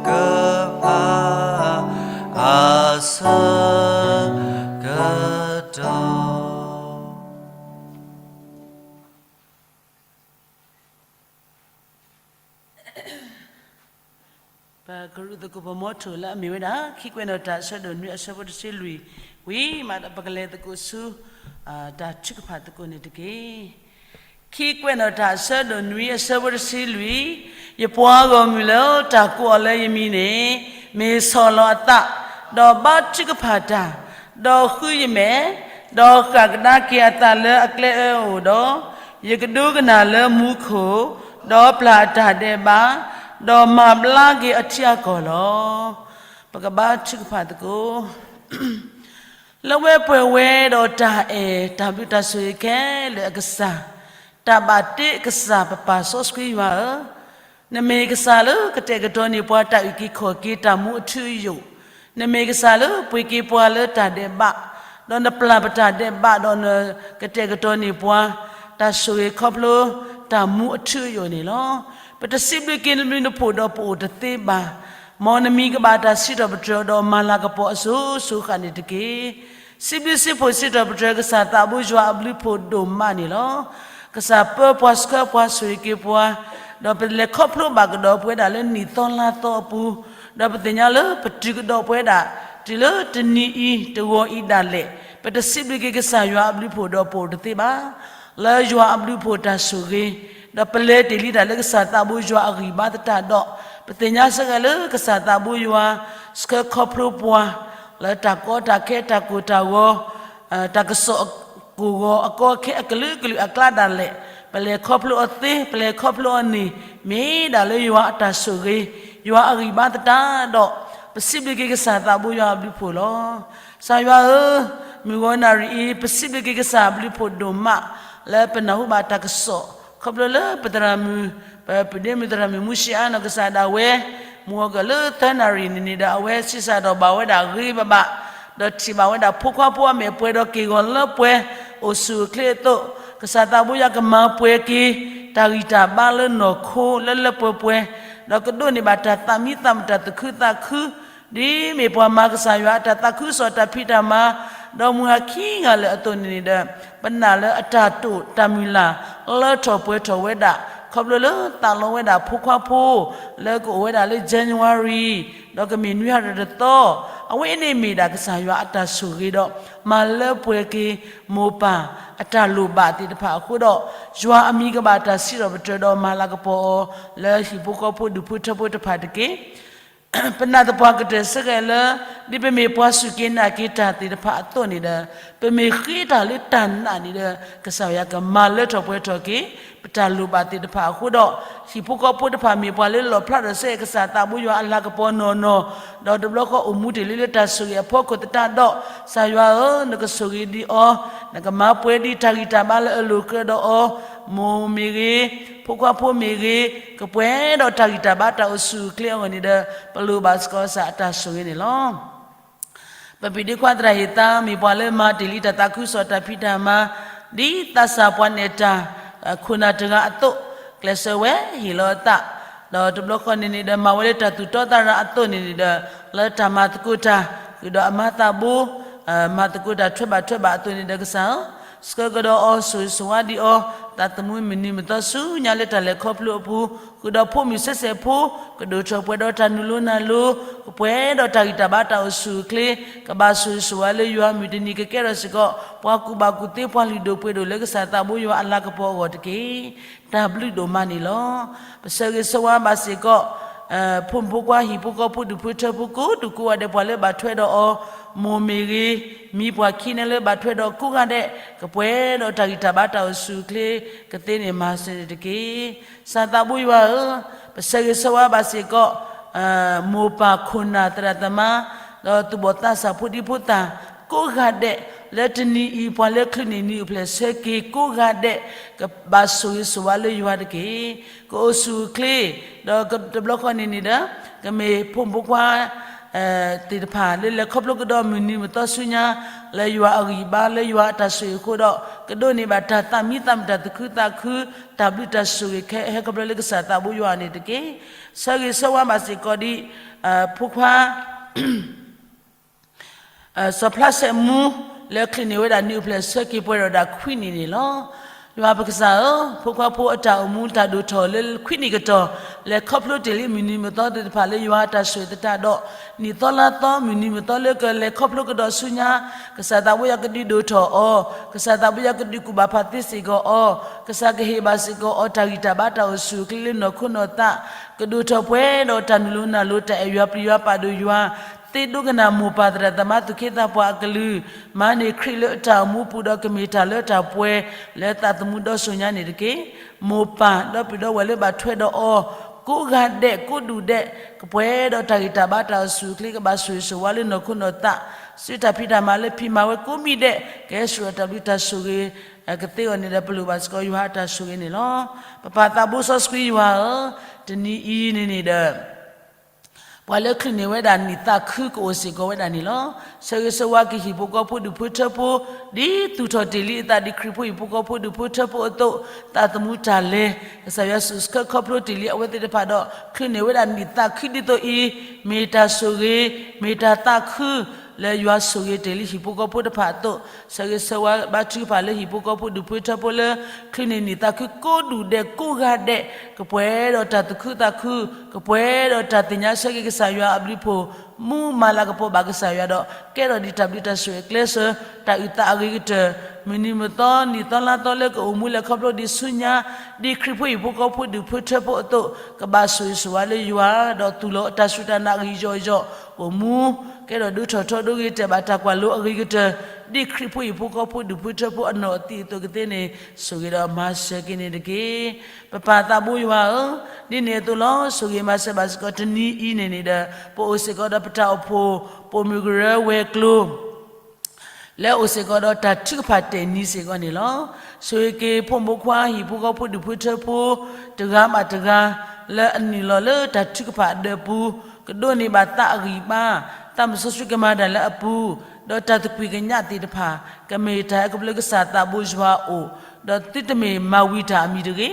ကဖၣ်အဆၢကတီၢ် ပကရူၢ်သကိးပမီထိၣ်လၢအမ့ၢ်ဝဲဒၣ် ခံကွဲးနီၣ်တၢ်အဆၢဒိၣ်နွံအဆၢဖိတဆံလွံၢ် ဝံၤမးဒီး ပကလဲၤသကိးဆူ တၢ်ထုကဖၣ်သကိးန့ၣ်တက့ၢ်. ခံကွဲးနီၣ်တၢ်အဆၢဒိၣ်နွံအဆၢဖိတဆံလွံၢ်, ယပှၤဂီၢ်မုၢ်လၢတၢ်ကိးအီၤလၢယမံၤန့ၣ် မ့ၢ်ဆီၣ်လီၤအသး, ဒီးဘါထုကဖၣ်တၢ်, ဒီးဃုယမဲာ်, ဒီးဃၣ်ကဒါက့ၤအသးလၢအကျဲအၢအအိၣ်ဒီး, ယကဒိကနၣ်လၢမူခိၣ်, ဒီးပျၢ်အတၢ်ဒဲးဘး, ဒီးမၤဘျါက့ၤအထံအကီၢ်လီၤ. ပကဘါထုကဖၣ်သကိး လၢဝဲပှဲၤဝဲဒီးတၢ်အဲၣ်တၢ်ဘျုးတၢ်ဆိၣ်ဂ့ၤခဲလၢာ်အကစၢ်, တၢ်ဘၣ်တ့အကစၢ်ပပၢ်စီဆှံယွၤဧၢ, နမ့ၢ်ကစၢ်လၢကတဲာ်ကတီၤန့ၢ်ပှၤတၢ်အုၣ်က့ၤခီၣ်က့ၤတၢ်မူအထူအယိာ်, နမ့ၢ်ကစၢ်လၢပှ့ၤက့ၤပှၤလၢတၢ်ဒဲးဘး, ဒီးနပျၢ်ပတၢ်ဒဲးဘးဒီးနကတဲာ်ကတီၤန့ၢ်ပှၤ, တၢ်ဆိၣ်ဂ့ၤခီဖျိတၢ်မူအထူအယိာ်န့ၣ်လီၤ. ပတစံးဘျုးက့ၤနဘျုးနဖှိၣ်ဒီးပအိၣ်တသ့ဘၣ် မ်နမံၤကဘၣ်တၢ်စံးထီၣ်ပတြၢၤဒီးမၤလၤကပီၤအစိၤစိၤဃၣ်န့ၣ်တက့ၢ်. စံးဘျုးစံးဖှိၣ်စံးထီၣ်ပတြၢၤကစၢ်သးဘိယွၤအဘျုးဖှိၣ်ဒိၣ်မးန့ၣ်လီၤ. ကစၢ်ပၢပှၤဆှၢပှၤဆိၣ်ဂ့ၤက့ၤပှၤ, ဒီးပလဲၤခီဖျိဘၣ်ကဒီးပဝဲဒၣ်လၢနံၣ်သီလါသီအပူၤ, ဒီးပသ့ၣ်ညါလၢပတုၤကဒီးပဝဲဒၣ် တုၤလၢတနံၤအံၤတဂီၤအံၤဒၣ်လဲာ်, ပတစံးဘျုးက့ၤကစၢ်ယွၤအဘျုးဖှိၣ်ဒီးပအိၣ်တသ့ဘၣ်. လၢယွၤအဘျုးဖှိၣ်တၢ်ဆိၣ်ဂ့ၤ, ဒီးပလဲၤတ့ၢ်လံတၢ်လၢကစၢ်သးဘိယွၤအဂံၢ်ဘါသတးဒီး, ပသ့ၣ်ညါစ့ၢ်ကီးလၢကစၢ်သးဘိယွၤ ဆှၢခီဖျိပှၤ လၢတၢ်ကီတၢ်ခဲတၢ်ကိၢ်တၢ်ဂီၤ, တၢ်ကစီၣ်ကိၢ်ဂီၤအကီအခဲအကလုာ်ကလုာ်အကျါဒၣ်လဲာ်, ပလဲၤခီဖျိအီၤသ့ ပလဲၤခီဖျိအီၤန့ၣ် မ့ၢ်ဒၣ်လၢယွၤအတၢ်ဆိၣ်ဂ့ၤ, ယွၤအဂံၢ်ဘါသတးဒီး, ပစံးဘျုးက့ၤကစၢ်သးဘိယွၤအဘျုးဖှိၣ်လီၤ. ကစၢ်ယွၤဧၢ, မုၢ်ဂီၤနၣ်ရံၣ်အံၤ ပစံးဘျုးက့ၤကစၢ်အဘျုးဖှိၣ်ဒိၣ်မး, လၢပနၢ်ဟူဘၣ်တၢ်ကစီၣ်, ခီဖျိလၢပသရၣ်မုၣ်, ပပုၢ်ဒ့မုၣ်သရၣ်မုၣ်မူၡ့အါနီၢ်ကစၢ်ဒၣ်ဝဲ, မုၢ်ဂီၤကၢၢ်လၢသၢနၣ်ရံၣ်န့ၣ်န့ၣ်ဒီး အဝဲဆံးစၢ်ဒီးဘၣ်ဝဲဒၣ်ဂ့ၤဘၣ်ဘၣ်, ဒီးထံၣ်ဘၣ်ဝဲဒၣ်ဖိခွါဖိအမဲာ်ပှဲၤဒီးက့ၢ်ဂီၤလၢပှဲၤ, အိၣ်ဆူၣ်အိၣ်ချ့အသိး, ကစၢ်သးဘိယွၤကမၤပှဲၤက့ၤ တၢ်ဂံၢ်တၢ်ဘါလၢနီၢ်ခိလၢလၢပှဲၤပှဲၤ, ဒီးကဒိးန့ၢ်ဘၣ်တၢ်သးမံသးမုာ်တၢ်သူၣ်ခုသးခု ဒ်မ့ၢ်ပှၤမၤကစၢ်ယွၤအတၢ်သးခုကစီၣ်တၢ်ဖံးတၢ်မၤ, ဒီးမုၢ်ဟါခံဂၤလၢာ်အသိးန့ၣ်န့ၣ်ဒီး, ပနာ်လၢအတၢ်တိာ်တၢ်မုၢ်လၢ် လၢထီၣ်ပှဲၤထီၣ်ဝဲဒၣ်, ခီဖျိလၢသးလီဝဲဒၣ်ဖိခွါဖိ, လၢကအိၣ်ဝဲဒၣ်လၢ January, ဒီးကမ့ၢ်နွံဟါတသီ, အဝဲအံၤန့ၣ်မ့ၢ်ဒၣ်ကစၢ်ယွၤအတၢ်ဆိၣ်ဂ့ၤဒီး, မၤလၢပှဲၤက့ၤ, မိၢ်ပၢ်, အတၢ်လိၣ်ဘၣ်သ့ၣ်တဖၣ်အဃိဒီး, ယွၤအမံၤကဘၣ်တၢ်စံးထီၣ်ပတြၢၤဒီးမၤလၤကပီၤအီၤ, လၢဟံၣ်ဖိဃီဖိဒူၣ်ဖိထၢဖိတဖၣ်တက့ၢ်. ပနာ်သပှၢ်ကတၢၢ်စ့ၢ်ကီးလၢ, ဒ်ပမ့ၢ်ပှၤစူၢ်က့ၤနာ်က့ၤတၢ်သ့ၣ်တဖၣ်အသိးန့ၣ်ဒီး, ပမ့ၢ်ဃ့တၢ်လၢတၢ်နာ်န့ၣ်ဒီး, ကစၢ်ယွၤကမၤလၢထီၣ်ပှဲၤထီၣ်က့ၤ, ပတၢ်လိၣ်ဘၣ်သ့ၣ်တဖၣ်အဃိဒီး, ဟံၣ်ဖိဃီဖိတဖၣ်မ့ၢ်ပှၤလၢလီၣ်ဖျါထီၣ်စ့ၢ်ကီးကစၢ်သးဘိယွၤအလၤကပီၤနီၢ်နီၢ်, ဒီးတဘျီဃီအိၣ်မူတ့ၢ်လံလၢတၢ်ဆိၣ်ဂ့ၤအဖီခိၣ်သတးဒီး, ကစၢ်ယွၤဧၢ, နကဆိၣ်ဂ့ၤဒံးအီၤ, နကမၤပှဲၤဒံးတၢ်ဂံၢ်တၢ်ဘါလၢအလိၤကြၢးဒီးအီၤ မိၢ်မ့ၢ်ဂ့ၤ, ဖိခွါဖိမ့ၢ်ဂ့ၤ, ကပှဲၤဒီးတၢ်ဂံၢ်တၢ်ဘါတၢ်အိၣ်ဆူၣ်အိၣ်ချ့အဂီၢ်န့ၣ်ဒီး ပလိၣ်ဘၣ်စ့ၢ်ကီးကစၢ်အတၢ်ဆိၣ်ဂ့ၤန့ၣ်လီၤ. ပပံၤဒ့ခွါသရၣ်ဟ့ၣ်သါ မ့ၢ်ပှၤလၢမၤတ့ၢ်လံတၢ်သးခုကစီၣ်တၢ်ဖံးတၢ်မၤ ဒ်သးစၢ်ပှၤနဲၣ်တၢ် ခိၣ်နၢ်တဂၤအသိး, ကျဲးစၢးဝဲဟ့ၣ်လီၤအသး, ဒီးတဘျီဃီန့ၣ်န့ၣ်ဒီး မၤဝဲလၢတၢ်သူၣ်တီသးရၤအသိးန့ၣ်န့ၣ်ဒီး လၢတၢ်မၤသကိးတၢ် ဃုာ်ဒီးအမၤသးဘိ မၤသကိးတၢ်ထွဲဘၣ်ထွဲဘၣ်အသိးန့ၣ်ဒီးကစၢ်ဧၢ, ဆှၢကဒီးအီၤ ဆိၣ်ဂ့ၤဆိၣ်ဝါဒံးအီၤ, သးသမူမုၢ်နံၤမုၢ်သီဆူညါလၢတၢ်လဲၤခီဖျိအပူၤ, ဃုာ်ဒီးဖိမုၣ်ဆဲးဆဲးဖိ ကဒိၣ်ထီၣ်ပှဲၤဒီးတၢ်နုာ်လီၤနၢ်လီၤ, ကပှဲၤဒီးတၢ်ဂံၢ်တၢ်ဘါတၢ်အိၣ်ဆူၣ်အိၣ်ချ့, ကဘၣ်ဆိၣ်ဂ့ၤဆိၣ်ဝါလၢယွၤမုၢ်တနံၤကကဲထီၣ်စ့ၢ်ကီး ပှၤကူၣ်ဘၣ်ကူၣ်သ့ပှၤလုၢ်ဒိၣ်ပှ့ၤဒိၣ်လၢကစၢ်သးဘိယွၤအလၤကပီၤအဂီၢ်တက့ၢ်. တၢ်ဘျုးဒိၣ်မးန့ၣ်လီၤ. ပဆၢဂ့ၤဆၢဝါဘၣ်စ့ၢ်ကီး ဖိမုၣ်ဖိခွါဟံၣ်ဖိဃီဖိဒူၣ်ဖိထၢဖိကိးဒူၣ်ကိးဂၤဒဲး ပှၤလၢဘၣ်ထွဲဒီးအီၤ, မိၢ်မ့ၢ်ဂ့ၤ, မံပှၤခံန့ၣ်လၢဘၣ်ထွဲဒီးကိးဂၤဒဲး, ကပှဲၤဒီးတၢ်ဂံၢ်တၢ်ဘါတၢ်အိၣ်ဆူၣ်အိၣ်ချ့ ကသ့န့ၢ်မၤစၢၤန့ၣ်တက့ၢ်. ကစၢ်သးဘိယွၤဧၢ, ပဆၢဂ့ၤဆၢဝါဘၣ်စ့ၢ်ကီး မိၢ်ပၢ်ခိၣ်နၢ်သရၣ်သမါ ဒီးသူၣ်ဘီၣ်သးစၢ်ဖိဒံဖိသၣ် ကိးဂၤဒဲး, လၢတနံၤအံၤ ပှၤလၢချုးန့ၢ်နံၤအိၣ်ဖျဲၣ်ဆၢက့ၤကိးဂၤဒဲး, ကဘၣ်ဆိၣ်ဂ့ၤဆိၣ်ဝါလၢယွၤတက့ၢ်. ကအိၣ်ဆူၣ်အိၣ်ချ့, ဒီးတဘျီဃီန့ၣ်န့ၣ်ဒီး ကမ့ၢ်ဖိမုၣ်ဖိခွါ သ့ၣ်တဖၣ် လၢလဲၤခီဖျိကဒီးမုၢ်နံၤမုၢ်သီဆူညါ လၢယွၤအဂံၢ်အဘါ လၢယွၤအတၢ်ဆိၣ်ဂ့ၤအဃိဒီး ကဒိးန့ၢ်ဘၣ်တၢ်သးမံသးမုာ်တၢ်သူၣ်ခုသးခု တၢ်ဘျုးတၢ်ဆိၣ်ဂ့ၤခဲအံၤဟဲခီဖျိလၢကစၢ်သးဘိယွၤန့ၣ်တက့ၢ်. ဆၢဂ့ၤဆၢဝါဘၣ်စ့ၢ်ကီးဒ် ဖိခွါ စီၤဖျါစဲးမူ လၢချုးန့ၢ်ဝဲဒၣ်နံၣ်အိၣ်ဖျဲၣ်ဆၢက့ၤပှဲၤဒီးဒၣ်ခွံနံၣ်န့ၣ်လီၤ. ယွၤပကစၢ်ဧၢ, ဖိခွါဖိအတၢ်အိၣ်မူတၢ်ဒိၣ်ထီၣ်လၢခွံနံၣ်ကတီၢ် လဲၤခီဖျိတ့ၢ်လံမုၢ်နံၤမုၢ်သီသ့ၣ်တဖၣ်လၢယွၤအတၢ်ဆိၣ်ဂ့ၤသတးဒီး နံၣ်သီလါသီမုၢ်နံၤမုၢ်သီလၢကလဲၤခီဖျိကဒီးဆူညါ ကစၢ်သးဘိယွၤကဒုးဒိၣ်ထီၣ်အီၤ, ကစၢ်သးဘိယွၤကဒုးကူၣ်ဘၣ်ဖးသ့စ့ၢ်ကီးအီၤ, ကစၢ်ကဟ့ၣ်ဘၣ်စ့ၢ်ကီးအီၤတၢ်ဂံၢ်တၢ်ဘါတၢ်အိၣ်ဆူၣ်အိၣ်ချ့လၢနီၢ်ခိနီၢ်သး ကဒိၣ်ထီၣ်ပှဲၤဒီးတၢ်နုာ်လီၤနၢ်လီၤ တၢ်အဲၣ်ယွၤပျံၤယွၤပာ်ဒိၣ်ယွၤ သ့ဒိကနၣ်မိၢ်ပၢ်သရၣ်သမါသူၣ်က့သးပှၢ်အကလုၢ်, မၤန့ၢ်ခရံာ်လၢအတၢ်အိၣ်မူပူၤဒီးကမ့ၢ်တၢ်လၢတၢ်ပှဲၤ လၢသးသမူဒီစိၤညါန့ၣ်တက့ၢ်. မိၢ်ပၢ်ဒီပုၢ်ဒီဝဲၢ်လၢဘၣ်ထွဲဒီးအီၤ ကိးဂၤဒဲးကိးဒူၣ်ဒဲး ကပှဲၤဒီးတၢ်ဂံၢ်တၢ်ဘါတၢ်အိၣ်ဆူၣ်အိၣ်ချ့ ကဘၣ်ဆိၣ်ဂ့ၤဆိၣ်ဝါလၢနီၢ်ခိနီၢ်သး စုတၢ်ဖံးတၢ်မၤလၢဖံးမၤဝဲကိးမံၤဒဲး ကဟဲဆှၢဒီးတၢ်ဘျုးတၢ်ဆိၣ်ဂ့ၤ ကသ့အဂီၢ်န့ၣ်ဒီး ပလိၣ်ဘၣ်စ့ၢ်ကီးယွၤအတၢ်ဆိၣ်ဂ့ၤန့ၣ်လီၤ. ပပၢ်သးဘိစီဆှံယွၤဧၢ, တနံၤအံၤန့ၣ်န့ၣ်ဒီး ပှၤလၢချုးန့ၢ်ဝဲဒၣ်နံၣ်သးခုကအိၣ်စ့ၢ်ကီးဝဲဒၣ်န့ၣ်လီၤ. ဆၢဂ့ၤဆၢဝါက့ၤဟံၣ်ဖိဃီဖိဒူၣ်ဖိထၢဖိ ဒ်သူၣ်ထီၣ်တ့ၢ်လံအသးဒ်ခရံာ်ဖိဟံၣ်ဖိဃီဖိဒူၣ်ဖိထၢဖိအသိး, သးသမူတၢ်လဲၤ ကစၢ်ယွၤစူၢ်ဆှၢခီဖျိတ့ၢ်လံအဝဲသ့ၣ်တဖၣ်ဒီး ချုးန့ၢ်ဝဲဒၣ်နံၣ်သးခုဒ်သိးအံၤ, မ့ၢ်တၢ်ဆိၣ်ဂ့ၤ, မ့ၢ်တၢ်သးခု လၢယွၤဆိၣ်ဂ့ၤတ့ၢ်လံဟံၣ်ဖိဃီဖိတဖၣ်အသိး, ဆၢဂ့ၤဆၢဝါဘါထုကဖၣ်လၢဟံၣ်ဖိဃီဖိဒူၣ်ဖိထၢဖိလၢ ချုးန့ၢ်နံၣ်သးခုကိးဒူၣ်ဒဲးကိးဂၤဒဲး, ကပှဲၤဒီးတၢ်သူၣ်ခုသးခု, ကပှဲၤဒီးတၢ်သ့ၣ်ညါဆၢက့ၤကစၢ်ယွၤအဘျုးအဖှိၣ်, မူမၤလၤကပီၤဘၣ်ကစၢ်ယွၤဒီး ကဲထီၣ်ဒ်တၢ်ဘျုးတၢ်ဆိၣ်ဂ့ၤကျဲးစၢး တၢ်အုၣ်သးအဂ့ၤကတၢၢ်, မုၢ်နံၤမုၢ်သီ နံၣ်သီလါသီလၢကအိၣ်မူလဲၤခီဖျိဒံးဆူညါ, ဒ်ခရံာ်ဖိဟံၣ်ဖိဃီဖိဒူၣ်ဖိထၢဖိအသိး, ကဘၣ်ဆိၣ်ဂ့ၤဆိၣ်ဝါလၢယွၤ, ဒီးသူၣ်လီၤတၢ်စူၢ်တၢ်နာ်အဂံၢ်ယီၢ်ယီၢ်, အိၣ်မူ ကဲထီၣ်ဒိၣ်ထီၣ်ထီဒိဂ့ၤတၢ်ဘၣ်တၢ်ကွၢ်လိအဂ့ၤကတၢၢ်, ဒ်ခရံာ်ဖိဟံၣ်ဖိဃီဖိဒူၣ်ဖိထၢဖိအနီၢ်အသံးအသိးကသ့န့ၣ် ဆိၣ်ဂ့ၤဒီးမၤစၢၤက့ၤန့ၣ်တက့ၢ်. ပပၢ်သးဘိယွၤဧၢ, ဒ်န့ၣ်အသိးလီၤ. ဆိၣ်ဂ့ၤမၤစၢၤဘၣ်စ့ၢ်ကီးတနံၤအံၤန့ၣ်န့ၣ်ဒီး ပအိၣ်စ့ၢ်ကီးဒီးပတၢ်အိၣ်ဖှိၣ် ပိာ်မုၣ်ကရၢဝဲၤကျိၤ လၢအအိၣ်စ့ၢ်ကီးဒီးတၢ်ထုကဖၣ်တဲာ်နံၤစ့ၢ်ကီးန့ၣ်လီၤ. ဆိၣ်ဂ့ၤက့ၤဖိမုၣ်ဖိခွါဟံၣ်ဖိဃီဖိဒူၣ်ဖိထၢဖိ တဂၤဘၣ်တဂၤ လၢအနုာ်လီၤလၢတၢ်ထုကဖၣ်အဒၢးပူၤ, ကဒိးန့ၢ်ဘၣ်သးအဂံၢ်ဘါ, သးမစီဆှံကမၤတၢ်လၢအပူၤ, ဒီးတၢ်သကွံာ်ကညးသ့ၣ်တဖၣ် ကမ့ၢ်တၢ်ဟဲခီဖျိလၢကစၢ်သးဘိယွၤအအိၣ်, ဒီးသုတမ့ၢ်မၤဝံၤတၢ်အမံၤတဂ့ၤ.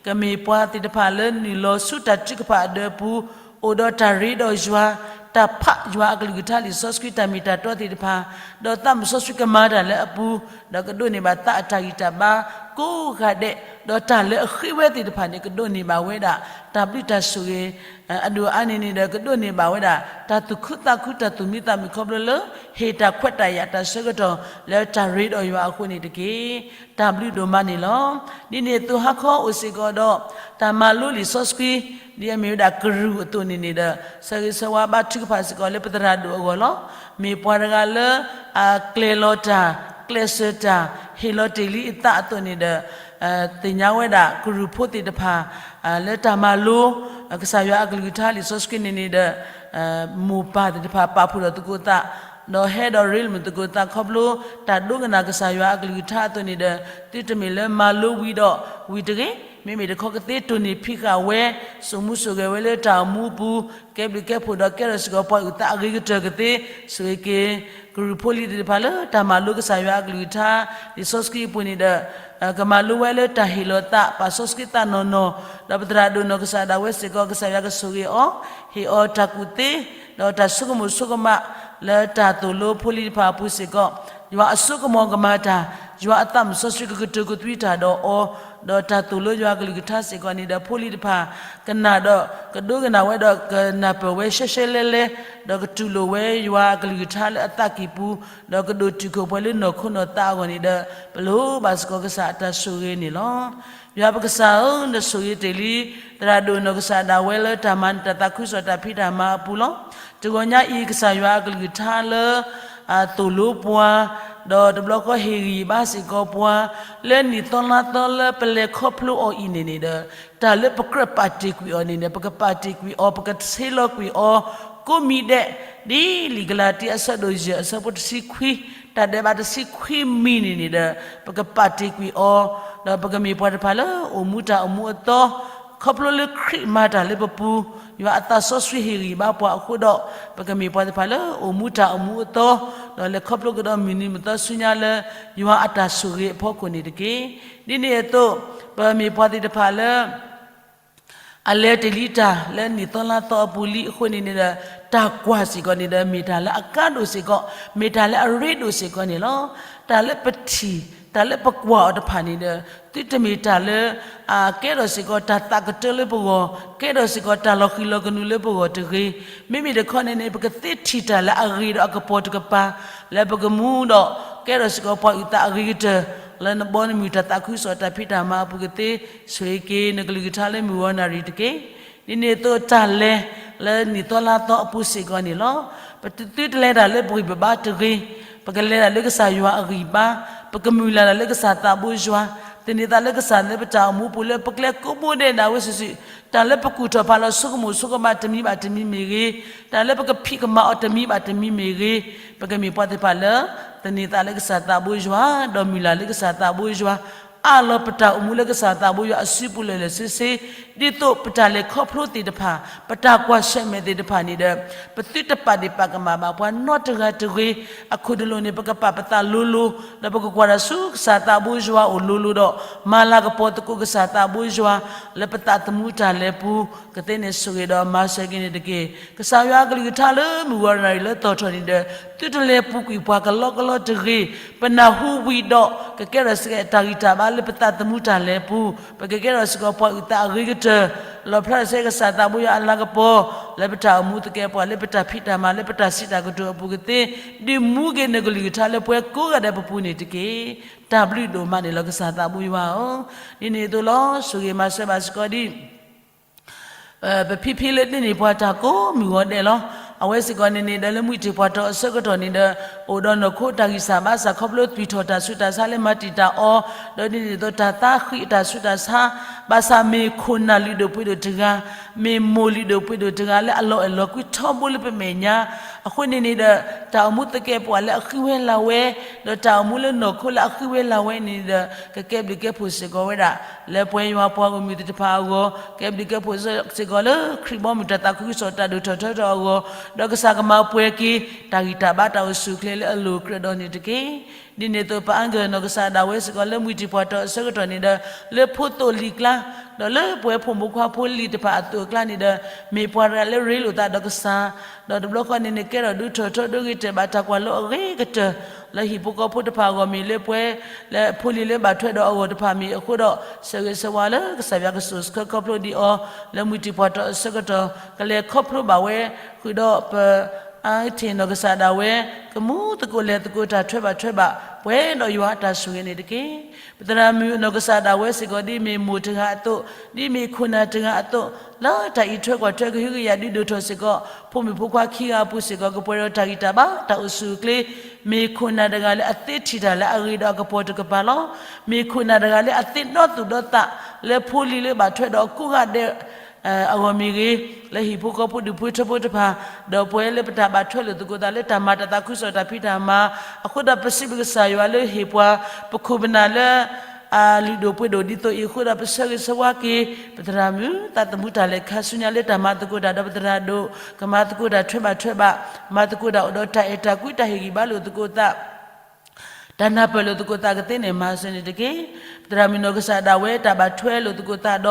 ကမ့ၢ်ပှၤသ့ၣ်တဖၣ်လၢနုာ်လီၤဆူတၢ်ထုကဖၣ်အဒၢးပူၤ, အိၣ်ဒီးတၢ်ရ့ဒီးယွၤ, တၢ်ဖးယွၤအကလုၢ်ကထါလံာ်စီဆှံတၢ်မ့ၢ်တၢ်တီသ့ၣ်တဖၣ်, ဒီးသးမစီဆှံကမၤတၢ်လၢအပူၤ, ဒီးကဒိးန့ၢ်ဘၣ်သးအတၢ်ဂံၢ်တၢ်ဘါကိးဂၤဒဲး, ဒီးတၢ်လၢအဃ့ဝဲသ့ၣ်တဖၣ်န့ၣ် ကဒိးန့ၢ်ဘၣ်ဝဲဒၣ် တၢ်ဘျုးတၢ်ဆိၣ်ဂ့ၤ, အဒိၣ်အါန့ၣ်န့ၣ်ဒီး ကဒိးန့ၢ်ဘၣ်ဝဲဒၣ် တၢ်သူၣ်ခုသးခု တၢ်သူၣ်မံသးမုာ်ခီဖျိလၢ ဟ့ၣ်တၢ်ခွဲးတၢ်ယာ်တၢ်ဆၢကတီၢ်လၢတၢ်ရ့ဒီးယွၤအဃိန့ၣ်တက့ၢ်. တၢ်ဘျုးဒိၣ်မးန့ၣ်လီၤ. ဒ်န့ၣ်အသိးဟါခီအိၣ်စ့ၢ်ကီးဒီး တၢ်မၤလိလံာ်စီဆှံ ဒ်အမ့ၢ်ဝဲဒၣ်ကရူၢ်အသိးန့ၣ်န့ၣ်ဒီး ဆၢဂ့ၤဆၢဝါဘါထုကဖၣ်စ့ၢ်ကီးလၢပသရၣ်ဒိၣ်အဂီၢ်လီၤ. မ့ၢ်ပှၤတဂၤလၢ အကျဲၤလီၤတၢ် ကျဲးစၢးတၢ် ဟ့ၣ်လီၤတ့ၢ်လံအသးအသိးန့ၣ်ဒီး သ့ၣ်ညါဝဲဒၣ်ကရူၢ်ဖိသ့ၣ်တဖၣ် လၢတၢ်မၤလိ ကစၢ်ယွၤအကလုၢ်ကထါလံာ်စီဆှံန့ၣ်န့ၣ်ဒီး မိၢ်ပၢ်သ့ၣ်တဖၣ်ပာ်ဖှိၣ်ဒီးသကိးသး ဒီးဟဲဒီးရ့လိာ်မုာ်သကိးသးခီဖျိ တၢ်ဒိကနၣ်ကစၢ်ယွၤအကလုၢ်ကထါအသိးန့ၣ်ဒီး သုတမ့ၢ်လၢမၤလိဝံၤဒီး ဝံၤတဂ့ၤ, မ့မ့ၢ်တခီကသ့တိၢ်နီၣ်ဖံးဃာ်ဝဲ, စိာ်မူစိာ်ဂဲၤဝဲလၢတၢ်အိၣ်မူအပူၤ, ကဲဘျုးကဲဖှိၣ်ဒီးကဲထီၣ်စ့ၢ်ကီးပှၤအုၣ်သးအဂ့ၤကတၢၢ်ကသ့, ဆိၣ်ဂ့ၤက့ၤ ကရူၢ်ဖိလံၤသ့ၣ်တဖၣ်လၢတၢ်မၤလိကစၢ်ယွၤအကလုၢ်ကထါ, လံာ်စီဆှံအပူၤန့ၣ်ဒီး ကမၤလိဝဲလၢတၢ်ဟ့ၣ်လီၤသး ပာ်စီဆှံသးနီၢ်နီၢ်, ဒီးပသရၣ်ဒိၣ်နီၢ်ကစၢ်ဒၣ်ဝဲစ့ၢ်ကီး ကစၢ်ယွၤကဆိၣ်ဂ့ၤအီၤ, ဟ့ၣ်အီၤတၢ်ကူၣ်သ့, ဒီးတၢ်ဆိကမိၣ်ဆိကမး လၢတၢ်သိၣ်လိဖိလံၤတဖၣ်အပူၤစ့ၢ်ကီး, ယွၤအစိကမီၤကမၤတၢ်, ယွၤအသးမုၢ်စီဆှံကကတိၤကသွံတၢ်ဒီးအီၤ, ဒီးတၢ်သိၣ်လိယွၤအကလုၢ်ကထါစ့ၢ်ကီးန့ၣ်ဒီး ဖိလံၤတဖၣ် ကနၣ်ဒီးကဒိကနၣ်ဝဲဒီးကနၢ်ပၢၢ်ဝဲရှဲရှဲလဲလဲ, ဒီးကတူၢ်လိာ်ဝဲယွၤအကလုၢ်ကထါလၢအသးကံၢ်ပူၤ, ဒီးကဒိးတုာ်ခိၣ်ပှဲၤလၢနီၢ်ခိနီၢ်သးအဂီၢ်န့ၣ်ဒီး ပလိၣ်ဘၣ်စ့ၢ်ကီးကစၢ်အတၢ်ဆိၣ်ဂ့ၤန့ၣ်လီၤ. ယွၤပကစၢ်ဧၢ, နဆိၣ်ဂ့ၤတ့ၢ်လံ သရၣ်ဒိၣ်နီၢ်ကစၢ်ဒၣ်ဝဲလၢတၢ်မၤနၢၤတၢ်သးခုကစီၣ်တၢ်ဖံးတၢ်မၤအပူၤလီၤ. တဂီၤညါအံၤ ကစၢ်ယွၤအကလုၢ်ကထါလၢ အသိၣ်လိပှၤ, ဒီးတဘျီဃီဟ့ၣ်ဂံၢ်ဘါစ့ၢ်ကီးပှၤ, လၢနံၣ်သီလါသီလၢပလဲၤခီဖျိအီၤအံၤန့ၣ်န့ၣ်ဒီး တၢ်လၢပကြၢးပာ်တ့ၢ်ကွံာ်အီၤန့ၣ်န့ၣ် ပကပာ်တ့ၢ်ကွံာ်အီၤ ပကဆ့လီၤကွံာ်အီၤ ကိးမံၤဒဲး, ဒ်လံာ်ကလၤတံ အဆၢဒိၣ်ယဲၢ် အဆၢဖိတဆံခွံ, တၢ်ဒဲးဘးတဆံခွံမံၤန့ၣ်န့ၣ်ဒီး ပကပာ်တ့ၢ်ကွံာ်အီၤ, ဒီးပကမ့ၢ်ပှၤတဖၣ်လၢအိၣ်မူတၢ်အိၣ်မူအသီ ခီဖျိလၢခရံာ်မၤတၢ်လၢပပူၤ, ယွၤအသးစီဆှံဟ့ၣ်ဂံၢ်ဘါပှၤအဃိဒီး ပကမ့ၢ်ပှၤတဖၣ်လၢအိၣ်မူတၢ်အိၣ်မူအသီ, ဒီးလဲၤခီဖျိကဒီးမုၢ်နံၤမုၢ်သီဆူညါလၢ ယွၤအတၢ်ဆိၣ်ဂ့ၤအဖီခိၣ်န့ၣ်တက့ၢ်. ဒ်န့ၣ်အသိး ပမ့ၢ်ပှၤသ့ၣ်တဖၣ်လၢ အလဲၤတ့ၢ်လံတၢ်လၢနံၣ်သီလါသီအပူၤလံအဃိန့ၣ်န့ၣ်ဒီး တၢ်ကွၢ်စ့ၢ်ကီးန့ၣ်ဒီး မ့ၢ်တၢ်လၢအကါဒိၣ်စ့ၢ်ကီး, မ့ၢ်တၢ်လၢအရ့ဒိၣ်စ့ၢ်ကီးန့ၣ်လီၤ. တၢ်လၢပထံၣ်, တၢ်လၢပကွၢ်အီၤတဖၣ်န့ၣ်ဒီး သုတမ့ၢ်တၢ်လၢ ကဲထီၣ်စ့ၢ်ကီးတၢ်သးကတၢၢ်လၢပဂီၢ်, ကဲထီၣ်စ့ၢ်ကီးတၢ်လီၤဃံၤလီၤကနူၤလၢပဂီၢ်တဂ့ၤ. မ့မ့ၢ်တခီန့ၣ်န့ၣ် ပကသ့ထံၣ်တၢ်လၢအဂ့ၤဒီးအကပီၤတကပၤ လၢပကမူဒီး ကဲထီၣ်စ့ၢ်ကီးပှၤအုၣ်သးအဂ့ၤကတၢၢ် လၢနဘီနမုၢ်တၢ်သးခုကစီၣ်တၢ်ဖံးတၢ်မၤအပူၤကသ့, ဆိၣ်ဂ့ၤက့ၤနကလုၢ်ကထါလၢမုၢ်ဂီၤနၣ်ရံၣ်တက့ၢ်. ဒ်န့ၣ်အသိးတၢ်လဲၤလၢနံၣ်သီလါသီအပူၤစ့ၢ်ကီးန့ၣ်လီၤ. ပသုတလဲၤတၢ်လၢပဂံၢ်ပဘါတဂ့ၤ, ပကလဲၤတၢ်လၢကစၢ်ယွၤအဂံၢ်ဘါ, ပကမုၢ်လၢ်တၢ်လၢကစၢ်သးဘိယွၤ, သန့ၤသးလၢကစၢ်လၢပတၢ်အိၣ်မူပူၤလၢပကျဲကိးဘိဒဲးဒၣ်ဝဲစုာ်စုာ်, တၢ်လၢပကူၣ်ထီၣ်ဖးလီၤဆိကမိၣ်ဆိကမးတမံၤဘၣ်တမံၤမ့ၢ်ဂ့ၤ, တၢ်လၢပကဖံးကမၤအီၤတမံၤဘၣ်တမံၤမ့ၢ်ဂ့ၤ, ပကမ့ၢ်ပှၤသ့ၣ်တဖၣ်လၢ သန့ၤသးလၢကစၢ်သးဘိယွၤ, ဒီးမုၢ်လၢ်လၢကစၢ်သးဘိယွၤ, အးလီၤပတၢ်အိၣ်မူလၢကစၢ်သးဘိယွၤအစုပူၤလၢာ်လၢာ်ဆ့ဆ့, ဒ်သိးပတၢ်လဲၤခီဖျိသ့ၣ်တဖၣ်, ပတၢ်ကွၢ်ဆၢၣ်မဲာ်သ့ၣ်တဖၣ်န့ၣ်ဒီး ပသုတပာ်ဒ့ၣ်ပာ်ကမၣ်ဘၣ်ပှၤနီတဂၤတဂ့ၤ, အခိၣ်တလိာ်န့ၣ် ပကပာ်ပသးလိၤလိၤ, ဒီးပကကွၢ်တၢ်ဆူကစၢ်သးဘိယွၤအအိၣ်လိၤလိၤဒီး မၤလၤကပီၤသကိးကစၢ်သးဘိယွၤ, လၢပသးသမူတၢ်လဲၤပူၤ, ကသ့န့ၣ်ဆိၣ်ဂ့ၤဒီးမၤစၢၤက့ၤန့ၣ်တက့ၢ်. ကစၢ်ယွၤအကလုၢ်ကထါလၢမုၢ်ဂီၤနၣ်ရံၣ်လၢသီၣ်ထီၣ်န့ၣ်ဒီး သုတလဲၤပူၤကွံာ်ပှၤကလီကလီတဂ့ၤ, ပနၢ်ဟူဝံၤဒီး ကကဲထီၣ်စ့ၢ်ကီးတၢ်ဂံၢ်တၢ်ဘါလၢပသးသမူတၢ်လဲၤပူၤ, ပကကဲထီၣ်စ့ၢ်ကီးပှၤအုၣ်သးအဂ့ၤကတၢၢ်, လီၣ်ဖျါထီၣ်စ့ၢ်ကီးကစၢ်သးဘိယွၤအလၤကပီၤ, လၢပတၢ်အိၣ်မူသကဲးပဝး လၢပတၢ်ဖံးတၢ်မၤ လၢပတၢ်စံးတၢ်ကတိၤအပူၤကသ့, ဒုးမူက့ၤနကလုၢ်ကထါလၢပှၤကိးဂၤဒဲးပပူၤန့ၣ်တက့ၢ်. တၢ်ဘျုးဒိၣ်မးန့ၣ်လီၤကစၢ်သးဘိယွၤဧၢ, ဒ်န့ၣ်အသိးလီၤ ဆိၣ်ဂ့ၤမၤစၢၤဘၣ်စ့ၢ်ကီးဒ် ပဖံဖံလၢန့ၢ်ပှၤတၢ်ကိးမုၢ်ဂီၤဒဲးလီၤ. အဝဲစ့ၢ်ကီးန့ၣ်န့ၣ်ဒီးလၢမုၢ်တ့ၢ်ပှၤတီၤအဆၢကတီၢ်န့ၣ်ဒီး အိၣ်ဒီးနီၢ်ခိတၢ်ဂံၢ်စၢ်ဘါစၢ်ခီဖျိသွံၣ်ထီၣ်တၢ်ဆူးတၢ်ဆါလၢမၤတံာ်တာ်အီၤ, ဒီးဒ်န့ၣ်အသိးတၢ်သါဃံးအတၢ်ဆူးတၢ်ဆါ, ဘၣ်ဆၣ်မ့ၢ်ခိၣ်နၢ်လုၢ်ဒိၣ်ပှ့ၤဒိၣ်တဂၤ, မ့ၢ်မိၢ်လုၢ်ဒိၣ်ပှ့ၤဒိၣ်တဂၤလၢအလီၤအဲၣ်လီၤကွံထီဘိလၢပမဲာ်ညါ, အဃိန့ၣ်န့ၣ်ဒီး တၢ်အိၣ်မူသကဲးပဝးလၢအဃံဝဲလၤဝဲ, ဒီးတၢ်အိၣ်မူလၢနီၢ်ခိလၢအဃံဝဲလၤဝဲန့ၣ်ဒီး ကကဲဘျုးကဲဖှိၣ်စ့ၢ်ကီးဝဲဒၣ် လၢပဝဲယွၤပှၤဂီၢ်မုၢ်သ့ၣ်တဖၣ်အဂီၢ်, ကဲဘျုးကဲဖှိၣ်စ့ၢ်ကီးလၢခရံာ်ဘီမုၢ်တၢ်သးခုကစီၣ်တၢ်ဒိၣ်ထီၣ်ထီထီၣ်အဂီၢ်, ဒီးကစၢ်ကမၤပှဲၤက့ၤ တၢ်ဂံၢ်တၢ်ဘါတၢ်အိၣ်ဆူၣ်အိၣ်ချ့လၢအလိၤကြၢးဒီးန့ၣ်တက့ၢ်. ဒ်န့ၣ်အသိးပအါဂၤနီၢ်ကစၢ်ဒၣ်ဝဲစ့ၢ်ကီးလၢမုၢ်တ့ၢ်ပှၤတီၤအဆၢကတီၢ်န့ၣ်ဒီး လၢဖိသိၣ်လံၤကျါ, ဒီးလၢပဝဲဖိမုၣ်ဖိခွါဖိလံၤတဖၣ်အသိးအကျါန့ၣ်ဒီး မ့ၢ်ပှၤတဂၤလၢရ့လိာ်သးဒီးကစၢ်, ဒီးတဘျီဃီန့ၣ်န့ၣ် ကဲထီၣ်ဒုးထီၣ်ထီဒိဂ့ၤတၢၢ်ဘၣ်တၢ်ကွၢ်လိအဂ့ၤကတၢၢ် လၢဟံၣ်ဖိဃီဖိတဖၣ်အဂီၢ်မ့ၢ်လၢပှဲၤ, လၢဖိလံၤလၢဘၣ်ထွဲဒီးအဂီၢ်တဖၣ်မ့ၢ်အဃိဒီး ဆၢဂ့ၤဆၢဝါလၢကစၢ်ယွၤကစိာ်ဆှၢခီဖျိဒံးအီၤ, လၢမုၢ်တ့ၢ်ပှၤတီၤအဆၢကတီၢ် ကလဲၤခီဖျိဘၣ်ဝဲ ဃုာ်ဒီးပ အါထံၣ်နီၢ်ကစၢ်ဒၣ်ဝဲ ကမူသကိးလဲၤသကိးတၢ်ထွဲဘၣ်ထွဲဘၣ် ပှဲၤဒီးယွၤအတၢ်ဆိၣ်ဂ့ၤန့ၣ်တက့ၢ်. ပသရၣ်မုၣ်နီၢ်ကစၢ်ဒၣ်ဝဲစ့ၢ်ကီး ဒ်မ့ၢ်မိၢ်တဂၤအသိး, ဒ်မ့ၢ်ခိၣ်နၢ်တဂၤအသိး, လၢတၢ်အံးထွဲကွၢ်ထွဲကဟုကယာ်ဒုးဒိၣ်ထီၣ်စ့ၢ်ကီး ဖိမုၣ်ဖိခွါခံဂၤအပူၤစ့ၢ်ကီး ကပှဲၤဒီးတၢ်ဂံၢ်တၢ်ဘါ တၢ်အိၣ်ဆူၣ်အိၣ်ချ့, မ့ၢ်ခိၣ်နၢ်တဂၤလၢအသ့ထံၣ်တၢ်လၢအဂ့ၤဒီးအကပီၤတကပၤလီၤ. မ့ၢ်ခိၣ်နၢ်တဂၤလၢအသ့နီသူၣ်ဒီသး လၢဖိလံၤလၢဘၣ်ထွဲဒီးအကိးဂၤဒဲး အဂီၢ်မ့ၢ်ဂ့ၤ, လၢဟံၣ်ဖိဃီဖိဒူၣ်ဖိထၢဖိတဖၣ်, ဒီးပှဲၤလၢပတၢ်ဘၣ်ထွဲလိာ်သကိးသးလၢတၢ်မၤတၢ်သးခုကစီၣ်တၢ်ဖံးတၢ်မၤ, အဃိဒီးပစံးဘျုးကစၢ်ယွၤလၢဟ့ၣ်ပှၤ ပခိၣ်ပနၢ်လၢ အလုၢ်ဒိၣ်ပှ့ၤဒိၣ်ဒ်သိးအံၤအဃိဒီး ပဆၢဂ့ၤဆၢဝါက့ၤ ပသရၣ်မုၣ် သးသမူတၢ်လဲၤခါဆူညါလၢတၢ်မၤသကိးတၢ်ဒီးပသရၣ်ဒိၣ်, ကမၤသကိးတၢ်ထွဲဘၣ်ထွဲဘၣ်, မၤသကိးတၢ်အိၣ်ဒီးတၢ်အဲၣ်တၢ်ကွံတၢ်ဟ့ၣ်ဂံၢ်ဘါလိာ်သကိးသး တၢ်နၢ်ပၢၢ်လိာ်သကိးသးကသ့န့ၣ် မၤစၢၤန့ၣ်တက့ၢ်. ပသရၣ်မုၣ်နီၢ်ကစၢ်ဒၣ်ဝဲတၢ်ဘၣ်ထွဲလိာ်သကိးသးဒီး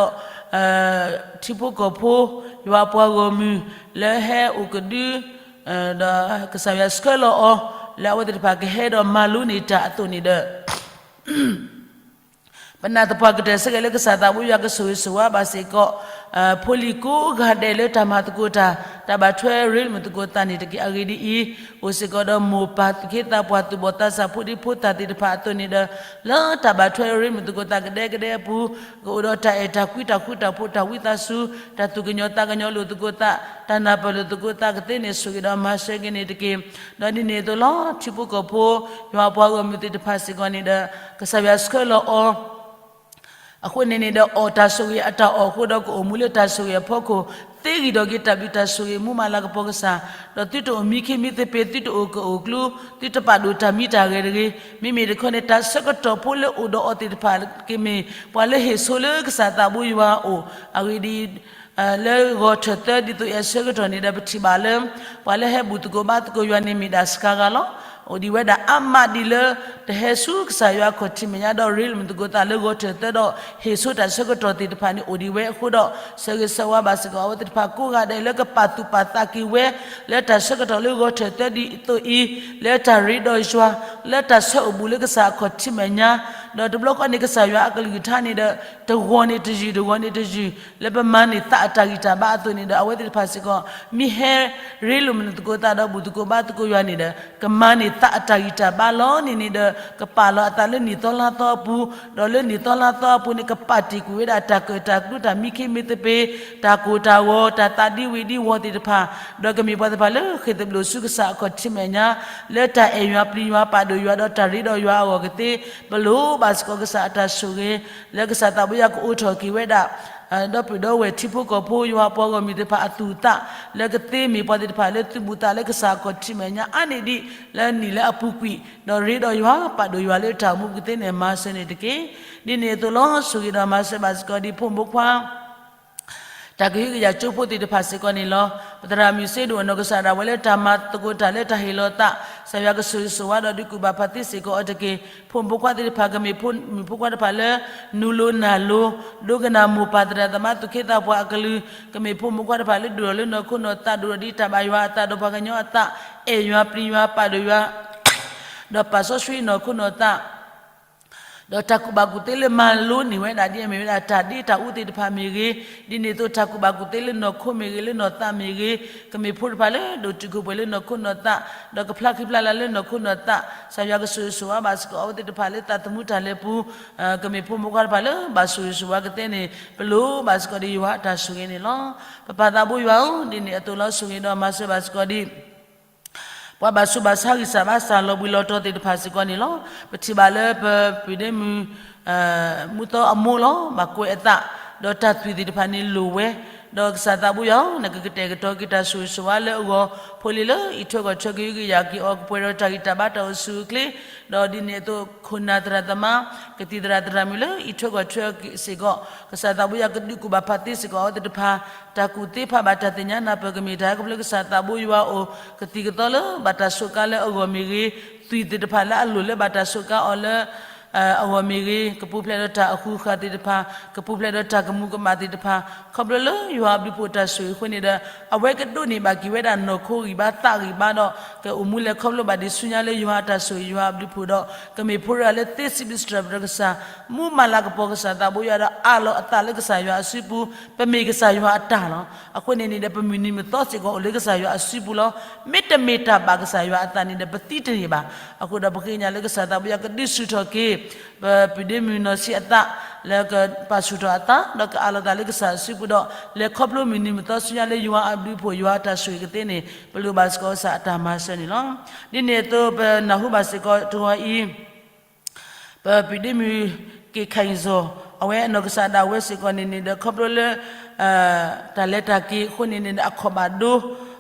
ထံဖိကီၢ်ဖိ ယွၤအပှၤဂီၢ်မုၢ် လၢဟဲအိၣ်ကဒု ဒီးကစၢ်ယွၤဆှၢလီၤအီၤ လၢအဝဲသ့ၣ်တဖၣ်ကဟဲဒီးမၤလိန့ၢ်တၢ်အသိးန့ၣ်ဒီး ပနာ်သပှၢ်ကတၢၢ်ဆၢက့ၤလၢကစၢ်သးဘိယွၤကဆိၣ်ဂ့ၤဆိၣ်ဝါဘၣ်စ့ၢ်ကီး ဖိလံၤကိးဂၤဒဲးလၢတၢ်မၤသကိးတၢ် တၢ်ဘၣ်ထွဲရ့လိာ်မုာ်သကိးသးန့ၣ်တက့ၢ်. အဂ့ၢ်ဒ်အံၤ, အိၣ်စ့ၢ်ကီးဒီးမိၢ်ပၢ်သူၣ်က့သးပှၢ်သူၣ်ဘီၣ်သးစၢ်ဖိဒံဖိသၣ်သ့ၣ်တဖၣ်အသိးန့ၣ်ဒီး လၢတၢ်ဘၣ်ထွဲရ့လိာ်မုာ်သကိးသးကဒဲကဒဲအပူၤ ကအိၣ်ဒီးတၢ်အဲၣ်တၢ်ကွံတၢ်ဃူတၢ်ဖိးတၢ်ဝံသးစူၤ တၢ်သူၣ်ကညီၤသးကညီၤလိာ်သကိးသး တၢ်နၢ်ပၢၢ်လိာ်သကိးသးကသ့န့ၣ် ဆိၣ်ဂ့ၤဒီးမၤစၢၤက့ၤန့ၣ်တက့ၢ်. ဒီးဒ်န့ၣ်အသိးလီၤ ထံဖိကီၢ်ဖိ ယွၤအပှၤဂီၢ်မုၢ်သ့ၣ်တဖၣ်စ့ၢ်ကီးန့ၣ်ဒီး ကစၢ်ယွၤဆှၢလီၤအီၤ အဃိန့ၣ်န့ၣ်ဒီး အီၣ်တၢ်ဆိၣ်ဂ့ၤအတၢ်အီၣ်အဃိဒီး ကအိၣ်မူလၢတၢ်ဆိၣ်ဂ့ၤအဖီခိၣ် သ့ဂံၢ်ဒီးက့ၤတၢ်ဘျုးတၢ်ဆိၣ်ဂ့ၤမူမၤလၤကပီၤကစၢ်, ဒီးသုတအိၣ်မံခ့မံသပ့ၤ သုတအိၣ်ကအိၣ်ကျူ သုတပာ်ဒိၣ်တၢ်မံတၢ်ဂဲၤတဂ့ၤ. မ့မ့ၢ်တခီန့ၣ် တၢ်ဆၢကတီၢ်ဖိလၢအိၣ်ဒီးအီၤသ့ၣ်တဖၣ် ကမ့ၢ်ပှၤလၢဟ့ၣ်ဆိလၢကစၢ်သးဘိယွၤအအိၣ် အဂ့ၢ်ဒ်အံၤ လၢဂီၤထၢၣ်သၢဒ်သိးအံၤအဆၢကတီၢ်န့ၣ်ဒီး ပထံၣ်ဘၣ်လၢ ပှၤလၢဟဲဘူၣ်သကိးဘါသကိးယွၤန့ၣ်မ့ၢ်ဒၣ်စှၤဂၤလီၤ. အိၣ်ဒံးဝဲဒၣ်အါမးဒ်လၢ တဟဲဆူကစၢ်ယွၤအခီၣ်ထံးမဲာ်ညါဒီး ရ့လိာ်မုာ်သကိးသးလၢဂီၤထၢၣ်သၢဒီး ဟ့ၣ်ဆိတၢ်ဆၢကတီၢ်သ့ၣ်တဖၣ်န့ၣ်အိၣ်ဒံးဝဲအဃိဒီး ဆၢဂ့ၤဆၢဝါဘၣ်စ့ၢ်ကီးအဝဲသ့ၣ်တဖၣ်ကိးဂၤဒဲးလၢကပာ်သူၣ်ပာ်သးက့ၤဝဲ လၢတၢ်ဆၢကတီၢ်လၢဂီၤထၢၣ်သၢဒ်သိးအံၤ လၢတၢ်ရ့ဒီးယွၤ လၢတၢ်ဆၢအိၣ်ဘူးလၢကစၢ်အခီၣ်ထံးမဲာ်ညါ ဒီးတဘျီဃီန့ၣ် ကစၢ်ယွၤအကလုၢ်ကထါန့ၣ်ဒီး တဂီၤန့ၣ်တယုၢ် တဂီၤန့ၣ်တယုၢ် လၢပမၤန့ၢ်သးအတၢ်ဂံၢ်တၢ်ဘါအသိးန့ၣ်ဒီး အဝဲသ့ၣ်တဖၣ်စ့ၢ်ကီး မ့ၢ်ဟဲရ့လိာ်မုာ်သကိးသးဒီးဘူၣ်သကိးဘါသကိးယွၤန့ၣ်ဒီး ကမၤန့ၢ်သးအတၢ်ဂံၢ်တၢ်ဘါလီၤန့ၣ်န့ၣ်ဒီး ကပာ်လီၤအသးလၢနံၣ်သီလါသီအပူၤ ဒီးလၢနံၣ်သီလါသီအပူၤန့ၣ် ကပာ်တ့ၢ်ကွံာ်ဝဲဒၣ်တၢ်ကၢၣ်တၢ်ကျူတၢ်မံခ့မံသပ့ၤ တၢ်ကိၢ်တၢ်ဂီၤ တၢ်သးဒံဝံၤဒံဝီၤသ့ၣ်တဖၣ် ဒီးကမ့ၢ်ပှၤသ့ၣ်တဖၣ်လၢဃ့ၢ်သဘျိၣ်ဆူကစၢ်အခီၣ်ထံးမဲာ်ညါ လၢတၢ်အဲၣ်ယွၤပျံၤယွၤပာ်ဒိၣ်ယွၤဒီးတၢ်ရ့ဒီးယွၤအဂီၢ်ကသ့ ပလိၣ်ဘၣ်စ့ၢ်ကီးကစၢ်အတၢ်ဆိၣ်ဂ့ၤ လၢကစၢ်သးဘိယွၤကအိးထီၣ်က့ၤဝဲဒၣ် ဒီပုၢ်ဒီဝဲၢ်ထံဖိကီၢ်ဖိ ယွၤအပှၤဂီၢ်မုၢ်သ့ၣ်တဖၣ်အသူၣ်အသး လၢကသ့မ့ၢ်ပှၤသ့ၣ်တဖၣ်လၢသုးဘူးသးလၢကစၢ်အခီၣ်ထံးမဲာ်ညါအါန့ၢ်ဒံး လၢနံၣ်လၢအပူၤကွံာ် ဒီးရ့ဒီးယွၤ ပာ်ဒိၣ်ယွၤလၢတၢ်အိၣ်မူပူၤကသ့န့ၣ် မၤစၢၤန့ၣ်တက့ၢ်. ဒ်န့ၣ်အသိးလီၤ ဆိၣ်ဂ့ၤဒီးမၤစၢၤဘၣ်စ့ၢ်ကီးဒ်ဖိမုၣ်ဖိခွါ တၢ်ကဟုကယာ်ကၠိဖိသ့ၣ်တဖၣ်စ့ၢ်ကီးန့ၣ်လီၤ. ပသရၣ်မုၣ်စ့ဒိၣ်အနီၢ်ကစၢ်ဒၣ်ဝဲလၢတၢ်မၤသကိးတၢ်လၢတၢ်ဟ့ၣ်လီၤသး ကစၢ်ယွၤကဆိၣ်ဂ့ၤဆိၣ်ဝါဒီးဒုးကူၣ်ဘၣ်ဖးသ့စ့ၢ်ကီးအီၤတက့ၢ်. ဖိမုၣ်ဖိခွါသ့ၣ်တဖၣ် ကမ့ၢ်ဖိမုၣ်ဖိခွါတဖၣ်လၢ နူလိၤနၢ်လိၤ ဒိကနၣ်မိၢ်ပၢ်သရၣ်သမါသူၣ်က့သးပှၢ်အကလုၢ် ကမ့ၢ်ဖိမုၣ်ဖိခွါတဖၣ်လၢဒိၣ်ထီၣ်လၢနီၢ်ခိနီၢ်သး ဒိၣ်ထီၣ်ဒ်တၢ်ဘၣ်ယွၤအသး ဒီးပှၤကညီအသး အဲၣ်ယွၤပျံၤယွၤပာ်ဒိၣ်ယွၤ ဒီးပာ်စီဆှံနီၢ်ခိနီၢ်သး ဒီးတၢ်ကူၣ်ဘၣ်ကူၣ်သ့လၢမၤလိန့ၢ်ဝဲဒၣ်ဒ်အမ့ၢ်ဝဲဒၣ်တၢ်ဒ့တၢ်အူသ့ၣ်တဖၣ်မ့ၢ်ဂ့ၤ, ဒ်န့ၣ်အသိးတၢ်ကူၣ်ဘၣ်ကူၣ်သ့လၢနီၢ်ခိမ့ၢ်ဂ့ၤ လၢနီၢ်သးမ့ၢ်ဂ့ၤ, ကမ့ၢ်ဖိတဖၣ်လၢဒိၣ်တုာ်ခိၣ်ပှဲၤလၢနီၢ်ခိနီၢ်သး, ဒီးကဖျါဃံဖျါလၤလၢနီၢ်ခိနီၢ်သး, ကစၢ်ယွၤကဆိၣ်ဂ့ၤဆိၣ်ဝါဘၣ်စ့ၢ်ကီးအဝဲသ့ၣ်တဖၣ်လၢသးသမူတၢ်လဲၤပူၤ, ကမ့ၢ်ဖိမုၣ်ဖိခွါတဖၣ်လၢဘၣ်ဆိၣ်ဂ့ၤဆိၣ်ဝါကသ့န့ၣ် ပလိၣ်ဘၣ်စ့ၢ်ကီးဒီးယွၤအတၢ်ဆိၣ်ဂ့ၤန့ၣ်လီၤ. ပပၢ်သးဘိယွၤဧၢ, ဒ်န့ၣ်အသိးလီၤ ဆိၣ်ဂ့ၤဒီးမၤစၢၤဘၣ်စ့ၢ်ကီးဒ် ပှၤဘၣ်ဆူးဘၣ်ဆါဂံၢ်စၢ်ဘါစၢ်လီၤဘှံးလီၤတီၤသ့ၣ်တဖၣ်စ့ၢ်ကီးန့ၣ်လီၤ. ပထံၣ်ဘၣ်လၢပပုၢ်ဒ့မုၣ် မူသီအမိၢ်လီၤ ဘၣ်ကွဲးအသး, ဒီးတၢ်သွံၣ်သ့ၣ်တဖၣ်န့ၣ်လိၣ်ဝဲ, ဒီးကစၢ်သးဘိယွၤဧၢ, နကကတဲာ်ကတီၤက့ၤတၢ်ဆိၣ်ဂ့ၤဆိၣ်ဝါလၢအဂီၢ်, ဖိလံၤလၢအံးထွဲကွၢ်ထွဲက့ၤယုၢ်က့ၤယၤက့ၤအီၤ ကပှဲၤဒီးတၢ်ဂံၢ်တၢ်ဘါတၢ်အိၣ်ဆူၣ်အိၣ်ချ့, ဒီးဒ်န့ၣ်အသိး ခိၣ်နၢ်သရၣ်သမါ ကသံၣ်သရၣ်သရၣ်မုၣ်လၢအံးထွဲကွၢ်ထွဲစ့ၢ်ကီး, ကစၢ်သးဘိယွၤကဒုးကူၣ်ဘၣ်ဖးသ့စ့ၢ်ကီးအဝဲသ့ၣ်တဖၣ်, တၢ်ကူၣ်သ့ဖးဘၣ်တၢ်သ့ၣ်ညါနၢ်ပၢၢ်ကမ့ၢ်တၢ်ဟဲခီဖျိကစၢ်သးဘိယွၤအအိၣ်, ကသံၣ်ကသီလၢဘၣ်တၢ်စူးကါလၢအဂီၢ်မ့ၢ်ဂ့ၤ, သွံၣ်သ့ၣ်တဖၣ်လၢအလိၣ်လၢဘၣ်တၢ်စူးကါအီၤလၢ အဂီၢ်မ့ၢ်ဂ့ၤ, ကပူၤဖျဲးဒီးတၢ်အဃုာ်ဃာ်သ့ၣ်တဖၣ်, ကပူၤဖျဲးဒီးတၢ်ကမူးကမၣ်သ့ၣ်တဖၣ်, ခီဖျိလၢယွၤအဘျုးဖှိၣ်တၢ်ဆိၣ်ဂ့ၤအဃိန့ၣ်ဒီး အဝဲကဒိးန့ၢ်ဘၣ်က့ၤဝဲဒၣ်နီၢ်ခိဂံၢ်ဘါသးဂံၢ်ဘါဒီး ကအိၣ်မူလဲၤခီဖျိဘၣ်ဒံးဆူညါလၢယွၤအတၢ်ဆိၣ်ဂ့ၤယွၤအဘျုးဖှိၣ်ဒီး ကမ့ၢ်ဖိတဂၤလၢသ့စံးဘျုးစံးထီၣ်ပတြၢၤကစၢ်, မူမၤလၤကပီၤကစၢ်သးဘိယွၤဒီးအးလီၤအသးလၢကစၢ်ယွၤအစုပူၤ, ပမ့ၢ်ကစၢ်ယွၤအတၢ်လီၤ. အဃိန့ၣ်န့ၣ်ဒီး ပမုၢ်နံၤမုၢ်သီစ့ၢ်ကီးအိၣ်လၢကစၢ်ယွၤအစုပူၤလီၤ. မ့တမ့ၢ်တၢ်ဘၣ်ကစၢ်ယွၤအသးန့ၣ်ဒီး ပသံတန့ၢ်ဘၣ်. အဃိဒီးပဃ့ကညးလၢကစၢ်သးဘိယွၤကဒုးဆူၣ်ထီၣ်က့ၤ ပပုၢ်ဒ့မုၣ်နီၢ်ဆံးအသး, လၢကပာ်ဆူၣ်ထီၣ်အသး, ဒီးကအးလီၤသးလၢကစၢ်အစုပူၤဒီး လဲၤခီဖျိမုၢ်နံၤမုၢ်သီဆူညါလၢယွၤအဘျုးဖှိၣ်ယွၤအတၢ်ဆိၣ်ဂ့ၤကသ့န့ၣ် ပလိၣ်ဘၣ်စ့ၢ်ကီးကစၢ်အတၢ်မၤစၢၤန့ၣ်လီၤ. ဒ်န့ၣ်အသိးပနၢ်ဟူဘၣ်စ့ၢ်ကီးတဂီၤအံၤ ပပုၢ်ဒ့မုၣ်က့ၤခၢၣ်အံၤစီၤ အဝဲအနီၢ်ကစၢ်ဒၣ်ဝဲစ့ၢ်ကီးန့ၣ်န့ၣ်ဒီး ခီဖျိလၢ တၢ်လဲၤတၢ်က့ၤအဃိန့ၣ်န့ၣ်ဒီး အခီၣ်ဘၣ်ဒိ,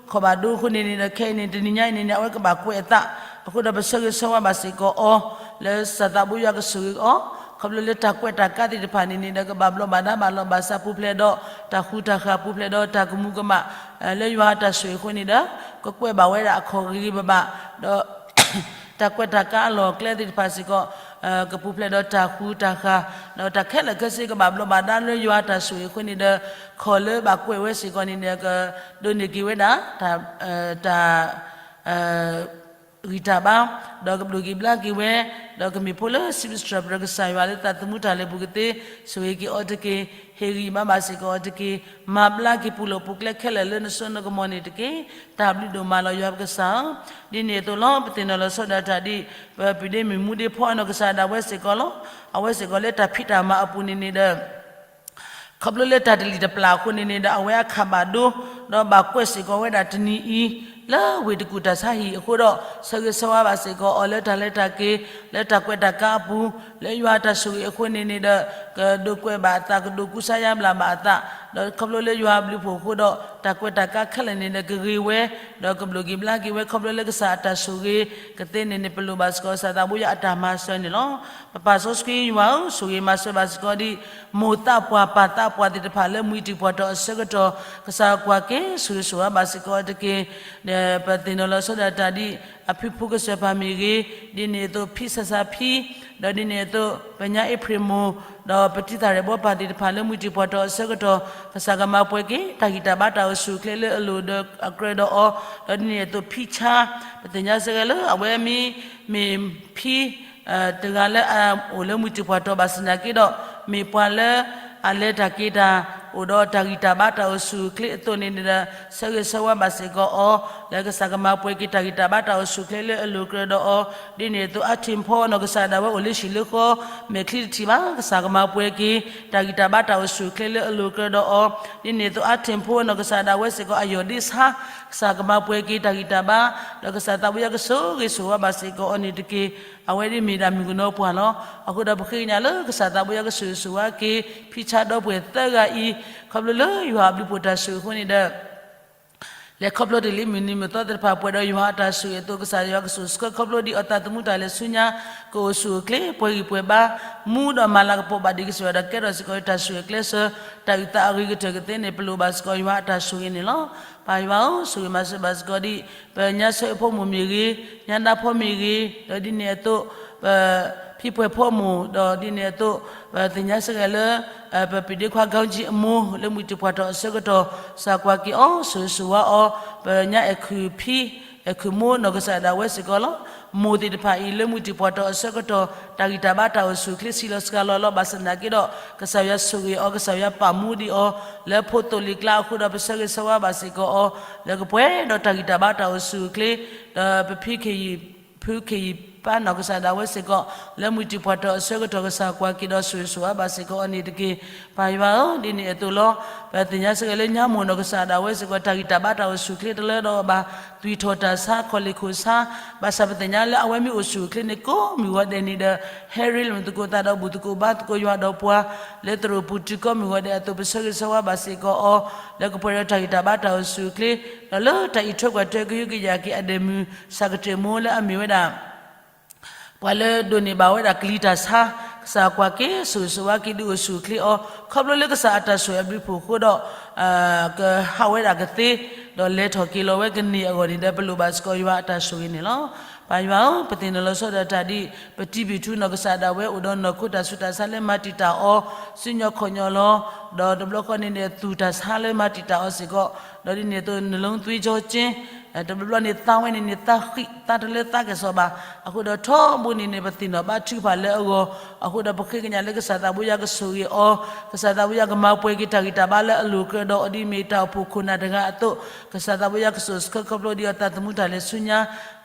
အခီၣ်ဘၣ်ဒိအဃိန့ၣ်န့ၣ်ဒီး ခဲအံၤန့ၣ် တနံၤညါအံၤန့ၣ်န့ၣ် အဝဲကဘၣ်ကွဲးအသး, အဃိဒီးပဆၢဂ့ၤဆၢဝါဘၣ်စ့ၢ်ကီးအီၤ လၢကစၢ်သးဘိယွၤကဆိၣ်ဂ့ၤအီၤ, ခီဖျိလၢတၢ်ကွဲးတၢ်ကါသ့ၣ်တဖၣ်န့ၣ်န့ၣ်ဒီး ကဘၣ်ဘျီးဘၣ်ဒါဘၣ်လီၤဘၣ်စး ပူၤဖျဲးဒီးတၢ်ဃူတၢ်ဃာ် ပူၤဖျဲးဒီးတၢ်ကမူၤကမၣ် လၢယွၤအတၢ်ဆိၣ်ဂ့ၤအဃိန့ၣ်ဒီး ကကွဲးဘၣ်ဝဲဒၣ်အခီၣ်ဂ့ၤဂ့ၤဘၣ်ဘၣ် ဒီး တၢ်ကွဲးတၢ်ကါအလီၢ်အကျဲသ့ၣ်တဖၣ်စ့ၢ်ကီး ကပူၤဖျဲးဒီးတၢ်ဃူတၢ်ဃာ် ဒီးတၢ်ခဲလၢာ်ခဲဆ့ကဘၣ်ဘျီးဘၣ်ဒါလၢယွၤအတၢ်ဆိၣ်ဂ့ၤအဃိန့ၣ်ဒီး ခီၣ်လၢဘၣ်ကွဲးဝဲစ့ၢ်ကီးန့ၣ်ဒီး ကဒိးန့ၢ်က့ၤဝဲဒၣ် တၢ် ဂံၢ်တၢ်ဘါ ဒီးကဒိးက့ၤဘျါက့ၤဝဲ ဒီးကမ့ၢ်ဖိလၢစံးဘျုးစံးထီၣ်ပတြၢၤ ကစၢ်ယွၤလၢသးသမူတၢ်လဲၤပူၤကသ့ ဆိၣ်ဂ့ၤက့ၤအီၤတက့ၢ်. ဟ့ၣ်ဂံၢ်ဘါဘၣ်စ့ၢ်ကီးအီၤတက့ၢ်. မၤဘျါက့ၤပူၤလီၢ်ပူၤကျဲခဲလၢာ်လၢနစိနကမီၤန့ၣ်တက့ၢ်. တၢ်ဘျုးဒိၣ်မးလီၤ ယွၤပကစၢ်ဧၢ. ဒ်န့ၣ်အသိးလီၤ ပသ့ၣ်နီၣ်လီၤဆီဒၣ်တၢ်ဒ် ပပျံၤဒ့မုၢ်မူဒ့ဖီအနီၢ်ကစၢ်ဒၣ်ဝဲစ့ၢ်ကီးလီၤ. အဝဲစ့ၢ်ကီးလၢတၢ်ဖံးတၢ်မၤအပူၤန့ၣ်န့ၣ်ဒီး ခီဖျိလၢတၢ်တလံၣ်တပျၢ်အဃိန့ၣ်န့ၣ်ဒီး အဝဲအခးဘၣ်ဒိ ဒီးဘၣ်ကွဲးစ့ၢ်ကီးဝဲဒၣ်တနံၤအံၤ လၢဝ့ၢ်တကူၣ်တၢ်ဆါဟံၣ်အဃိဒီး ဆၢဂ့ၤဆၢဝါဘၣ်စ့ၢ်ကီးအီၤလၢတၢ်လဲၤတၢ်က့ၤ လၢတၢ်ကွဲးတၢ်ကါအပူၤ လၢယွၤအတၢ်ဆိၣ်ဂ့ၤအဃိန့ၣ်န့ၣ်ဒီး ကဒိးကွဲးဘၣ်အသး ကဒိးကူစါယါဘျါဘၣ်အသး ဒီးခီဖျိလၢယွၤအဘျုးအဖှိၣ်အဃိဒီး တၢ်ကွဲးတၢ်ကါခဲလၢာ်န့ၣ်ဒီး ကဂ့ၤဝဲ ဒီးကဘျိးက့ၤဘျါက့ၤဝဲ ခီဖျိလၢကစၢ်အတၢ်ဆိၣ်ဂ့ၤကသ့န့ၣ်န့ၣ် ပလိၣ်ဘၣ်စ့ၢ်ကီး ကစၢ်သးဘိယွၤအတၢ်မၤစၢၤန့ၣ်လီၤ. ပပၢ်စီဆှံယွၤဧၢ, ဆိၣ်ဂ့ၤမၤစၢၤဘၣ်စ့ၢ်ကီးဒ် မိၢ်သးပှၢ်ပၢ်သးပှၢ်သ့ၣ်တဖၣ်လၢမုၢ်တံၢ်ပှၢ်တီၢ်အဆၢကတီၢ် ကစၢ်ကွၢ်က့ၤဆိၣ်ဂ့ၤဆိၣ်ဝါဘၣ်စ့ၢ်ကီးတက့ၢ်. ပသ့ၣ်နီၣ်လီၤဆီဒၣ်တၢ်ဒ် အဖံဖုကစၢၢ်ပၢ်မ့ၢ်ဂ့ၤ, ဒ်န့ၣ်အသိးဖံစၢ်စၢ်ဖံ, ဒီးဒ်န့ၣ်အသိး ပညါအ့ဖြ့ၣ်မိၢ်, ဒီးပတံၤသၣ်ရဲၣ်ဘီပၢ်သ့ၣ်တဖၣ်လၢမုၢ်တံၢ်ပှၢ်တီၢ်အဆၢကတီၢ် ကစၢ်ကမၤပှဲၤက့ၤ တၢ်ဂံၢ်တၢ်ဘါတၢ်အိၣ်ဆူၣ်အိၣ်ချ့လၢအလိၤဒီးအကြၢးဒီးအီၤ, ဒီးဒ်န့ၣ်အသိးဖံဆါ, ပသ့ၣ်ညါစ့ၢ်ကီးလၢအဝဲမ့ၢ် မ့ၢ်ဖံ တဂၤလၢအအိၣ်လၢမုၢ်တံၢ်ပှၢ်တီၢ်ဘၣ်ဆၣ်သနာ်က့ဒီး မ့ၢ်ပှၤလၢအလဲၤတၢ်က့ၤတၢ် အိၣ်ဒီးတၢ်ဂံၢ်တၢ်ဘါတၢ်အိၣ်ဆူၣ်အိၣ်ချ့အသိးန့ၣ်ဒီး ဆၢဂ့ၤဆၢဝါဘၣ်စ့ၢ်ကီးအီၤ လၢကစၢ်ကမၤပှဲၤက့ၤတၢ်ဂံၢ်တၢ်ဘါတၢ်အိၣ်ဆူၣ်အိၣ်ချ့လၢအလိၤကြၢးဒီးအီၤ, ဒ်န့ၣ်အသိးအထ့ၣ်ဖီနီၢ်ကစၢ်ဒၣ်ဝဲအိၣ်လၢဟံၣ်လၢဃီ မဲာ်ချံတထံၣ်ဘၣ် ကစၢ်ကမၤပှဲၤက့ၤ တၢ်ဂံၢ်တၢ်ဘါတၢ်အိၣ်ဆူၣ်အိၣ်ချ့လၢအလိၤကြၢးဒီးအီၤ, ဒ်န့ၣ်အသိးအထ့ၣ်ဖီနီၢ်ကစၢ်ဒၣ်ဝဲစ့ၢ်ကီးအယီၢ်ဒ့ဆါ ကစၢ်ကမၤပှဲၤက့ၤတၢ်ဂံၢ်တၢ်ဘါ ဒီးကစၢ်သးဘိယွၤကဆိၣ်ဂ့ၤဆိၣ်ဝါဘၣ်စ့ၢ်ကီးအီၤန့ၣ်တက့ၢ်. အဝဲဒၣ်မ့ၢ်ဒၣ်မုၣ်ကနီၤပှၢ်လီၤ. အဃိဒီးပဃ့ကညးလၢကစၢ်သးဘိယွၤကဆိၣ်ဂ့ၤဆိၣ်ဝါက့ၤ ဖံဆါဒီပုၢ်ဝဲၢ်သၢဂၤအံၤ ခီဖျိလၢယွၤအဘျုးဖှိၣ်တၢ်ဆိၣ်ဂ့ၤအဃိန့ၣ်ဒီး လဲၤခီဖျိတ့ၢ်လံမုၢ်နံၤမုၢ်သီသ့ၣ်တဖၣ် ပှဲၤဒီးယွၤအတၢ်ဆိၣ်ဂ့ၤအသိး ကစၢ်ယွၤကဆိၣ်ဆှၢခီဖျိဒ်အီၤသးသမူတၢ်လဲၤဆူညါ ကအိၣ်ဆူၣ်အိၣ်ချ့ ပှဲၤဂံၢ်ပှဲၤဘါ မူဒီးမၤလၤကပီၤဘၣ်ဒံးကစၢ်ယွၤဒီးကဲထီၣ်စ့ၢ်ကီးတၢ်ဆိၣ်ဂ့ၤအကျဲစၢၤ တၢ်အုၣ်သးအဂ့ၤကတၢၢ်ကသ့န့ၣ် ပလိၣ်ဘၣ်စ့ၢ်ကီးယွၤအတၢ်ဆိၣ်ဂ့ၤန့ၣ်လီၤ. ပၢ်ယွၤဧၢ, ဆိၣ်ဂ့ၤမၤစၢၤဘၣ်စ့ၢ်ကီးဒ် ပညါဆၢအဖိမုၣ်မ့ၢ်ဂ့ၤ, ညါဒါဖီမ့ၢ်ဂ့ၤ, ဒီးဒ်န့ၣ်အသိး ပဖံပှဲၤဖီမိၢ်, ဒီးဒ်န့ၣ်အသိး ပသ့ၣ်ညါစ့ၢ်ကီးလၢ ပပၢ်ဒ့ခွါ ကီကၠံ အမိၢ် လၢမုၢ်တံၢ်ပှၢ်တီၢ်အဆၢကတီၢ် ကစၢ်ကွၢ်က့ၤအီၤ ဆိၣ်ဂ့ၤဆိၣ်ဝါအီၤ, ပညါအဲၣ်ခုၣ်ဖံ အဲၣ်ခုၣ်မိၢ်နီၢ်ကစၢ်ဒၣ်ဝဲစ့ၢ်ကီးလီၤ. မိၢ်သ့ၣ်တဖၣ်အံၤလၢမုၢ်တံၢ်ပှၢ်တီၢ်အဆၢကတီၢ် တၢ်ဂံၢ်တၢ်ဘါတၢ်အိၣ်ဆူၣ်အိၣ်ချ့ဆံးလီၤစှၤလီၤလီၤဘၣ်ဆၣ်သနာ်က့ဒီး ကစၢ်ယွၤဆိၣ်ဂ့ၤအီၤ ကစၢ်ယွၤပာ်မူဒံးအီၤ လၢဖိသိၣ်လံၤကျါအဃိဒီး ပဆၢဂ့ၤဆၢဝါဘၣ်စ့ၢ်ကီးအီၤ လၢကပှဲၤဒီးတၢ်ဂံၢ်တၢ်ဘါတၢ်အိၣ်ဆူၣ်အိၣ်ချ့ ဒီးပဖံခ့ယုၢ် ဖုခ့ယုၢ်ပၢ်နီၢ်ကစၢ်ဒၣ်ဝဲစ့ၢ်ကီး လၢမုၢ်တံၢ်ပှၢ်တီၢ်အဆၢကတီၢ် ကစၢ်ကွၢ်က့ၤဒီးဆိၣ်ဂ့ၤဆိၣ်ဝါဘၣ်စ့ၢ်ကီးအီၤန့ၣ်တက့ၢ်. ပၢ်ယွၤဧၢ, ဒ်န့ၣ်အသိးလီၤ. ပသ့ၣ်ညါစ့ၢ်ကီးလၢညါမိၢ်နီၢ်ကစၢ်ဒၣ်ဝဲစ့ၢ်ကီး တၢ်ဂံၢ်တၢ်ဘါတၢ်အိၣ်ဆူၣ်အိၣ်ချ့တလၢဒီးအီၤဘၣ်, သွံၣ်ထီၣ်တၢ်ဆါ ခီၣ်လ့ၢ်ခိၣ်ဆါ, ဘၣ်ဆၣ်ပသ့ၣ်ညါလၢအဝဲမ့ၢ်အိၣ်ဆူၣ်အိၣ်ချ့န့ၣ် ကိးမုၢ်ဂီၤဒဲးန့ၣ်ဒီး ဟဲရ့လိာ်မုာ်သကိးသးဒီးဘူၣ်သကိးဘါသကိးယွၤဒီးပှၤ လၢသရိာ်ပူၤတုၤကိးမုၢ်ဂီၤဒဲးအသိး ပဆၢဂ့ၤဆၢဝါဘၣ်စ့ၢ်ကီးအီၤ လၢကပှဲၤဒီးတၢ်ဂံၢ်တၢ်ဘါတၢ်အိၣ်ဆူၣ်အိၣ်ချ့ ဒီးလၢတၢ်အံးထွဲကွၢ်ထွဲကဟုကယာ်က့ၤအဒဲးမုၢ် စၢ်ကတၢၢ်မိၢ်လၢအမ့ၢ်ဝဲဒၣ် ပှၤလၢဒိးန့ၢ်ဘၣ်ဝဲဒၣ်ကလံၤတၢ်ဆါ, ကစၢ်ကွၢ်က့ၤ ဆိၣ်ဂ့ၤဆိၣ်ဝါက့ၤဒုးအိၣ်ဆူၣ်အိၣ်ချ့အီၤ ခီဖျိလၢကစၢ်အတၢ်ဆိၣ်ဂ့ၤအဘျုးအဖှိၣ်အဃိဒီး ကဟးဝဲဒၣ်ကသ့ ဒီးလဲၤထီၣ်က့ၤလီၤဝဲကန့ၢ်အဂီၢ်န့ၣ်ဒီး ပလိၣ်ဘၣ်စ့ၢ်ကီးယွၤအတၢ်ဆိၣ်ဂ့ၤန့ၣ်လီၤ. ပၢ်ယွၤဧၢ, ပသ့ၣ်နီၣ်လီၤဆီဒၣ်တၢ်ဒ် ပတံၤဘံၣ်ထူနီၢ်ကစၢ်ဒၣ်ဝဲ အိၣ်ဒီးနီၢ်ခိတၢ်ဆူးတၢ်ဆါလၢမၤတံာ်တာ်အီၤ စံၣ်ညီၣ်ခီၣ်ညီၣ်လီၤ, ဒီးတဘျီဃီန့ၣ်န့ၣ် သူၣ်တၢ်ဆါလၢမၤတံာ်တာ်အီၤစ့ၢ်ကီး, ဒီးဒ်န့ၣ်အသိး နလုံးသွေးကြောကျဉ်း တဘျီဘျီန့ၣ် သါဝဲန့ၣ်န့ၣ် သါဃံး သါတလၢသါကဲၣ်ဆိးဘၣ်. အဃိဒီးထီဘိန့ၣ်န့ၣ် ပသ့ၣ်နီၣ်ဘါထုကဖၣ်လၢအဂီၢ်, အဃိဒီးပဃ့ကညးလၢကစၢ်သးဘိယွၤကဆိၣ်ဂ့ၤအီၤ, ကစၢ်သးဘိယွၤကမၤပှဲၤက့ၤတၢ်ဂံၢ်တၢ်ဘါလၢအလိၤကြၢးဒီးအီၤ ဒ်မ့ၢ်တၢ်အိၣ်ဖှိၣ်ခိၣ်နၢ်တဂၤအသိး, ကစၢ်သးဘိယွၤကဆိၣ်ဆှၢခီဖျိဒ်အီၤသးသမူတၢ်လဲၤဆူညါ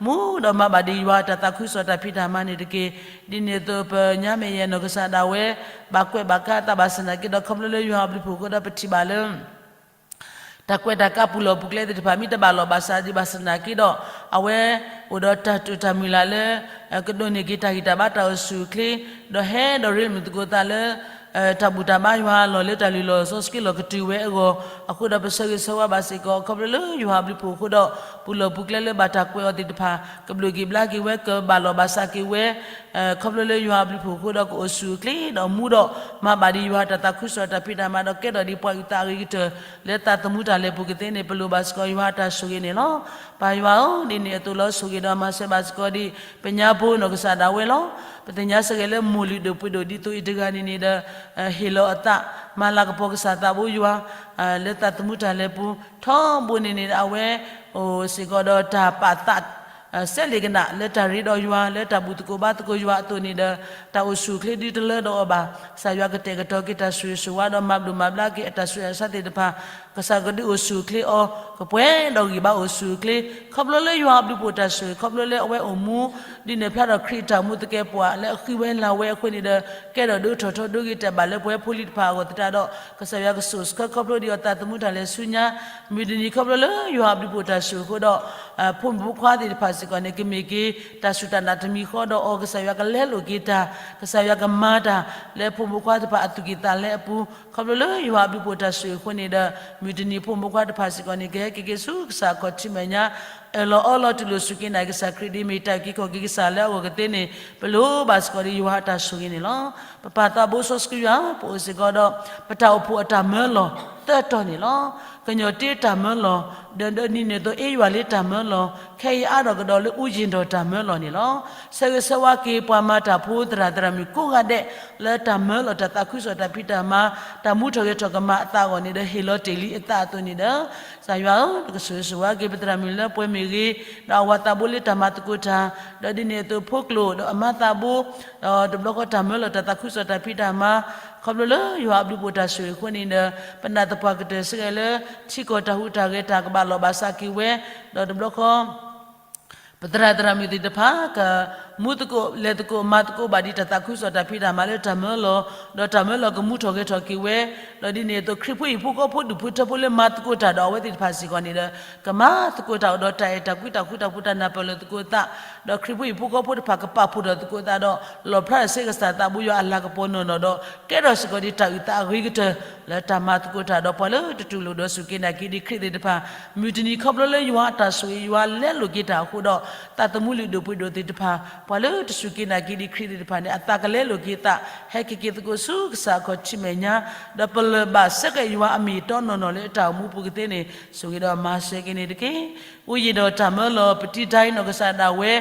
မူဒီးမၤဘၣ်ဒံးယွၤတၢ်သးခုကစီၣ်တၢ်ဖံးတၢ်မၤန့ၣ်တက့ၢ်. ဒ်န့ၣ်အသိးပညါမဲာ်ယဲၢ်နီၢ်ကစၢ်ဒၣ်ဝဲ ဘၣ်ကွဲးဘၣ်ကါအသးဘၣ်ဆၣ်သနာ်က့ဒီး ခီဖျိလၢယွၤအဘျုးအဖှိၣ်အဃိဒီးပထံၣ်ဘၣ်လၢ တၢ်ကွဲးတၢ်ကါပူၤလီၢ်ပူၤကျဲသ့ၣ်တဖၣ် မ့ၢ်တဘၣ်လီၢ်ဘၣ်စးဒံးဘၣ်ဆၣ်သနာ်က့ဒီး အဝဲအိၣ်ဒီးတၢ်တိာ်တၢ်မုၢ်လၢ်လၢ ကဒိးန့ၢ်က့ၤတၢ်ဂံၢ်တၢ်ဘါတၢ်အိၣ်ဆူၣ်အိၣ်ချ့ ဒီးဟဲဒီးရ့လိာ်မုာ်သကိးသးလၢ တၢ်ဘူၣ်တၢ်ဘါယွၤလီၢ်လၢတၢ်လုၢ်လီၢ်စီဆှံလီၢ်ကတုၤဝဲအဂီၢ်, အဃိဒီးပဆၢဂ့ၤဆၢဝါဘၣ်စ့ၢ်ကီး ခီဖျိလၢယွၤအဘျုးအဖှိၣ်အဃိဒီး ပူၤလီၢ်ပူၤကျဲလၢဘၣ်တၢ်ကွဲးအီၤသ့ၣ်တဖၣ် ကဘျုးက့ၤဘျါက့ၤဝဲ ကဘၣ်လီၢ်ဘၣ်စးက့ၤဝဲ ခီဖျိလၢယွၤအဘျုးအဖှိၣ်အဃိဒီး ကအိၣ်ဆူၣ်အိၣ်ချ့ဒီးမူဒီး မၤဘၣ်ဒံးယွၤတၢ်သးခုကစီၣ်တၢ်ဖံးတၢ်မၤဒီး ကဲထီၣ်ဒံးပှၤအုၣ်သးအဂ့ၤကတၢၢ် လၢသးသမူတၢ်လဲၤပူၤကသ့န့ၣ် ပလိၣ်ဘၣ်စ့ၢ်ကီးယွၤအတၢ်ဆိၣ်ဂ့ၤန့ၣ်လီၤ. ပၢ်ယွၤဧၢ, ဒ်န့ၣ်အသိးလီၤ ဆိၣ်ဂ့ၤဒီးမၤစၢၤဘၣ်စ့ၢ်ကီးဒံး ပညါဖိနီၢ်ကစၢ်ဒၣ်ဝဲလီၤ. ပသ့ၣ်ညါစ့ၢ်ကီးလၢမိၢ်လုၢ်ဒိၣ်ပှ့ၤဒိၣ်ဒ်သိးအံၤတဂၤန့ၣ်န့ၣ်ဒီး ဟ့ၣ်လီၤအသး မၤလၤကပီၤကစၢ်သးဘိယွၤ လၢသးသမူတၢ်လဲၤပူၤ ထီဘိန့ၣ်န့ၣ်ဒီး အဝဲအိၣ်စ့ၢ်ကီးဒီးတၢ်ပာ်သး စဲးလ့ၣ်ကနၣ်လၢတၢ်ရ့ဒီးယွၤ လၢတၢ်ဘူၣ်သကိးဘါသကိးယွၤအသိးန့ၣ်ဒီး တၢ်အိၣ်ဆူၣ်အိၣ်ချ့ဒုတလၢဒီးအီၤဘၣ်. ကစၢ်ယွၤကတဲာ်ကတီၤက့ၤတၢ်ဆိၣ်ဂ့ၤဆိၣ်ဝါဒီးမၤဘျုးမၤဘျါက့ၤအတၢ်ဆူးတၢ်ဆါသ့ၣ်တဖၣ် ကစၢ်ကဒုးအိၣ်ဆူၣ်အိၣ်ချ့အီၤ ကပှဲၤဒီးဂံၢ်ဘါအိၣ်ဆူၣ်အိၣ်ချ့ ခီဖျိလၢယွၤအဘျုးဖှိၣ်တၢ်ဆိၣ်ဂ့ၤ ခီဖျိလၢအဝဲအိၣ်မူ ဒ်န့ၣ်ဖျါဒီးခရံာ်အတၢ်အိၣ်မူသကဲးပဝးလၢအဃံဝဲလၤဝဲအဃိန့ၣ်ဒီး ကဲထီၣ်ဒိထီၣ်ထီဒိဂ့ၤတဲာ်ဘၣ်လၢပဝဲဖိလံၤတဖၣ်အဂီၢ်သတးဒီး ကစၢ်ယွၤကဆိၣ်ဆှၢခီဖျိဒံးအီၤသးသမူတၢ်လဲၤဆူညါ မုၢ်တနံၤခီဖျိလၢယွၤအဘျုးဖှိၣ်တၢ်ဆိၣ်ဂ့ၤအဃိဒီး ဖိမုၣ်ဖိခွါသ့ၣ်တဖၣ်စ့ၢ်ကီးန့ၣ် ကမ့ၢ်က့ၤ တၢ်စူၢ်တၢ်နာ်တမံၤဃီဒီးအီၤ ကစၢ်ယွၤကလဲလိာ်က့ၤတၢ် ကစၢ်ယွၤကမၤတၢ် လၢဖိမုၣ်ဖိခွါတဖၣ်အသူၣ်ကံၢ်သးလဲအပူၤ ခီဖျိလၢယွၤအဘျုးဖှိၣ်တၢ်ဆိၣ်ဂ့ၤအဃိန့ၣ်ဒီး မုၢ်တနံၤဖိမုၣ်ဖိခွါတဖၣ်စ့ၢ်ကီးန့ၣ် ကဟဲက့ၤက့ၤဆူကစၢ်အခီၣ်ထံးမဲာ်ညါ အၢၣ်လီၤအီလီၤတူၢ်လိာ်စူၢ်က့ၤနာ်က့ၤကစၢ်ခရံာ်ဒ်အမ့ၢ်တၢ်အုၣ်က့ၤခီၣ်က့ၤကစၢ်လၢအဂီၢ်ကသ့န့ၣ် ပလိၣ်ဘၣ်စ့ၢ်ကီးဒံးယွၤအတၢ်ဆိၣ်ဂ့ၤန့ၣ်လီၤ. ပပၢ်သးဘိစီဆှံယွၤ ပအိၣ်စ့ၢ်ကီးဒီး ပတၢ်အိၣ်ဖှိၣ်အတၢ်မၢလီၤသၢတီၤန့ၣ်လီၤ. ကညီၣ်တ့တၢ်မၢလီၤ ဒီးဒ်န့ၣ်အသိးအ့ယွၤလ့တၢ်မၢလီၤ ခဲအံၤအါထီၣ်ကဒီးလၢအူယံၤဒီးတၢ်မၢလီၤန့ၣ်လီၤ. ဆၢဂ့ၤဆၢဝါက့ၤပှၤမၤတၢ်ဖိသရၣ်သရၣ်မုၣ်ကိးဂၤဒဲး လၢတၢ်မၢလီၤတၢ်သးခုကစီၣ်တၢ်ဖံးတၢ်မၤ တၢ်မူထီၣ်ဂဲၤထီၣ်ကမၤအသးအဂီၢ်န့ၣ်ဒီး ဟ့ၣ်လီၤတ့ၢ်လံအသးအသိးန့ၣ်ဒီး ကစၢ်ယွၤဧၢ နကဆိၣ်ဂ့ၤဆိၣ်ဝါက့ၤပသရၣ်မုၣ်လၢပှဲၤမ့ၢ်ဂ့ၤ ဒီးအဝၤသးဘိလၢတၢ်မၤသကိးတၢ် ဒီးဒ်န့ၣ်အသိးဖိကျိာ်ဒီးအမါသးဘိ ဒီးတဘျီဃီတၢ်မၢလီၤတၢ်သးခုကစီၣ်တၢ်ဖံးတၢ်မၤ ခီဖျိလၢယွၤအဘျုးဖှိၣ်တၢ်ဆိၣ်ဂ့ၤအဃိန့ၣ်ဒီး ပနာ်သပှၢ်ကတၢၢ်ဆၢဂ့ၤလၢ ထံကီၢ်တၢ်ဟူးတၢ်ဂဲၤတၢ်ကဘၣ်လီၢ်ဘၣ်စးက့ၤဝဲ ဒီးတဘျီဃီ ပသရၣ်သရၣ်မုၣ်သ့ၣ်တဖၣ် ကမူသကိးလဲၤသကိးမၤသကိးဘၣ်ဒံးတၢ်သးခုကစီၣ်တၢ်ဖံးတၢ်မၤလၢတၢ်မၢလီၤ ဒီးတၢ်မၢလီၤကမူထီၣ်ဂဲၤထီၣ်က့ၤဝဲ ဒီးဒ်န့ၣ်အသိး ခရံာ်ဖိဟံၣ်ဖိဃီဖိဒူၣ်ဖိထၢဖိလၢမၤသကိးတၢ်ဒီးအဝဲသ့ၣ်တဖၣ်စ့ၢ်ကီးန့ၣ်ဒီး ကမၤသကိးတၢ်အိၣ်ဒီးတၢ်အဲၣ်တၢ်ကွံတၢ်ဃူတၢ်ဖိးတၢ်နၢ်ပၢၢ်လိာ်သကိးအသး ဒီးခရံာ်ဖိဟံၣ်ဖိဃီဖိတဖၣ်ကပာ်ဖှိၣ်ထီၣ်သကိးအသးဒီး လီၣ်ဖျါထီၣ်ဆၢကစၢ်သးဘိယွၤအလၤကပီၤနီၢ်နီၢ်ဒီး ကဲထီၣ်စ့ၢ်ကီးဒံးတၢ်အုၣ်သးအဂ့ၤကတၢၢ် လၢတၢ်မၤသကိးတၢ်ဒီးပှၤလၢတတူၢ်လိာ်ဒီးစူၢ်က့ၤနာ်က့ၤဒံးခရံာ်သ့ၣ်တဖၣ် မုၢ်တနံၤခီဖျိလၢယွၤအတၢ်ဆိၣ်ဂ့ၤယွၤလဲလိာ်က့ၤတၢ်အဃိဒီး သးသမူလုၢ်ဒိၣ်ပှ့ၤဒိၣ်သ့ၣ်တဖၣ် ပှၤလၢတစူၢ်က့ၤနာ်က့ၤဒံးခရံာ်သ့ၣ်တဖၣ်န့ၣ် အသးကလဲလိာ်က့ၤသး ဟဲက့ၤက့ၤသကိးဆူကစၢ်အခီၣ်ထံးမဲာ်ညါ ဒီးပလၢၢ်ဘၣ်ဆၢက့ၤယွၤအမ့ၢ်အတီနီၢ်နီၢ်လၢအတၢ်အိၣ်မူပူၤကသ့န့ၣ် ဆိၣ်ဂ့ၤဒီးမၤစၢၤက့ၤန့ၣ်တက့ၢ်. အိၣ်ယံၤဒီးတၢ်မၢလီၤ ပတံၤတၢ်အံၤနီၢ်ကစၢ်ဒၣ်ဝဲ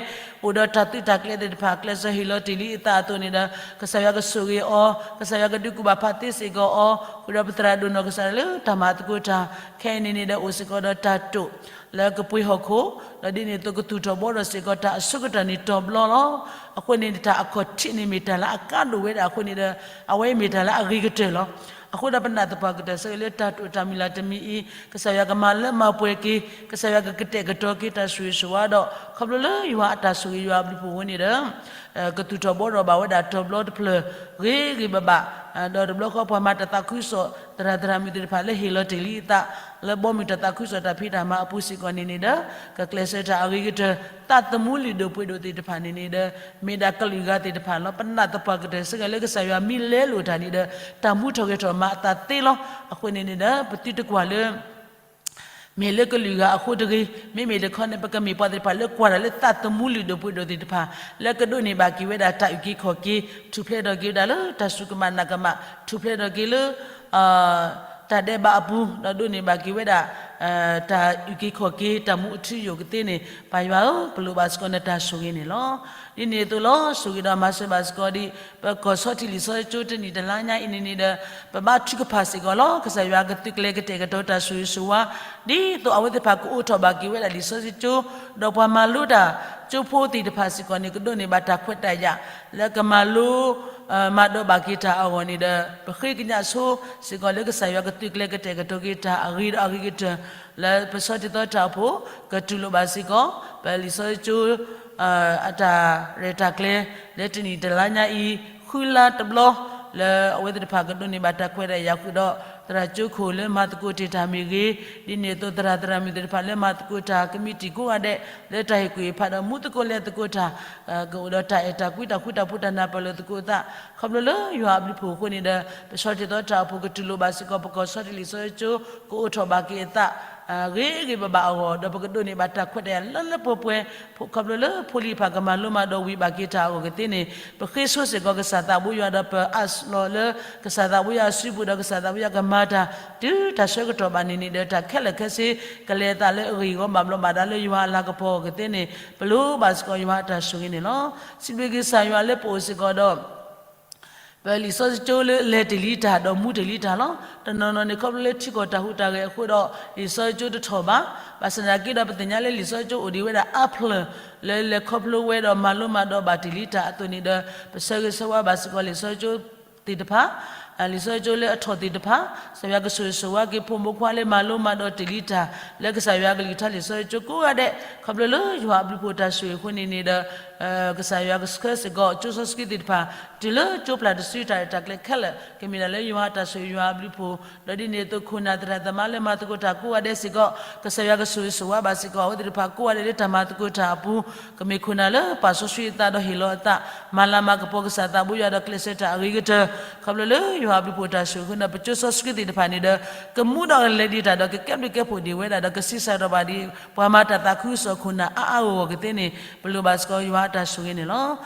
အိၣ်ဒီးတၢ်သုးတၢ်ကျဲၤသ့ၣ်တဖၣ် ကျဲးစၢးဟ့ၣ်လီၤတ့ၢ်လံအသးအသိးန့ၣ်ဒီး ကစၢ်ယွၤကဆိၣ်ဂ့ၤအီၤ ကစၢ်ယွၤကဒုးကူၣ်ဘၣ်ဖးသ့စ့ၢ်ကီးအီၤ ဃုာ်ဒီးပသရၣ်ဒိၣ်နီၢ်ကစၢ်ဒၣ်လၢတၢ်မၤသကိးတၢ် ခဲအံၤန့ၣ်န့ၣ်ဒီးအိၣ်စ့ၢ်ကီးဒီးတၢ်တိာ် လၢကပှ့ၤဟီၣ်ခိၣ် ဒီးဒ်န့ၣ်အသိးကသူၣ်ထီၣ်ဘှီထီၣ်စ့ၢ်ကီးတၢ်အဆိကတၢၢ်န့ၣ်တီၤဘျီလီၤ. အဃိန့ၣ်တၢ်အခီၣ်ထံးန့ၣ်မ့ၢ်တၢ်လၢအကါဒိၣ်ဝဲဒၣ်အဃိန့ၣ်ဒီး အဝဲမ့ၢ်တၢ်လၢအဂ့ၤကတၢၢ်လီၤ. အဃိဒီးပနာ်သပှၢ်ကတၢၢ်ဆၢဂ့ၤလၢတၢ်တိာ်တၢ်မုၢ်လၢ်တမံၤအံၤ ကစၢ်ယွၤကမၤလၢမၤပှဲၤက့ၤ ကစၢ်ယွၤကကတဲာ်ကတီၤက့ၤတၢ်ဆိၣ်ဂ့ၤဆိၣ်ဝါဒီး ခီဖျိလၢယွၤအတၢ်ဆိၣ်ဂ့ၤယွၤအဘျုးဖှိၣ်အဃိန့ၣ်ဒီး ကသူၣ်ထီၣ်ဘှီထီၣ်ဘၣ်ဝဲဒၣ်တီၤဘျီတဖျၢၣ် ဂ့ၤဂ့ၤဘၣ်ဘၣ် ဒီးတဘျီဃီပှၤမၤတၢ်သးခုကစီၣ် သရၣ်သရၣ်မုၣ်သ့ၣ်တဖၣ်လၢဟ့ၣ်လီၤတ့ၢ်လံအသး လၢဘီမုၢ်တၢ်သးခုကစီၣ်တၢ်ဖံးတၢ်မၤအပူၤစ့ၢ်ကီးန့ၣ်န့ၣ်ဒီး ကကျဲးစၢးတၢ်အဂ့ၤကတၢၢ် သးသမူလုၢ်ဒိၣ်ပှ့ၤဒိၣ်သ့ၣ်တဖၣ်န့ၣ်န့ၣ်ဒီး မ့ၢ်ဒၣ်ကလုာ်ဂၤသ့ၣ်တဖၣ်လီၤ. ပနာ်သပှၢ်ကတၢၢ်ဆၢဂ့ၤလၢကစၢ်ယွၤမ့ၢ်လဲလိာ်တၢ်န့ၣ်ဒီး တၢ်မူထီၣ်ဂဲၤထီၣ်မၤအသးသ့လီၤ. အဃိန့ၣ်န့ၣ်ဒီး ပသုတကွၢ်လၢ မ့ၢ်လၢကလုာ်ဂၤအဃိတဂ့ၤ, မ့မ့ၢ်တခီန့ၣ် ပကမ့ၢ်ပှၤသ့ၣ်တဖၣ်လၢကွၢ်တၢ်လၢသးသမူလုၢ်ဒိၣ်ပှ့ၤဒိၣ်သ့ၣ်တဖၣ် လၢကဒိးန့ၢ်ဘၣ်က့ၤဝဲဒၣ်တၢ်အုၣ်က့ၤခီၣ်က့ၤ, ထူၣ်ဖျဲးထီၣ်က့ၤဝဲဒၣ်လၢတၢ်စူၢ်ကမၣ်နာ်ကမၣ်, ထူၣ်ဖျဲးထီၣ်က့ၤလၢ တၢ်ဒဲးဘးအပူၤ, ဒီးဒိးန့ၢ်ဘၣ်က့ၤဝဲဒၣ် တၢ်အုၣ်က့ၤခီၣ်က့ၤ တၢ်မူအထူအယိာ်ကသ့န့ၣ် ပၢ်ယွၤဧၢ, ပလိၣ်ဘၣ်စ့ၢ်ကီးနတၢ်ဆိၣ်ဂ့ၤန့ၣ်လီၤ. ဒ်န့ၣ်အသိးလီၤ, ဆိၣ်ဂ့ၤဒီးမၤစၢၤဘၣ်စ့ၢ်ကီးဒံး ပကီၢ်ဆီထံးလံာ်စီဆှံကၠိတနံၣ်တလါညါအံၤန့ၣ်န့ၣ်ဒီး ပဘါထုကဖၣ်စ့ၢ်ကီးလီၤ. ကစၢ်ယွၤကသုးကျဲၤကတဲာ်ကတီၤတၢ်ဆိၣ်ဂ့ၤဆိၣ်ဝါ ဒ်သိးအဝဲသ့ၣ်တဖၣ်ကအိးထီၣ်ဘၣ်က့ၤဝဲဒၣ်လံာ်စီဆှံကၠိ, ဒီးပှၤမၤလိတၢ်ကၠိဖိသ့ၣ်တဖၣ်စ့ၢ်ကီးန့ၣ် ကဒိးန့ၢ်ဘၣ်တၢ်ခွဲးတၢ်ယာ် လၢကမၤလိ မၤဒိးဘၣ်က့ၤတၢ်အဂီၢ်န့ၣ်ဒီး ပဃ့ကညးဆိစ့ၢ်ကီးလၢကစၢ်ယွၤကသုးကျဲၤကတဲာ်ကတီၤက့ၤတၢ်အဂ့ၤဒီးအဂ့ၤကတၢၢ် လၢပဆီတံၢ်သီတၢ်အိၣ်ဖှိၣ် ကတူၢ်လိာ်ဘၣ်စ့ၢ်ကီး ပလံာ်စီဆှံကၠိ အတၢ်ရဲၣ်တၢ်ကျဲၤ လၢတနံၣ်တလါညါအံၤ ဃုလါတဘျီ လၢအဝဲသ့ၣ်တဖၣ်ကဒိးန့ၢ်ဘၣ်တၢ်ခွဲးတၢ်ယာ်ဃုာ်ဒီး သရၣ်ကၠိခိၣ်လၢမၤသကိးတ့ၢ်တၢ်မ့ၢ်ဂ့ၤ, ဒ်န့ၣ်အသိးသရၣ်သရၣ်မုၣ်သ့ၣ်တဖၣ်လၢမၤသကိးတၢ်ကမံးတံာ်ကိးဂၤဒဲး လၢတၢ်ဟ့ၣ်ကူၣ်ဟ့ၣ်ဖးဒီးမူသကိးလဲၤသကိးတၢ် ကအိၣ်ဒီးတၢ်အဲၣ်တၢ်ကွံတၢ်ဃူတၢ်ဖိးတၢ်နၢ်ပၢၢ်လိာ်သကိးအသး ခီဖျိလၢယွၤအဘျုးအဖှိၣ်အဃိန့ၣ်ဒီး ပဆီၣ်တံၢ်သီတၢ်အိၣ်ဖှိၣ်ကတူၢ်လိာ်ဘၣ်စ့ၢ်ကီး ပကီၢ်ဆီတလဲလံာ်စီဆှံကၠိ ကအိၣ်ထီၣ်ဘၣ်က့ၤအသး ဂ့ၤဂ့ၤဘၣ်ဘၣ်အဂီၢ် ဒီးပကဒိးန့ၢ်ဘၣ်တၢ်ခွဲးတၢ်ယာ်လၢလၢပှဲၤပှဲၤ ခီဖျိလၢဖိလံၤတဖၣ်ကမၤလိမၤဒိးဝံၤဘၣ်က့ၤတၢ်အဂီၢ်ကသ့န့ၣ် ပဃ့ဆိစ့ၢ်ကီးကစၢ်သးဘိယွၤဒီးပအးလီၤလၢ ကစၢ်သးဘိယွၤအစုပူၤဒီးကစၢ်သးဘိယွၤကမၤတၢ် တုၤတၢ်ဆၢကတီၢ်ဘၣ်န့ၣ်န့ၣ်ဒီး တၢ်ခဲလၢာ်ခဲဆ့ ကလဲၤအသးလၢအဂ့ၢ်အဂီၢ်ဘၣ်ဘျီးဘၣ်ဒါလၢယွၤအလၤကပီၤအဂီၢ်ကသ့န့ၣ် ပလိၣ်ဘၣ်စ့ၢ်ကီးယွၤအတၢ်ဆိၣ်ဂ့ၤန့ၣ်လီၤ. စံးဘျုးက့ၤကစၢ်ယွၤလၢပအိၣ်စ့ၢ်ကီးဒီး ပလံာ်စီဆှံကၠိလၢလဲၤတ့ၢ်လံတၢ်ဒီးမူတ့ၢ်လံတၢ်လီၤ. တနီၤနီၤန့ၣ် ခီဖျိလၢထံကီၢ်တၢ်ဟူးတၢ်ဂဲၤအဃိဒီး လံာ်စီဆှံကၠိတထီၣ်ဘၣ်. ဘၣ်ဆၣ်သနာ်က့ဒီး ပသ့ၣ်ညါလၢလံာ်စီဆှံကၠိအိၣ်ဒံးဝဲဒၣ်အါဖျၢၣ် လၢလဲၤခီဖျိဝဲဒီးမၤလိမၤဒိးဘၣ်တ့ၢ်လံတၢ်အသိးန့ၣ်ဒီး ပဆၢဂ့ၤဆၢဝါဘၣ်စ့ၢ်ကီးလံာ်စီဆှံကၠိသ့ၣ်တဖၣ် လံာ်စီဆှံကၠိလၢအထီၣ်သ့ၣ်တဖၣ် ကစၢ်ယွၤကဆိၣ်ဂ့ၤဆိၣ်ဝါက့ၤဖိမုၣ်ဖိခွါလၢမၤလိမၤဒိးတ့ၢ်လံတၢ် လၢကစၢ်ယွၤကလုၢ်ကထါလံာ်စီဆှံကၠိကိးဂၤဒဲး ခီဖျိလၢယွၤအဘျုးအဖှိၣ်တၢ်ဆိၣ်ဂ့ၤအဃိန့ၣ်န့ၣ်ဒီး ကစၢ်ယွၤကဆှၢစ့ၢ်ကီးကၠိစီဆှံကၠိသ့ၣ်တဖၣ် တုၤလၢကၠိပျၢ်တစုတၢ်ရဲၣ်တၢ်ကျဲၤခဲလၢာ် ကမ့ၢ်ဒၣ်လၢယွၤအတၢ်ဆိၣ်ဂ့ၤယွၤအဘျုးအဖှိၣ် ဒီးဒ်န့ၣ်အသိးခိၣ်နၢ်သရၣ်သမါလၢမၤသကိးတၢ်ကိးဂၤဒဲးစ့ၢ်ကီး ကစၢ်ယွၤကဆိၣ်ဂ့ၤဆိၣ်ဝါဘၣ်စ့ၢ်ကီးအဝဲသ့ၣ်တဖၣ်ကိးဂၤဒဲးလၢတၢ်မၤသကိးတၢ်အပူၤ ကမ့ၢ်ခိၣ်နၢ်လၢပာ်စီဆှံအသးဒီးဟ့ၣ်လီၤအသး မၤလၤမၤကပီၤကစၢ်သးဘိယွၤဒီးကျဲးစၢးတၢ်အဂ့ၤကတၢၢ် ခီဖျိလၢယွၤအဘျုးအဖှိၣ်တၢ်ဆိၣ်ဂ့ၤအဃိန့ၣ် ပကၠိစီဆှံကၠိသ့ၣ်တဖၣ်န့ၣ်ဒီး ကမူဒီးကလဲၤဒံးတၢ်ဒီးကကဲဘျုးကဲဖှိၣ်ဒံးဝဲဒၣ်ဒီးကဆံးစၢ်ထီၣ်ဘၣ်ဒံး ပှၤမၤတၢ်သးခုကစီၣ်ခိၣ်နၢ်အါအါဂီၢ်ဂီၢ်ကသ့န့ၣ် ပလိၣ်ဘၣ်စ့ၢ်ကီးယွၤအတၢ်ဆိၣ်ဂ့ၤန့ၣ်လီၤ.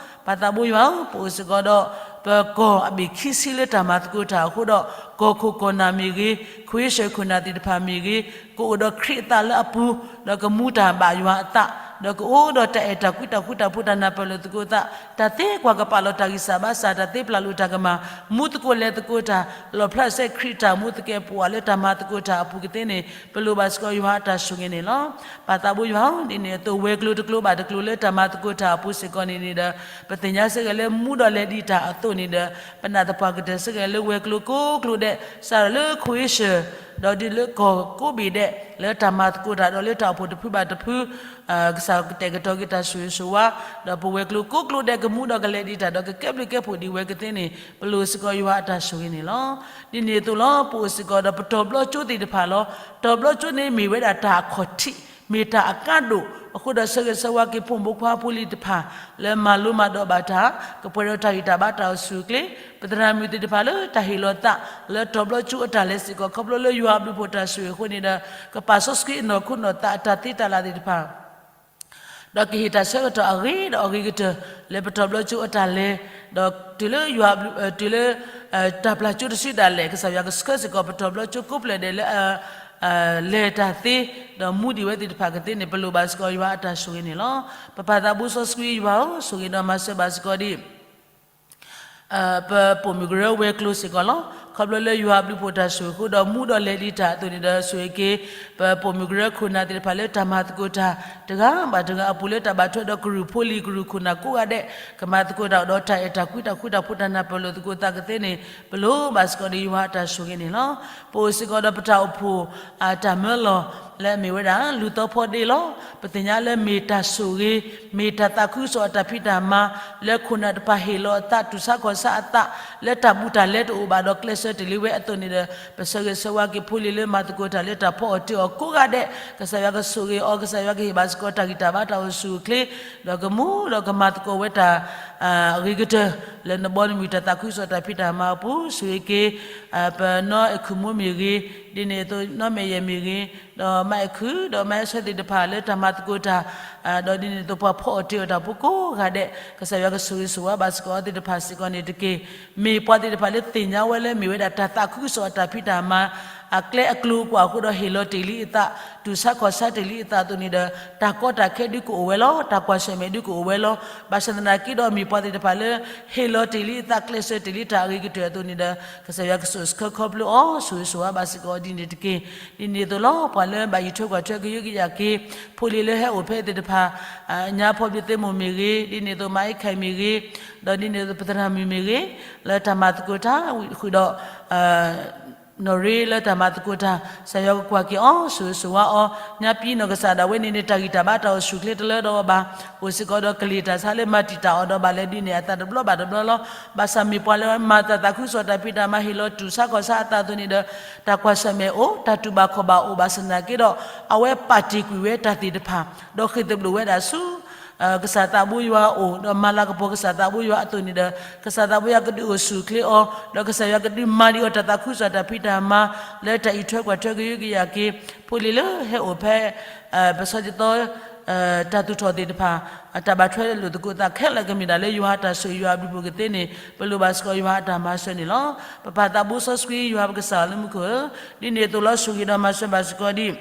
ပၢ်သးဘိယွၤဧၢ, ပအိၣ်စ့ၢ်ကီးဒီး ပကီၢ်အဘ့ၣ်ခံဆံလၢတၢ်မၤသကိးတၢ်အဃိဒီး ကီၢ်ခိၣ်ကီၢ်နၢ်မ့ၢ်ဂ့ၤ, ခဝ့ၡၢၣ်ခိၣ်နၢ်သ့ၣ်တဖၣ်မ့ၢ်ဂ့ၤ, ကအိၣ်ဒီးခရံာ်အသးလၢအပူၤ ဒီးကမူတၢ်ဘၣ်ယွၤအသး ဒီးကအိၣ်ဒီးတၢ်အဲၣ်တၢ်ကွံတၢ်ဃူတၢ်ဖိးတၢ်နၢ်ပၢၢ်လိာ်သကိးအသး တၢ်သ့ကွၢ်ကပာ်လီၤတၢ်ဂံၢ်စၢ်ဘါစၢ် တၢ်သ့ပျၢ်လိာ်တၢ်ကမၣ် မူသကိးလဲၤသကိးတၢ် လီၣ်ဖျါစဲခရံာ်တၢ်မူသကဲးပဝးလၢတၢ်မၤသကိးတၢ်အပူၤကသ့န့ၣ် ပလိၣ်ဘၣ်စ့ၢ်ကီးယွၤအတၢ်ဆိၣ်ဂ့ၤန့ၣ်လီၤ. ပၢ်သးဘိယွၤဧၢ, ဒ်န့ၣ်အသိးဝဲၤကျိၤတကျိၤဘၣ်တကျိၤလၢတၢ်မၤသကိးတၢ်အပူၤစ့ၢ်ကီးန့ၣ်န့ၣ်ဒီး ပသ့ၣ်ညါစ့ၢ်ကီးလၢမူဒီးလဲၤဒံးတၢ်အသိးန့ၣ်ဒီး ပနာ်သပှၢ်ကတၢၢ်စ့ၢ်ကီးလၢဝဲၤကျိၤကိးကျိၤဒဲး စးထီၣ်လၢခဝ့ၡၢၣ် ဒီးဒ်လၢကီၢ်ကိးဘ့ၣ်ဒဲး လၢတၢ်မၤသကိးတၢ်ဒီးလၢတၢ်အိၣ်ဖှိၣ်တဖုဘၣ်တဖု ကစၢ်ကတဲာ်ကတီၤက့ၤတၢ်ဆိၣ်ဂ့ၤဆိၣ်ဝါ ဒီးပဝဲၤကျိၤကိးကျိၤဒဲးကမူဒီးကလဲၤဒံးတၢ်ဒီးကကဲဘျုးကဲဖှိၣ်ဒံးဝဲကသ့န့ၣ် ပလိၣ်စ့ၢ်ကီးယွၤအတၢ်ဆိၣ်ဂ့ၤန့ၣ်လီၤ. ဒ်န့ၣ်အသိးလီၤ ပအိၣ်စ့ၢ်ကီးဒီးပတီၢ်ဘျီကၠိသ့ၣ်တဖၣ်လီၤ. တီၢ်ဘျီကၠိန့ၣ်မ့ၢ်ဝဲဒၣ်တၢ်အခီၣ်ထံး မ့ၢ်တၢ်အကါဒိၣ် အဃိဒီးဆၢဂ့ၤဆၢဝါက့ၤဖိမုၣ်ဖိခွါဖိလံၤတဖၣ် လၢမၤလိမၤဒိးဘၣ်တၢ် ကပှဲၤဒီးတၢ်ဂံၢ်တၢ်ဘါတၢ်အိၣ်ဆူၣ်အိၣ်ချ့ ပသရၣ်မုၣ်သ့ၣ်တဖၣ်လၢတၢ်ဟ့ၣ်လီၤသး လၢတီၢ်ဘျီကၠိအတၢ်လဲၤစ့ၢ်ကီး ခီဖျိလၢယွၤအဘျုးအဖှိၣ်တၢ်ဆိၣ်ဂ့ၤအဃိန့ၣ်ဒီး ကပာ်စီဆှံအနီၢ်ခိနီၢ်သးအတၢ်သ့တၢ်လၢ်သ့ၣ်တဖၣ် ဒီးကဟ့ၣ်တၢ်ဆၢကတီၢ်အဂ့ၤဒီးအဂ့ၤကတၢၢ် လၢပတီၢ်ဘျီကၠိအတၢ်လဲၤ ဒီးတုၤလၢယွၤဘျုး တုၤလၢ တၢ်ပျၢ်ကၠိတစုဒၣ်လဲာ် ကစၢ်ယွၤကဆှၢစ့ၢ်ကီးပတီၢ်ဘျီကၠိကိးဖျၢၣ်ဒဲးလၢ လဲၤတၢ်သ့ ဒီးမူဒံးဝဲသ့ၣ်တဖၣ်ကသ့န့ၣ် ပလိၣ်ဘၣ်စ့ၢ်ကီးယွၤအတၢ်ဆိၣ်ဂ့ၤန့ၣ်လီၤ. ပပၢ်သးဘိစီဆှံယွၤဧၢ, ဆိၣ်ဂ့ၤဒီးမၤစၢၤဘၣ်စ့ၢ်ကီးဒံး ပပိာ်မုၣ်ကရၢဝဲၤကျိၤစ့ၢ်ကီးလီၤ. ခီဖျိလၢယွၤအဘျုးအဖှိၣ်တၢ်ဆိၣ်ဂ့ၤအဃိဒီးမူဒီးလဲၤဒံးတၢ်အသိးန့ၣ်ဒီး ဆိၣ်ဂ့ၤက့ၤ ပပိာ်မုၣ်ကရၢခိၣ်နၢ်သ့ၣ်တဖၣ်လၢတၢ်မၤသကိးတၢ် တဂၤဘၣ်တဂၤအပူၤလၢတၢ်ဘၣ်ထွဲဒီးကရူၢ်ဖိလံၤကရူၢ်ခိၣ်နၢ်ကိးဂၤဒဲး ကမၤသကိးတၢ်ဒီးတၢ်အဲၣ်တၢ်ကွံတၢ်ဃူတၢ်ဖိးတၢ်နၢ်ပၢၢ်လိာ်သကိးသးကသ့န့ၣ် ပလိၣ်ဘၣ်စ့ၢ်ကီးဒီးယွၤအတၢ်ဆိၣ်ဂ့ၤန့ၣ်လီၤ. ပအိၣ်စ့ၢ်ကီးဒီးပတၢ်အိၣ်ဖှိၣ် တၢ်မၢလီၤ လၢအမ့ၢ်ဝဲဒၣ် လူၤသီဖီဒ့လီၤ. ပသ့ၣ်ညါလၢမ့ၢ်တၢ်ဆိၣ်ဂ့ၤ မ့ၢ်တၢ်သးခုကစီၣ်အတၢ်ဖံးတၢ်မၤ လၢခိၣ်နၢ်တဖၣ်ဟ့ၣ်လီၤအသး တူၢ်ဆါခီၣ်ဆါအသး လၢတၢ်ဘူးတၢ်လဲတအိၣ်ဘၣ်ဒီးကျဲးစၢးတ့ၢ်လံဝဲအသိးန့ၣ်ဒီး ပဆၢဂ့ၤဆၢဝါက့ၤဖိလံၤလၢမၤသကိးတၢ်လၢတၢ်ဖီအီၣ်တ့ၢ်အီၣ်ကိးဂၤဒဲး ကစၢ်ယွၤကဆိၣ်ဂ့ၤအီၤ ကစၢ်ယွၤကဟ့ၣ်ဘၣ်စ့ၢ်ကီးတၢ်ဂံၢ်တၢ်ဘါတၢ်အိၣ်ဆူၣ်အိၣ်ချ့ ဒီးကမူဒီးကမၤသကိးဝဲတၢ် အဂ့ၤကတၢၢ် လၢနဘီနမုၢ်တၢ်သးခုကစီၣ်တၢ်ဖံးတၢ်မၤအပူၤ ဆိၣ်ဂ့ၤက့ၤ ပနီၢ်အဲၣ်ခုၣ်မိၢ်မ့ၢ်ဂ့ၤ, ဒ်န့ၣ်အသိးနီၢ်မဲာ်ယဲၢ်မ့ၢ်ဂ့ၤ, ဒီးမါအဲၣ်ခုၣ် ဒီးမါအဲၣ်ဆၢသ့ၣ်တဖၣ်လၢတၢ်မၤသကိးတၢ်, ဒီးဒ်န့ၣ်အသိးပှၤဖီအီၣ်တ့ၢ်အီၣ်တၢ်ဖိကိးဂၤဒဲး ကစၢ်ယွၤကဆိၣ်ဂ့ၤဆိၣ်ဝါဘၣ်စ့ၢ်ကီးအဝဲသ့ၣ်တဖၣ်စ့ၢ်ကီးန့ၣ်တက့ၢ်. မ့ၢ်ပှၤသ့ၣ်တဖၣ်လၢသ့ၣ်ညါဝဲလၢမ့ၢ်ဝဲဒၣ်တၢ်သးခုကစီၣ်အတၢ်ဖံးတၢ်မၤ အကျဲအကျိၤကွၢ်အဃိဒီးဟ့ၣ်လီၤတ့ၢ်လံအသး, တူၢ်ဆါခီၣ်ဆါတ့ၢ်လံအသးအသိးန့ၣ်ဒီး တၢ်ကီတၢ်ခဲဒုးကအိၣ်ဝဲလီၤ, တၢ်ကွၢ်ဆၢၣ်မဲာ်ဒုးကအိၣ်ဝဲလီၤ. ဘၣ်ဆၣ်သနာ်က့ဒီးမ့ၢ်ပှၤသ့ၣ်တဖၣ်လၢ ဟ့ၣ်လီၤတ့ၢ်လံအသးကျဲးစၢးတ့ၢ်လံတၢ်အဂ့ၤကတၢၢ်အသိးန့ၣ်ဒီး ကစၢ်ယွၤကဆိၣ်ဆၢခီဖျိအီၤ ဆိၣ်ဂ့ၤဆိၣ်ဝါဘၣ်စ့ၢ်ကီးအီၤဒ်န့ၣ်တက့ၢ်. ဒ်န့ၣ်အသိးလီၤ ပှၤလၢဘၣ်ယံၤထွဲကွၢ်ထွဲကယုကယၤက့ၤ ဖိလံၤလၢဟဲအိၣ်ဖဲသ့ၣ်တဖၣ် ညါဖီဘျုးသ့ၣ်မိၢ်မ့ၢ်ဂ့ၤ, ဒ်န့ၣ်အသိးမါအ့ၣ်ခဲၣ်မ့ၢ်ဂ့ၤ, ဒီးဒ်န့ၣ်အသိးပသရၣ်မုၣ်မ့ၢ်ဂ့ၤ, လၢတၢ်မၤသကိးတၢ်ဝံၤဃုာ်ဒီး နီၢ်ရ့လၢတၢ်မၤသကိးတၢ်, ကစၢ်ယွၤကကွၢ်က့ၤအီၤ ဆိၣ်ဂ့ၤဆိၣ်ဝါအီၤ, ညါပံနီၢ်ကစၢ်ဒၣ်ဝဲန့ၣ်န့ၣ် တၢ်ဂံၢ်တၢ်ဘါတၢ်အိၣ်ဆူၣ်အိၣ်ချ့တလၢဒီးအီၤဘၣ်, အိၣ်စ့ၢ်ကီးဒီးကလံၤတၢ်ဆါလၢမၤတံာ်တာ်အီၤဒီးဘၣ်လဲၤဒုးနဲၣ်အသးတဘျီဘၣ်တဘျီလီၤ. ဘၣ်ဆၣ်မ့ၢ်ပှၤလၢမၤတၢ်သးခုကစီၣ်တၢ်ဖံးတၢ်မၤဟ့ၣ်လီၤတူၢ်ဆါခီၣ်ဆါအသးအသိးန့ၣ်ဒီး တၢ်ကွၢ်ဆၢၣ်မဲာ်အိၣ် တၢ်တူၢ်ဘၣ်ခီၣ်ဘၣ်အိၣ်ဘၣ်ဆၣ်သနာ်က့ဒီး အဝဲပာ်တ့ၢ်ကွံာ်ဝဲတၢ်သ့ၣ်တဖၣ် ဒီးဃ့ၢ်သဘျိးဝဲဒၣ်ဆူ ကစၢ်သးဘိယွၤအအိၣ် ဒီးမၤလၤကပီၤကစၢ်သးဘိယွၤအသိးန့ၣ်ဒီး ကစၢ်သးဘိယွၤကဒုးအိၣ်ဆူၣ်အိၣ်ချ့အီၤ ဒီးကစၢ်ယွၤကဒုးမၤဒံးအီၤတၢ်သးခုကစီၣ်တၢ်ဖံးတၢ်မၤ လၢတၢ်အံးထွဲကွၢ်ထွဲကယုကယာ်က့ၤ ဖိလံၤလၢဟဲအိၣ်ဖဲ ပဆီတသီ တၢ်သူၣ်ထီၣ်သ့ၣ်တဖၣ် တၢ်ဘၣ်ထွဲလိာ်သကိးသးခဲလၢာ်ကမ့ၢ်ဒၣ်လၢယွၤအတၢ်ဆိၣ်ဂ့ၤယွၤအဘျုးဖှိၣ်ကသ့န့ၣ် ပလိၣ်ဘၣ်စ့ၢ်ကီးယွၤအတၢ်မၤစၢၤန့ၣ်လီၤ. ပပၢ်သးဘိစီဆှံယွၤပကစၢ်လၢမူခိၣ်ဧၢ, ဒ်န့ၣ်အသိးလီၤ ဆိၣ်ဂ့ၤဒီးမၤစၢၤဘၣ်စ့ၢ်ကီးဒ်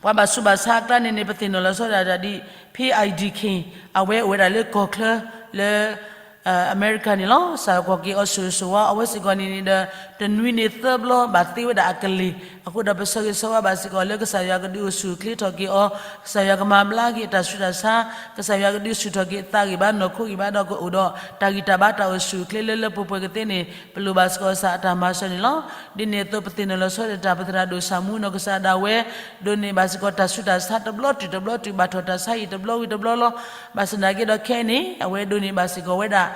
ပှၤဘၣ်ဆူးဘၣ်ဆါအကျါန့ၣ်န့ၣ် ပသ့ၣ်နီၣ်လီၤဆီဒၣ်တၢ်ဒ် ဖံအံၤဒံၣ်ခ့ၣ် အဝဲအိၣ်ဝဲဒၣ်လၢကီၢ်ချၢလၢ အမဲရကၤန့ၣ်လီၤ. ကစၢ်ယွၤကွၢ်က့ၤအီၤဆိၣ်ဂ့ၤဆိၣ်ဝါအဝဲစ့ၢ်ကီးန့ၣ်န့ၣ်ဒီး တနွံန့ၣ်သၢဘျီဘၣ်သ့ဝဲဒၣ်အကလ့ၢ် အဃိဒီးပဆၢဂ့ၤဆၢဝါဘၣ်စ့ၢ်ကီးလၢကစၢ်ယွၤကဒုးအိၣ်ဆူၣ်အိၣ်ချ့ထီၣ်က့ၤအီၤ, ကစၢ်ယွၤကမၤဘျါက့ၤအတၢ်ဆူးတၢ်ဆါ, ကစၢ်ယွၤကဒုးဆူၣ်ထီၣ်က့ၤအသးဂံၢ်ဘါနီၢ်ခိဂံၢ်ဘါဒီးကအိၣ်ဒီးတၢ်ဂံၢ်တၢ်ဘါတၢ်အိၣ်ဆူၣ်အိၣ်ချ့လၢလၢပှဲၤပှဲၤကသ့န့ၣ် ပလိၣ်ဘၣ်စ့ၢ်ကီးကစၢ်အတၢ်မၤစၢၤန့ၣ်လီၤ. ဒ်န့ၣ်အသိးပသ့ၣ်နီၣ်လီၤဆီဒၣ်တၢ် ပသရၣ်ဒိၣ်ဆၣ်မူနီၢ်ကစၢ်ဒၣ်ဝဲ ဒိးန့ၢ်ဘၣ်စ့ၢ်ကီးတၢ်ဆူးတၢ်ဆါတဘျီတုၤတဘျီတုၤ ဘၣ်ထီၣ်တၢ်ဆါဟံၣ်တဘျီဝံၤတဘျီလီၤ. ဘၣ်ဆၣ်သနာ်က့ဒီးခဲအံၤန့ၣ် အဝဲဒိးန့ၢ်ဘၣ်စ့ၢ်ကီးဝဲဒၣ်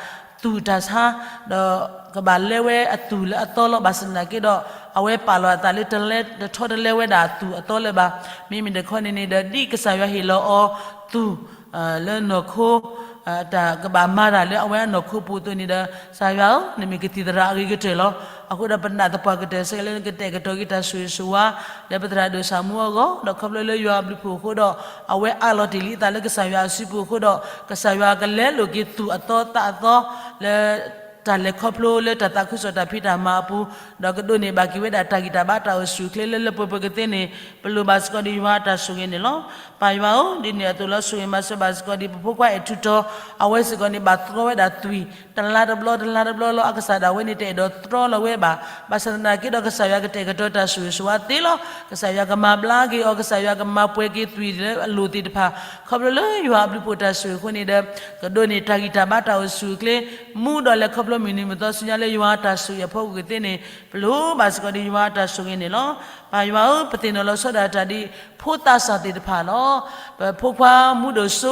သူၣ်တၢ်ဆါ ဒီးကဘၣ်လဲဝဲအသူၣ်လၢအသီလီၤ. ဘၣ်ဆၣ်သနာ်က့ဒီး အဝဲပာ်လီၤအသးလၢတလဲ တထီတလဲဝဲဒၣ်သူၣ်အသီလၢၤဘၣ်. မ့မ့ၢ်တခီန့ၣ်န့ၣ်ဒီး ဒ်ကစၢ်ယွၤဟ့ၣ်လီၤအီၤသူၣ် လၢနီၢ်ခိ တၢ်ကဘၣ်မၤတၢ်လၢအဝဲအနီၢ်ခိပူၤအသိးန့ၣ်ဒီး ကစၢ်ယွၤဧၢ, နမ့ၢ်ကသံၣ်သရၣ်အဂ့ၤကတၢၢ်လီၤ. အဃိဒီးပနာ်သပှၢ်ကတၢၢ်ဆၢက့ၤလၢနကတဲာ်ကတီၤက့ၤတၢ်ဆိၣ်ဂ့ၤဆိၣ်ဝါ လၢပသရၣ်ဒိၣ်ဆၣ်မူအဂီၢ် ဒီးခီဖျိလၢယွၤအဘျုးဖှိၣ်အဃိဒီး အဝဲအးလီၤတ့ၢ်လံအသးလၢကစၢ်ယွၤအစုပူၤအဃိဒီး ကစၢ်ယွၤကလဲလိာ်က့ၤသူၣ်အသီသးအသီ လၢ တၢ်လဲၤခီဖျိလၢတၢ်သးခုကစီၣ်တၢ်ဖံးတၢ်မၤအပူၤ, ဒီးကဒိးန့ၢ်ဘၣ်က့ၤဝဲဒၣ်တၢ်ဂံၢ်တၢ်ဘါတၢ်အိၣ်ဆူၣ်အိၣ်ချ့လၢလၢပှဲၤပှဲၤကသ့န့ၣ် ပလိၣ်ဘၣ်စ့ၢ်ကီးဒီးယွၤအတၢ်ဆိၣ်ဂ့ၤန့ၣ်လီၤ. ပၢ်ယွၤဧၢ, ဒ်န့ၣ်အသိးလီၤ ဆိၣ်ဂ့ၤမၤစၢၤဘၣ်စ့ၢ်ကီးဒီးပဖိခွါအဲၣ်ထူးတီၤ, အဝဲစ့ၢ်ကီးန့ၣ် ဘၣ်သြီဝဲဒၣ်သွံၣ် တလါတဘျီ တလါတဘျီလီၤ. အကစၢ်ဒၣ်ဝဲန့ၣ် တအဲၣ်ဒိးသြီလီၤဝဲဘၣ်. ဘၣ်ဆၣ်သနာ်က့ဒီး ကစၢ်ယွၤကတဲာ်ကတီၤတၢ်ဆိၣ်ဂ့ၤဆိၣ်ဝါသ့လီၤ. ကစၢ်ယွၤကမၤဘျါက့ၤအီၤ, ကစၢ်ယွၤကမၤပှဲၤက့ၤသွံၣ်လၢအလိၣ်သ့ၣ်တဖၣ် ခီဖျိလၢယွၤအဘျုးဖှိၣ်တၢ်ဆိၣ်ဂ့ၤအဃိန့ၣ်ဒီး ကဒိးန့ၢ်တၢ်ဂံၢ်တၢ်ဘါတၢ်အိၣ်ဆူၣ်အိၣ်ချ့ မူဒီးလဲၤခီဖျိမုၢ်နံၤမုၢ်သီဆူညါလၢယွၤအတၢ်ဆိၣ်ဂ့ၤအဖီခိၣ်ကသ့န့ၣ် ပလိၣ်ဘၣ်စ့ၢ်ကီးဒီးယွၤအတၢ်ဆိၣ်ဂ့ၤန့ၣ်လီၤ. ပၢ်ယွၤဧၢ, ပသ့ၣ်နီၣ်လီၤဆီဒၣ်တၢ်ဒ် ဖိသးစၢ်သ့ၣ်တဖၣ်လီၤ. ပဖိခွါမူဒိၣ်စိ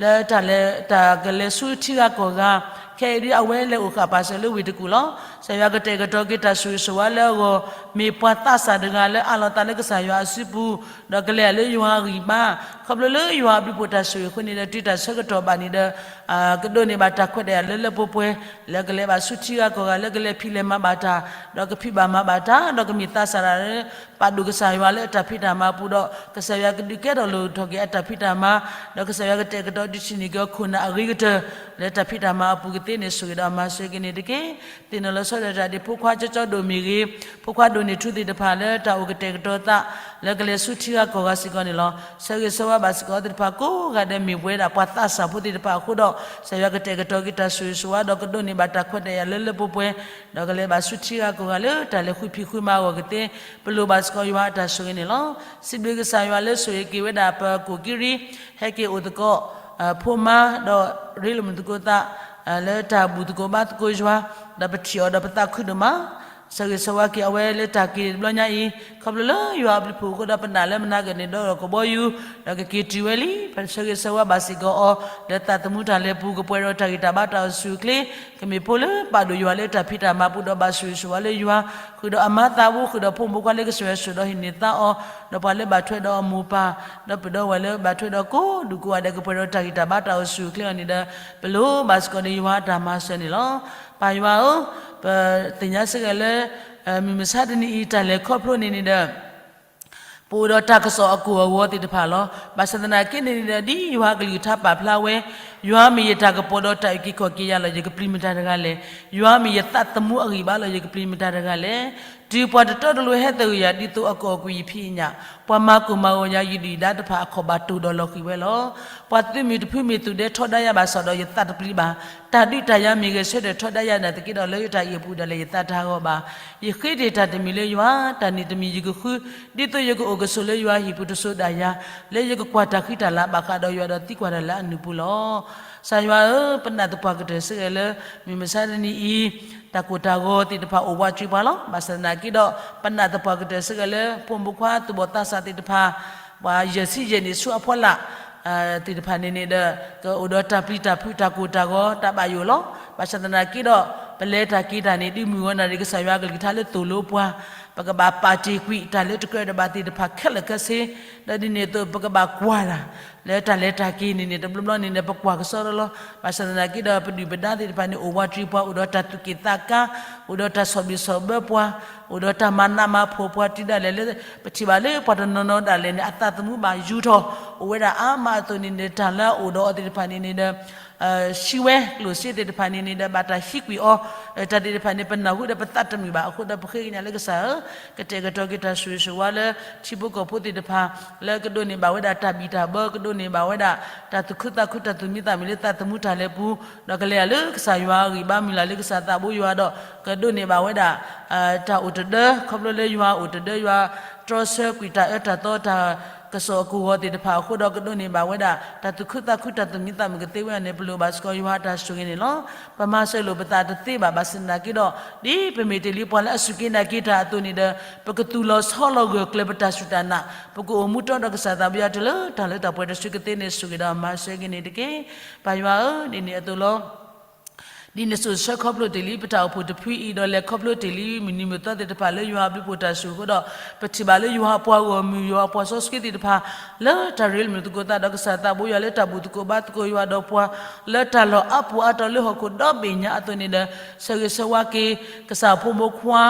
လၢတၢ်လဲၤ တၢ်ကလဲၤဆူထံဂၤကီၢ်ဂၤ ခဲအံၤဒ်အဝဲလဲၤအိၣ်ဃာ်ပာ်စၢၤလၢဝ့ၢ်တကူၣ်လီၤ. ကစၢ်ယွၤကတဲာ်ကတီၤက့ၤတၢ်ဆိၣ်ဂ့ၤဆိၣ်ဝါလၢအဂီၢ် မ့ၢ်ပှၤသးစၢ်တဂၤလၢအးလီၤသးလၢကစၢ်ယွၤအစုပူၤ ဒီးကလဲၤလၢယွၤအဂံၢ်ဘါ ခီဖျိလၢယွၤအဘျုးဖှိၣ်တၢ်ဆိၣ်ဂ့ၤအဃိန့ၣ်ဒီး တုၤတၢ်ဆၢကတီၢ်ဘၣ်န့ၣ်ဒီး ကဒိးန့ၢ်ဘၣ်တၢ်ခွဲးတၢ်ယာ်လၢလၢပှဲၤပှဲၤ လၢကလဲၤဘၣ်ဆူထံဂၤကီၢ်ဂၤ လၢကလဲၤဖံးလဲၤမၤဘၣ်တၢ် ဒီးကဖံးဘၣ်မၤဘၣ်တၢ် ဒီးကမ့ၢ်သးစၢ်တဂၤလၢ ပာ်ဒိၣ်ကစၢ်ယွၤလၢအတၢ်ဖံးတၢ်မၤအပူၤဒီး ကစၢ်ယွၤကဒုးကဲထီၣ်လိၣ်ထီၣ်က့ၤအတၢ်ဖံးတၢ်မၤ ဒီးကစၢ်ယွၤကတဲာ်ကတီၤဒုးထံၣ်န့ၢ်က့ၤအခိၣ်နၢ်အဂ့ၤကတၢၢ် လၢတၢ်ဖံးတၢ်မၤအပူၤကသ့န့ၣ် ဆိၣ်ဂ့ၤဒီးမၤစၢၤက့ၤန့ၣ်တက့ၢ်. သ့ၣ်နီၣ်လီၤဆီဒၣ်တၢ်ဒ်ဖိခွါကၠီကၠီဒိၣ်မ့ၢ်ဂ့ၤ, ဖိခွါဒိၣ်န့ၢ်ထူသ့ၣ်တဖၣ်လၢတၢ်အိၣ်ကတဲာ်ကတီၤသး လၢကလဲၤဆူထံဂၤကီၢ်ဂၤစ့ၢ်ကီးန့ၣ်လီၤ. ဆၢဂ့ၤဆၢဝါဘၣ်စ့ၢ်ကီးသ့ၣ်တဖၣ်ကိးဂၤဒဲး မ့ၢ်ပဝဲဒၣ်ပှၤသးစၢ်ဖိသ့ၣ်တဖၣ်အဃိဒီး ကစၢ်ယွၤကတဲာ်ကတီၤက့ၤတၢ်ဆိၣ်ဂ့ၤဆိၣ်ဝါဒီးကဒိးန့ၢ်ဘၣ်တၢ်ခွဲးတၢ်ယာ်လၢလၢပှဲၤပှဲၤ ဒီးကလဲၤဘၣ်ဆူထံဂၤကီၢ်ဂၤလၢတၢ်လဲၤဃုဖံးဃုမၤအဂီၢ်ကသ့ ပလိၣ်ဘၣ်စ့ၢ်ကီးယွၤအတၢ်ဆိၣ်ဂ့ၤန့ၣ်လီၤ. စံးဘျုးကစၢ်ယွၤလၢဆိၣ်ဂ့ၤက့ၤဝဲဒၣ်ပကိၣ်ကံရံ ဟဲက့ၤအိၣ်သကိး ဖိမါ ဒီးရ့လိာ်မုာ်သကိးသး လၢတၢ်ဘူၣ်သကိးဘါသကိးယွၤ ဒီးပထံၣ်အီၤဒီးပသးခုဒိၣ်မး ဆၢဂ့ၤဆၢဝါက့ၤအဝဲလၢတၢ်က့ၤတဘျီညါအံၤ ခီဖျိလၢယွၤအဘျုးဖှိၣ်အဃိဒီးပနာ်လၢမနၤဂၤန့ၣ် ဒီးကဘီယူၤ ဒီးကက့ၤတုၤဝဲလံ. ပဆၢဂ့ၤဆၢဝါဘၣ်စ့ၢ်ကီးအီၤ လၢသးသမူတၢ်လဲၤပူၤ ကပှဲၤဒီးတၢ်ဂံၢ်တၢ်ဘါတၢ်အိၣ်ဆူၣ်အိၣ်ချ့ ကမ့ၢ်ဖိလၢပာ်ဒိၣ်ယွၤလၢတၢ်ဖံးတၢ်မၤပူၤဒီးဘၣ်ဆိၣ်ဂ့ၤဆိၣ်ဝါလၢယွၤ ဃုာ်ဒီးအမါသးဝံၤ ဃုာ်ဒီးဖိမုၣ်ဖိခွါလၢကစၢ်ယွၤဆိၣ်ဒီးဟ့ၣ်န့ၢ်သါအီၤ ဒီးပှၤလၢဘၣ်ထွဲဒီးအမိၢ်ပၢ် ဒီးပဒီဝဲၢ်လၢဘၣ်ထွဲဒီးကိးဒူၣ်ကိးဂၤဒဲး ကပှဲၤဒီးတၢ်ဂံၢ်တၢ်ဘါတၢ်အိၣ်ဆူၣ်အိၣ်ချ့အီၤန့ၣ်ဒီး ပလိၣ်ဘၣ်စ့ၢ်ကီးဒီးယွၤအတၢ်မၤစၢၤန့ၣ်လီၤ. ပၢ်ယွၤဧၢ, ပသ့ၣ်ညါစ့ၢ်ကီးလၢ မုၢ်မဆါတနံၤအံၤ တၢ်လဲၤခီဖျိန့ၣ်န့ၣ်ဒီး ပအိၣ်ဒီးတၢ်ကစီၣ်အကိၢ်အဂီၤသ့ၣ်တဖၣ်လီၤ. ဘၣ်ဆၣ်သနာ်က့န့ၣ်န့ၣ်ဒီး ဒ်ယွၤအကလုၢ်ကထါပာ်ဖျါဝဲ, ယွၤမ့ၢ်ယတၢ်ကပီၤဒီးတၢ်အုၣ်က့ၤခီၣ်က့ၤယၤလီၤ ယကပျံၤမတၤတဂၤလဲၣ်. ယွၤမ့ၢ်ယသးသမူအဂံၢ်ဘါလီၤ ယကပျံၤမတၤတဂၤလဲၣ်. တုၤပှၤတတီတလိၤဟဲသဂၢၢ်ယၤ ဒ်သိးအကအီၣ်ကွံာ်ယဖံးယညၣ်, ပှၤမၤကိၢ်မၤဂီၤယၤ ယဒုၣ်ယဒါတဖၣ်အခီၣ်ဘၣ်တိၢ်ဒီးလီၤဃံၤဝဲလီၤ. ပှၤသုးမုၢ်တဖုမ့ၢ်သူၣ်ဒဲထီဒါယၤဘၣ်ဆၣ်ဒီး ယသးတပျံၤဘၣ်. တၢ်ဒုးတၢ်ယၤမ့ၢ်ဂဲၤဆၢထၢၣ်ထီဒါယၤနာ်သက့ဒီး လၢယတၢ်အံၤအပူၤဒၣ်လဲာ် ယသးတဟးဂီၤဘၣ်. ယဃ့တ့ၢ်တၢ်တမံၤလၢယွၤ, တၢ်န့ၣ်တမံၤယကဃု, ဒ်သိးယကအိၣ်ကဆိးလၢယွၤဟံၣ်ပူၤတစိၤဒၣ်ယၤ, လၢယကကွၢ်တၢ်ဃံတၢ်လၤဘၣ်ဃးဒီးယွၤဒီးသံကွၢ်တၢ်လၢအနုာ်ပူၤလီၤ. ကစၢ်ယွၤဧၢ, ပနာ်သပှၢ်ကတၢၢ်စ့ၢ်ကီးလၢ မုၢ်မဆါတနံၤအံၤ တၢ်ကိၢ်တၢ်ဂီၤသ့ၣ်တဖၣ်အိၣ်ဝးတရံးပှၤလီၤ. ဘၣ်ဆၣ်သနာ်က့ဒီး ပနာ်သပှၢ်ကတၢၢ်စ့ၢ်ကီးလၢ ဖိမုၣ်ဖိခွါသူၣ်ဘီၣ်သးစၢ်သ့ၣ်တဖၣ် ပှၤယဲၢ်ဆံယဲၢ်နံၣ်ဆူအဖီလာ် သ့ၣ်တဖၣ်န့ၣ်န့ၣ်ဒီး ကအိၣ်ဒီးတၢ်ပျံၤတၢ်ဖုးတၢ်ကိၢ်တၢ်ဂီၤတၢ်ဘၣ်ယိၣ်လီၤ. ဘၣ်ဆၣ်သနာ်က့ဒီး ပလဲၤတၢ်က့ၤတၢ်န့ၣ် ဒ်မုၢ်ဂီၤနၣ်ရံၣ်ကစၢ်ယွၤအကလုၢ်ကထါလၢသိၣ်လိပှၤ ပကဘၣ်ပာ်တ့ၢ်ကွံာ်တၢ်လၢတကြၢးဒီးဘၣ်သ့ၣ်တဖၣ်ခဲလၢာ်ခဲဆ့, ဒီးဒ်န့ၣ်အသိး ပကဘၣ်ကွၢ်တၢ် လၢတၢ်လဲၤတၢ်က့ၤန့ၣ်န့ၣ် တဘျီဘျီန့ၣ်န့ၣ် ပကွၢ်ကစီဒီလီၤ. ဘၣ်ဆၣ်သနာ်က့ဒီး ပဒုၣ်ပဒါသ့ၣ်တဖၣ်န့ၣ် အိၣ်ဝးတရံးပှၤ အိၣ်ဒီးတၢ်သူၣ်က့ၣ်သးကါ, အိၣ်ဒီးတၢ်ဆီၣ်ဘံၣ်ဆီၣ်ဘၢပှၤ, အိၣ်ဒီးတၢ်မၤနးမၤဖှီၣ်ပှၤ တုၤဒၣ်လဲာ်လၢ ပထံၣ်ဘၣ်လၢပှၤတနီၤနီၤဒၣ်လဲာ်န့ၣ် အသးသမူဘၣ်ယူၤထီၣ် အိၣ်ဝဲဒၣ်အါမးအသိးန့ၣ်န့ၣ် တၢ်လၢအအိၣ်ဒီးအီၤသ့ၣ်တဖၣ်န့ၣ်န့ၣ်ဒီး ဟံးဝဲကျိၣ်စ့သ့ၣ်တဖၣ်န့ၣ်န့ၣ်ဒီး ဘၣ်တၢ်ဟံးကွံာ်အီၤ, တၢ်သ့ၣ်တဖၣ်န့ၣ် ပနၢ်ဟူဒီးပသးတမုာ်ဘၣ်အဃိဒီး ပဃ့ကညးလၢကစၢ်ဧၢ, ကတဲာ်ကတီၤက့ၤတၢ်ဆိၣ်ဂ့ၤဆိၣ်ဝါလၢ ထံဖိကီၢ်ဖိသ့ၣ်တဖၣ် လၢကဒိးန့ၢ်ဘၣ်ဝဲဒၣ်တၢ်ဘံၣ်တၢ်ဘၢ ကဒိးန့ၢ်ဘၣ်ဝဲဒၣ် တၢ်သူၣ်ခုသးခုတၢ်သူၣ်မံသးမုာ်လၢသးသမူတၢ်လဲၤပူၤ, ဒီးကလဲၤလၢကစၢ်ယွၤအဂံၢ်ဘါမုၢ်လၢ်လၢကစၢ်သးဘိယွၤဒီး ကဒိးန့ၢ်ဘၣ်ဝဲဒၣ် တၢ်အိၣ်တဒၢ ခီဖျိလၢယွၤအိၣ်တဒၢ ယွၤတြီဆၢကွံာ်တၢ်အၢတၢ်သီတၢ်ကစီၣ်အကဝီၤသ့ၣ်တဖၣ်အဃိဒီး ကဒိးန့ၢ်ဘၣ်ဝဲဒၣ် တၢ်သူၣ်ခုသးခုတၢ်သူၣ်မံသးမုာ်ကသ့ဝဲအံၤန့ၣ် ပလိၣ်ဘၣ်စ့ၢ်ကီးယွၤအတၢ်ဆိၣ်ဂ့ၤန့ၣ်လီၤ. ပမၤစၢၤလိာ်ပသးတသ့ဘၣ် ဘၣ်ဆၣ်သနာ်က့ဒီး ဒ်ပမ့ၢ်တ့ၢ်လံပှၤလၢအစူၢ်က့ၤနာ်က့ၤတၢ်အသိးန့ၣ်ဒီး ပကသူၣ်လီၤဆီလီၤဂၢၢ်ကျၢၤပတၢ်စူၢ်တၢ်နာ်, ပကအိၣ်မူတီဒီးကစၢ်သးဘိယွၤတုၤလၢတၢ်လၢတၢ်ပှဲၤတစုကသ့န့ၣ် ဆိၣ်ဂ့ၤဒီးမၤစၢၤက့ၤန့ၣ်တက့ၢ်. ပၢ်ယွၤဧၢ, ဒ်န့ၣ်အသိးလီၤ. ဒ်နစိာ်ဆၢခီဖျိတ့ၢ်လံပတၢ်အိၣ်ဖှိၣ်တဖုအံၤ ဒီးလဲၤခီဖျိတ့ၢ်လံမုၢ်နံၤမုၢ်သီသ့ၣ်တဖၣ်လၢယွၤအဘျုးဖှိၣ်တၢ်ဆိၣ်အဃိဒီး ပထံၣ်ဘၣ်လၢယွၤအပှၤဂီၢ်မုၢ် ယွၤအပှၤစီဆှံသ့ၣ်တဖၣ် လၢတၢ်ရ့လိာ်မုာ်သကိးသးဒီးကစၢ်သးဘိယွၤ လၢတၢ်ဘူၣ်သကိးဘါသကိးယွၤဒီးပှၤ လၢတၢ်လီၢ်အါပူၤအါတီၤလၢဟီၣ်ခိၣ်ဒီဘ့ၣ်ညါအသိးန့ၣ်ဒီး ဆၢဂ့ၤဆၢဝါက့ၤ ကစၢ်ဖိမုၣ်ဖိခွါ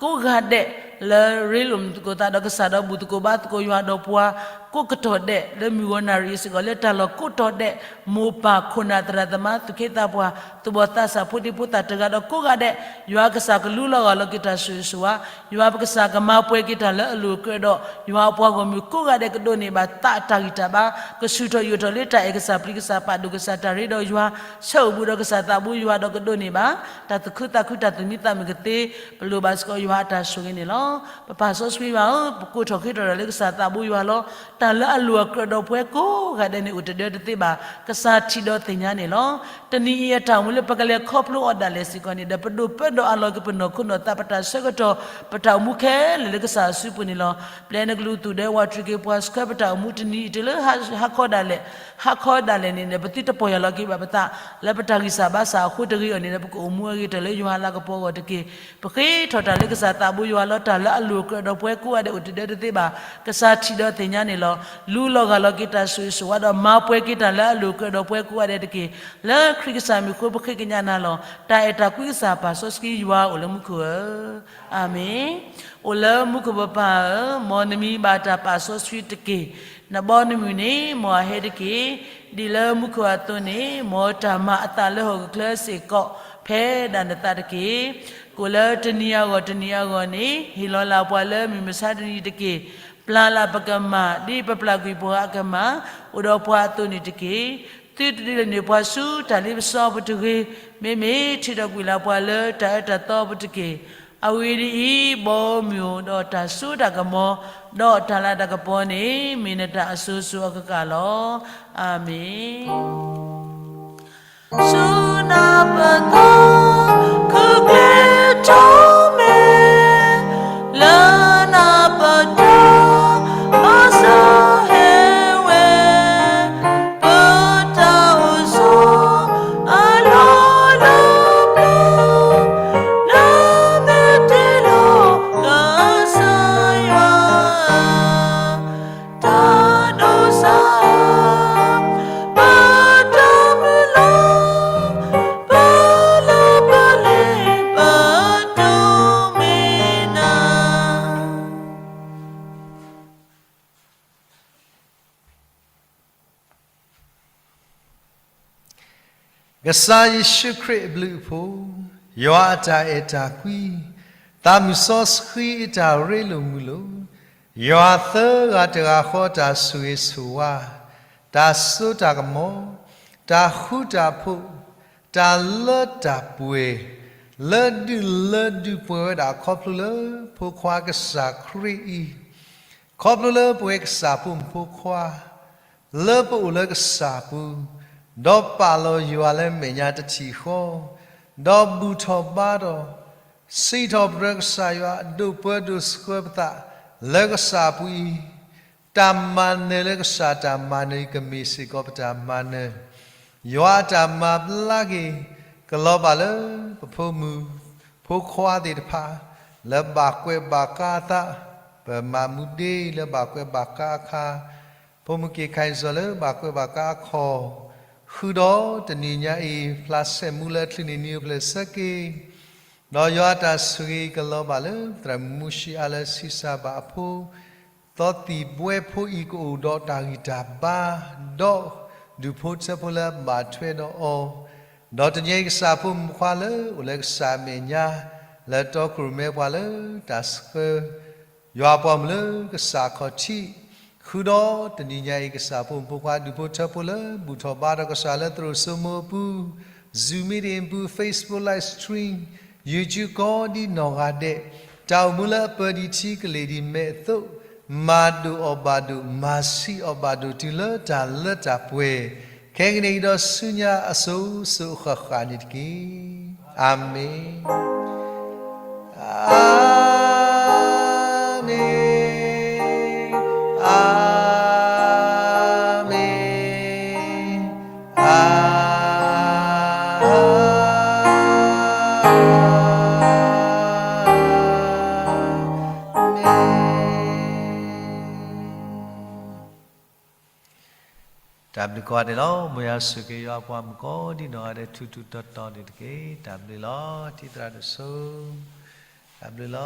ကိးဂၤဒဲး လၢရ့လိာ်မုာ်သကိးသးဒီးကစၢ်ဒီးဘူၣ်သကိးဘါသကိးယွၤဒီးပှၤ ကိးကတီၢ်ဒဲး လၢမုၢ်ဂီၤနၣ်ရံၣ်အစ့ၢ်ကီး လၢတၢ်လီၢ်ကိးတီၢ်ဒဲး မိၢ်ပၢ်ခိၣ်နၢ်သရၣ်သမါသူၣ်က့သးပှၢ် သူၣ်ဘီၣ်သးစၢ်ဖိဒံဖိသၣ်တဂၤဒီးကိးဂၤဒဲး ယွၤကစၢ်ကလူလီၤဂာ်လီၤက့ၤတၢ်ဆိၣ်ဂ့ၤဆိၣ်ဝါ ယွၤပကစၢ်ကမၤပှဲၤက့ၤတၢ်လၢအလိၤအကြၢးဒီး ယွၤအပှၤဂီၢ်မုၢ်ကိးဂၤဒဲးကဒိးန့ၢ်ဘၣ်သးတၢ်ဂံၢ်တၢ်ဘါ ကဆူၣ်ထီၣ်ယိာ်ထီၣ်လၢတၢ်အဲၣ်ကစၢ်ပျံၤကစၢ်ပာ်ဒိၣ်ကစၢ်တၢ်ရ့ဒီးယွၤ ဆၢအိၣ်ဘူးဒီးကစၢ်သးဘိယွၤဒီးကဒိးန့ၢ်ဘၣ် တၢ်သူၣ်ခုသးခုတၢ်သူၣ်မံသးမုာ်ကသ့ ပလိၣ်ဘၣ်စ့ၢ်ကီးယွၤအတၢ်ဆိၣ်ဂ့ၤန့ၣ်လီၤ. ပပၢ်စီဆှံယွၤဧၢ, ပကိးထီၣ်ဃ့ထီၣ်တၢ်လၢကစၢ်သးဘိယွၤလီၤ. တၢ်လၢအလိၤအကြၢးဒီးပဝဲကိးဂၤဒဲးန့ၣ် အိၣ်တဒၢတသ့ဘၣ်. ကစၢ်ထံၣ်ဒီးသ့ၣ်ညါန့ၣ်လီၤ. တနံၤအံၤအတၢ်အိၣ်မူလၢပကလဲၤခီဖျိအီၤဒၣ်လဲာ်စ့ၢ်ကီးန့ၣ်ဒီး ပဒိၣ်ပၢဒီးအလီၢ်က့ၤပနီၢ်ခိနီၢ်သး ပတၢ်ဆၢကတီၢ် ပတၢ်အိၣ်မူခဲလၢာ်လၢကစၢ်အစုပူၤန့ၣ်လီၤ. ပျဲနကလုၢ်သူၣ်ဒဲဝးတရံးက့ၤပှၤဆှၢပတၢ်အိၣ်မူတနံၤအံၤတုၤလၢဟါခီဒၣ်လဲာ် ဟါခီဒၣ်လဲာ်န့ၣ်ဒီး ပသုတပီၢ်ယၢ်လီၤက့ၤဘၣ်ပသး လၢပတၢ်ဂံၢ်စၢ်ဘါစၢ်အဃိတဂ့ၤအီၤန့ၣ်ဒီး ပကအိၣ်မူအဂ့ၤတၢ်လၢယွၤအလၤကပီၤအဂီၢ်တက့ၢ်. ပဃ့ထီၣ်တၢ်လၢကစၢ်သးဘိယွၤလီၤ. တၢ်လၢအလိၤအကြၢးဒီးပဝဲကိးဂၤဒဲးအိၣ်တဒၢတသ့ဘၣ်. ကစၢ်ထံၣ်ဒီးသ့ၣ်ညါန့ၣ်လီၤ. လူလီၤဂာ်လီၤက့ၤတၢ်ဆိၣ်ဂ့ၤဆိၣ်ဝါဒီး မၤပှဲၤက့ၤတၢ်လၢအလိၤအကြၢးဒီးပဝဲကိးဂၤဒဲးတက့ၢ်. လၢခရံာ်ကစၢ်မံၤအဃိပဃ့ကညးနၤလီၤ. တၢ်အဲၣ်တၢ်ကွံကစၢ်ပၢ်စီဆှံယွၤအိၣ်လၢမူခိၣ်ဧၢ အၤမ့ၣ်. အိၣ်လၢမူခိၣ်ပပၢ်ဧၢ, မ်နမံၤဘၣ်တၢ်ပာ်စီဆှံတက့ၢ်. နဘီနမုၢ်န့ၣ် မ်အဟဲတက့ၢ်. ဒ်လၢမူခိၣ်အသိးန့ၣ် မ်တၢ်မၤအသးလၢဟီၣ်ခိၣ်ချၢစ့ၢ်ကီး ဖဲဒၣ်နသးတက့ၢ်. ကိးလၢတနံၤအဂီၢ်တနံၤအဂီၢ်န့ၣ် ဟ့ၣ်လီၤလၢ်ပှၤလၢမုၢ်မဆါတနံၤတက့ၢ်. ပျၢ်လၢ်ပကမၢ် ဒ်ပပျၢ်ကွံာ်ပှၤအကမၢ် အိၣ်ဒီးပှၤအသိးန့ၣ်တက့ၢ်. သုတဒုးလဲၤနုာ်ပှၤဆူတၢ်လ့ပစီပူၤတဂ့ၤ, မ့မ့ၢ်ထုးထီၣ်ကွံာ်လၢ်ပှၤလၢတၢ်အၢတၢ်သီပူၤတက့ၢ်. အဂ့ၢ်ဒ်အံၤ, ဘီမုၢ်ဒီးတၢ်စိတၢ်ကမီၤ ဒီးတၢ်လၤတၢ်ကပီၤန့ၣ် မ့ၢ်နတၢ်အစိၤစိၤအကကၢ်လီၤ. အၤမ့ၣ်. ဆူနၢ်ပၢၢ်သီ ခိၣ်ကျၢၢ်ထီၣ်မဲာ် လၢနၢ်ပၢၢ်တၢ် ဘၣ်ဆၢဟဲဝဲ ပတၢ်အိၣ်ဆိး အလီၢ်လၢပျၢၤ လၢမဲာ်တ့ၢ်လီၤ ကစၢ်ယွၤ တၢ်ဒိၣ်စၢ် ပတၢ်မုၢ်လၢ် ပလၢပလဲၤ ပဒိးမ့ၢ်နၤ ကစၢ်ယ့ၣ်ၡူးခရံာ်အဘျုးအဖှိၣ်, ယွၤအတၢ်အဲၣ်တၢ်ကွံ, သးမုၢ်စီဆှံအတၢ်ရ့လိာ်မုာ်လိာ်, ယွၤသၢဂၤတဂၤဃီတၢ်ဆိၣ်ဂ့ၤဆိၣ်ဝါ, တၢ်စိတၢ်ကမီၤ, တၢ်ဃူတၢ်ဖိး, တၢ်လၢတၢ်ပှဲၤ, လၢဒုးလၢဒုးပှဲၤဝဲဒၣ်ခီဖျိလၢဖိခွါကစၢ်ခရံာ်အံၤ, ခီဖျိလၢပဝဲကစၢ်ဖိမုၣ်ဖိခွါ လၢပအိၣ်လၢကစၢ်ပူၤ, ဒီးပာ်လီၤယွၤလၢမဲာ်ညါတထံၣ်ဃီ, ဒီးဘူၣ်ထီၣ်ဘါထီၣ်, စံးထီၣ်ပတြၢၤကစၢ်ယွၤ, ဒိးပၢဒိးဆှၢပသးလၢကစၢ်အပူၤအံၤ, တၢ်မၤနၢၤလၢကစၢ်တၢ်မၤနၢၤအံၤ ကမ့ၢ်စ့ၢ်ကီးပတၢ်မၤနၢၤ, ယွၤအတၢ်မၤဘျါက့ၤ ကလီၤဘၣ်လၢပဖိမုၣ်ဖိခွါသ့ၣ်တဖၣ် လၢဘၣ်ကွဲးဘၣ်ကါအသး, ပမၤမူဒ့လၢဘၣ်ကွဲးဘၣ်ကါအခါ, ဖိမုၣ်က့ၤခါအံၤစီၤလၢဘၣ်ကွဲးဘၣ်ကါအခီၣ်, ဃုာ်ဒီးတနံၤညါအံၤ ဖျါဆဲးမူလၢအချုးန့ၢ်နံၤအိၣ်ဖျဲၣ်ဆၢက့ၤ, ဒီးယွၤအတၢ်ဆိၣ်ဂ့ၤကလီၤဘၣ်လၢသရၣ်မုၣ်မူၡံအါလၢဆံးစၢ်ဘၣ်အဖိ သီသံၣ်ဘှဲဖိအံၤကအိၣ်ဒီးတၢ်ဂံၢ်တၢ်ဘါ, ဒီးဒူၣ်ဖိထၢဖိလၢအဘၣ်ထွဲဒီးအီၤ, ဒီးတနံၤအံၤကစၢ်ဖိမုၣ်ဖိခွါလၢအိၣ်လၢကစၢ်အမဲာ်ညါ, လၢတီခိၣ်ရိၣ်မဲပှၤလၢတၢ်ဆှၢ ယွၤပှၤမုၣ်လၢကစၢ်ခီၣ်ထံး, ဃုာ်ဒီးတနံၤညါအံၤ ကစၢ်ဖိမုၣ်ဖိခွါဒူၣ်ဖိထၢဖိလၢဘူၣ်ထီၣ်ဘါထီၣ်ကစၢ်လၢသရိာ်စိမိၤအပူၤ, Zoom meeting အပူၤ, Facebook live stream, YouTube ကိးဒ်နီၢ်ဂၤဒဲး, တၢ်အိၣ်မူလၢအပၢၤဒံးထံကလ့ၢ်ဒံးမဲာ်အသိး, မၤဒိၣ်အီၤဘၣ်ဒိၣ်, မၤဆံးအီၤဘၣ်ဒိၣ် တုၤလၢတၢ်လၢတၢ်ပှဲၤ, ခဲကနံၣ်အံၤဒီးဆူညါအစိၤစိၤအဃၣ်ဃၣ်န့ၣ်တက့ၢ်. အၤမ့ၣ်. အၤမ့ၣ်, အၤမ့ၣ်, အၤမ့ၣ်. တၢ်ဘျုးကိးဂၤဒဲးလီၤ. မ်ယွၤဆိၣ်ဂ့ၤက့ၤယွၤအပှၤမုၣ်ကိးဒ်နီၢ်ဂၤဒဲး ထူးထူးတီၤတီၤန့ၣ်တက့ၢ်. တၢ်ဘျုးလီၤ. ထံၣ်သရၣ်ဒိၣ်စိ, တၢ်ဘျုးလီၤ.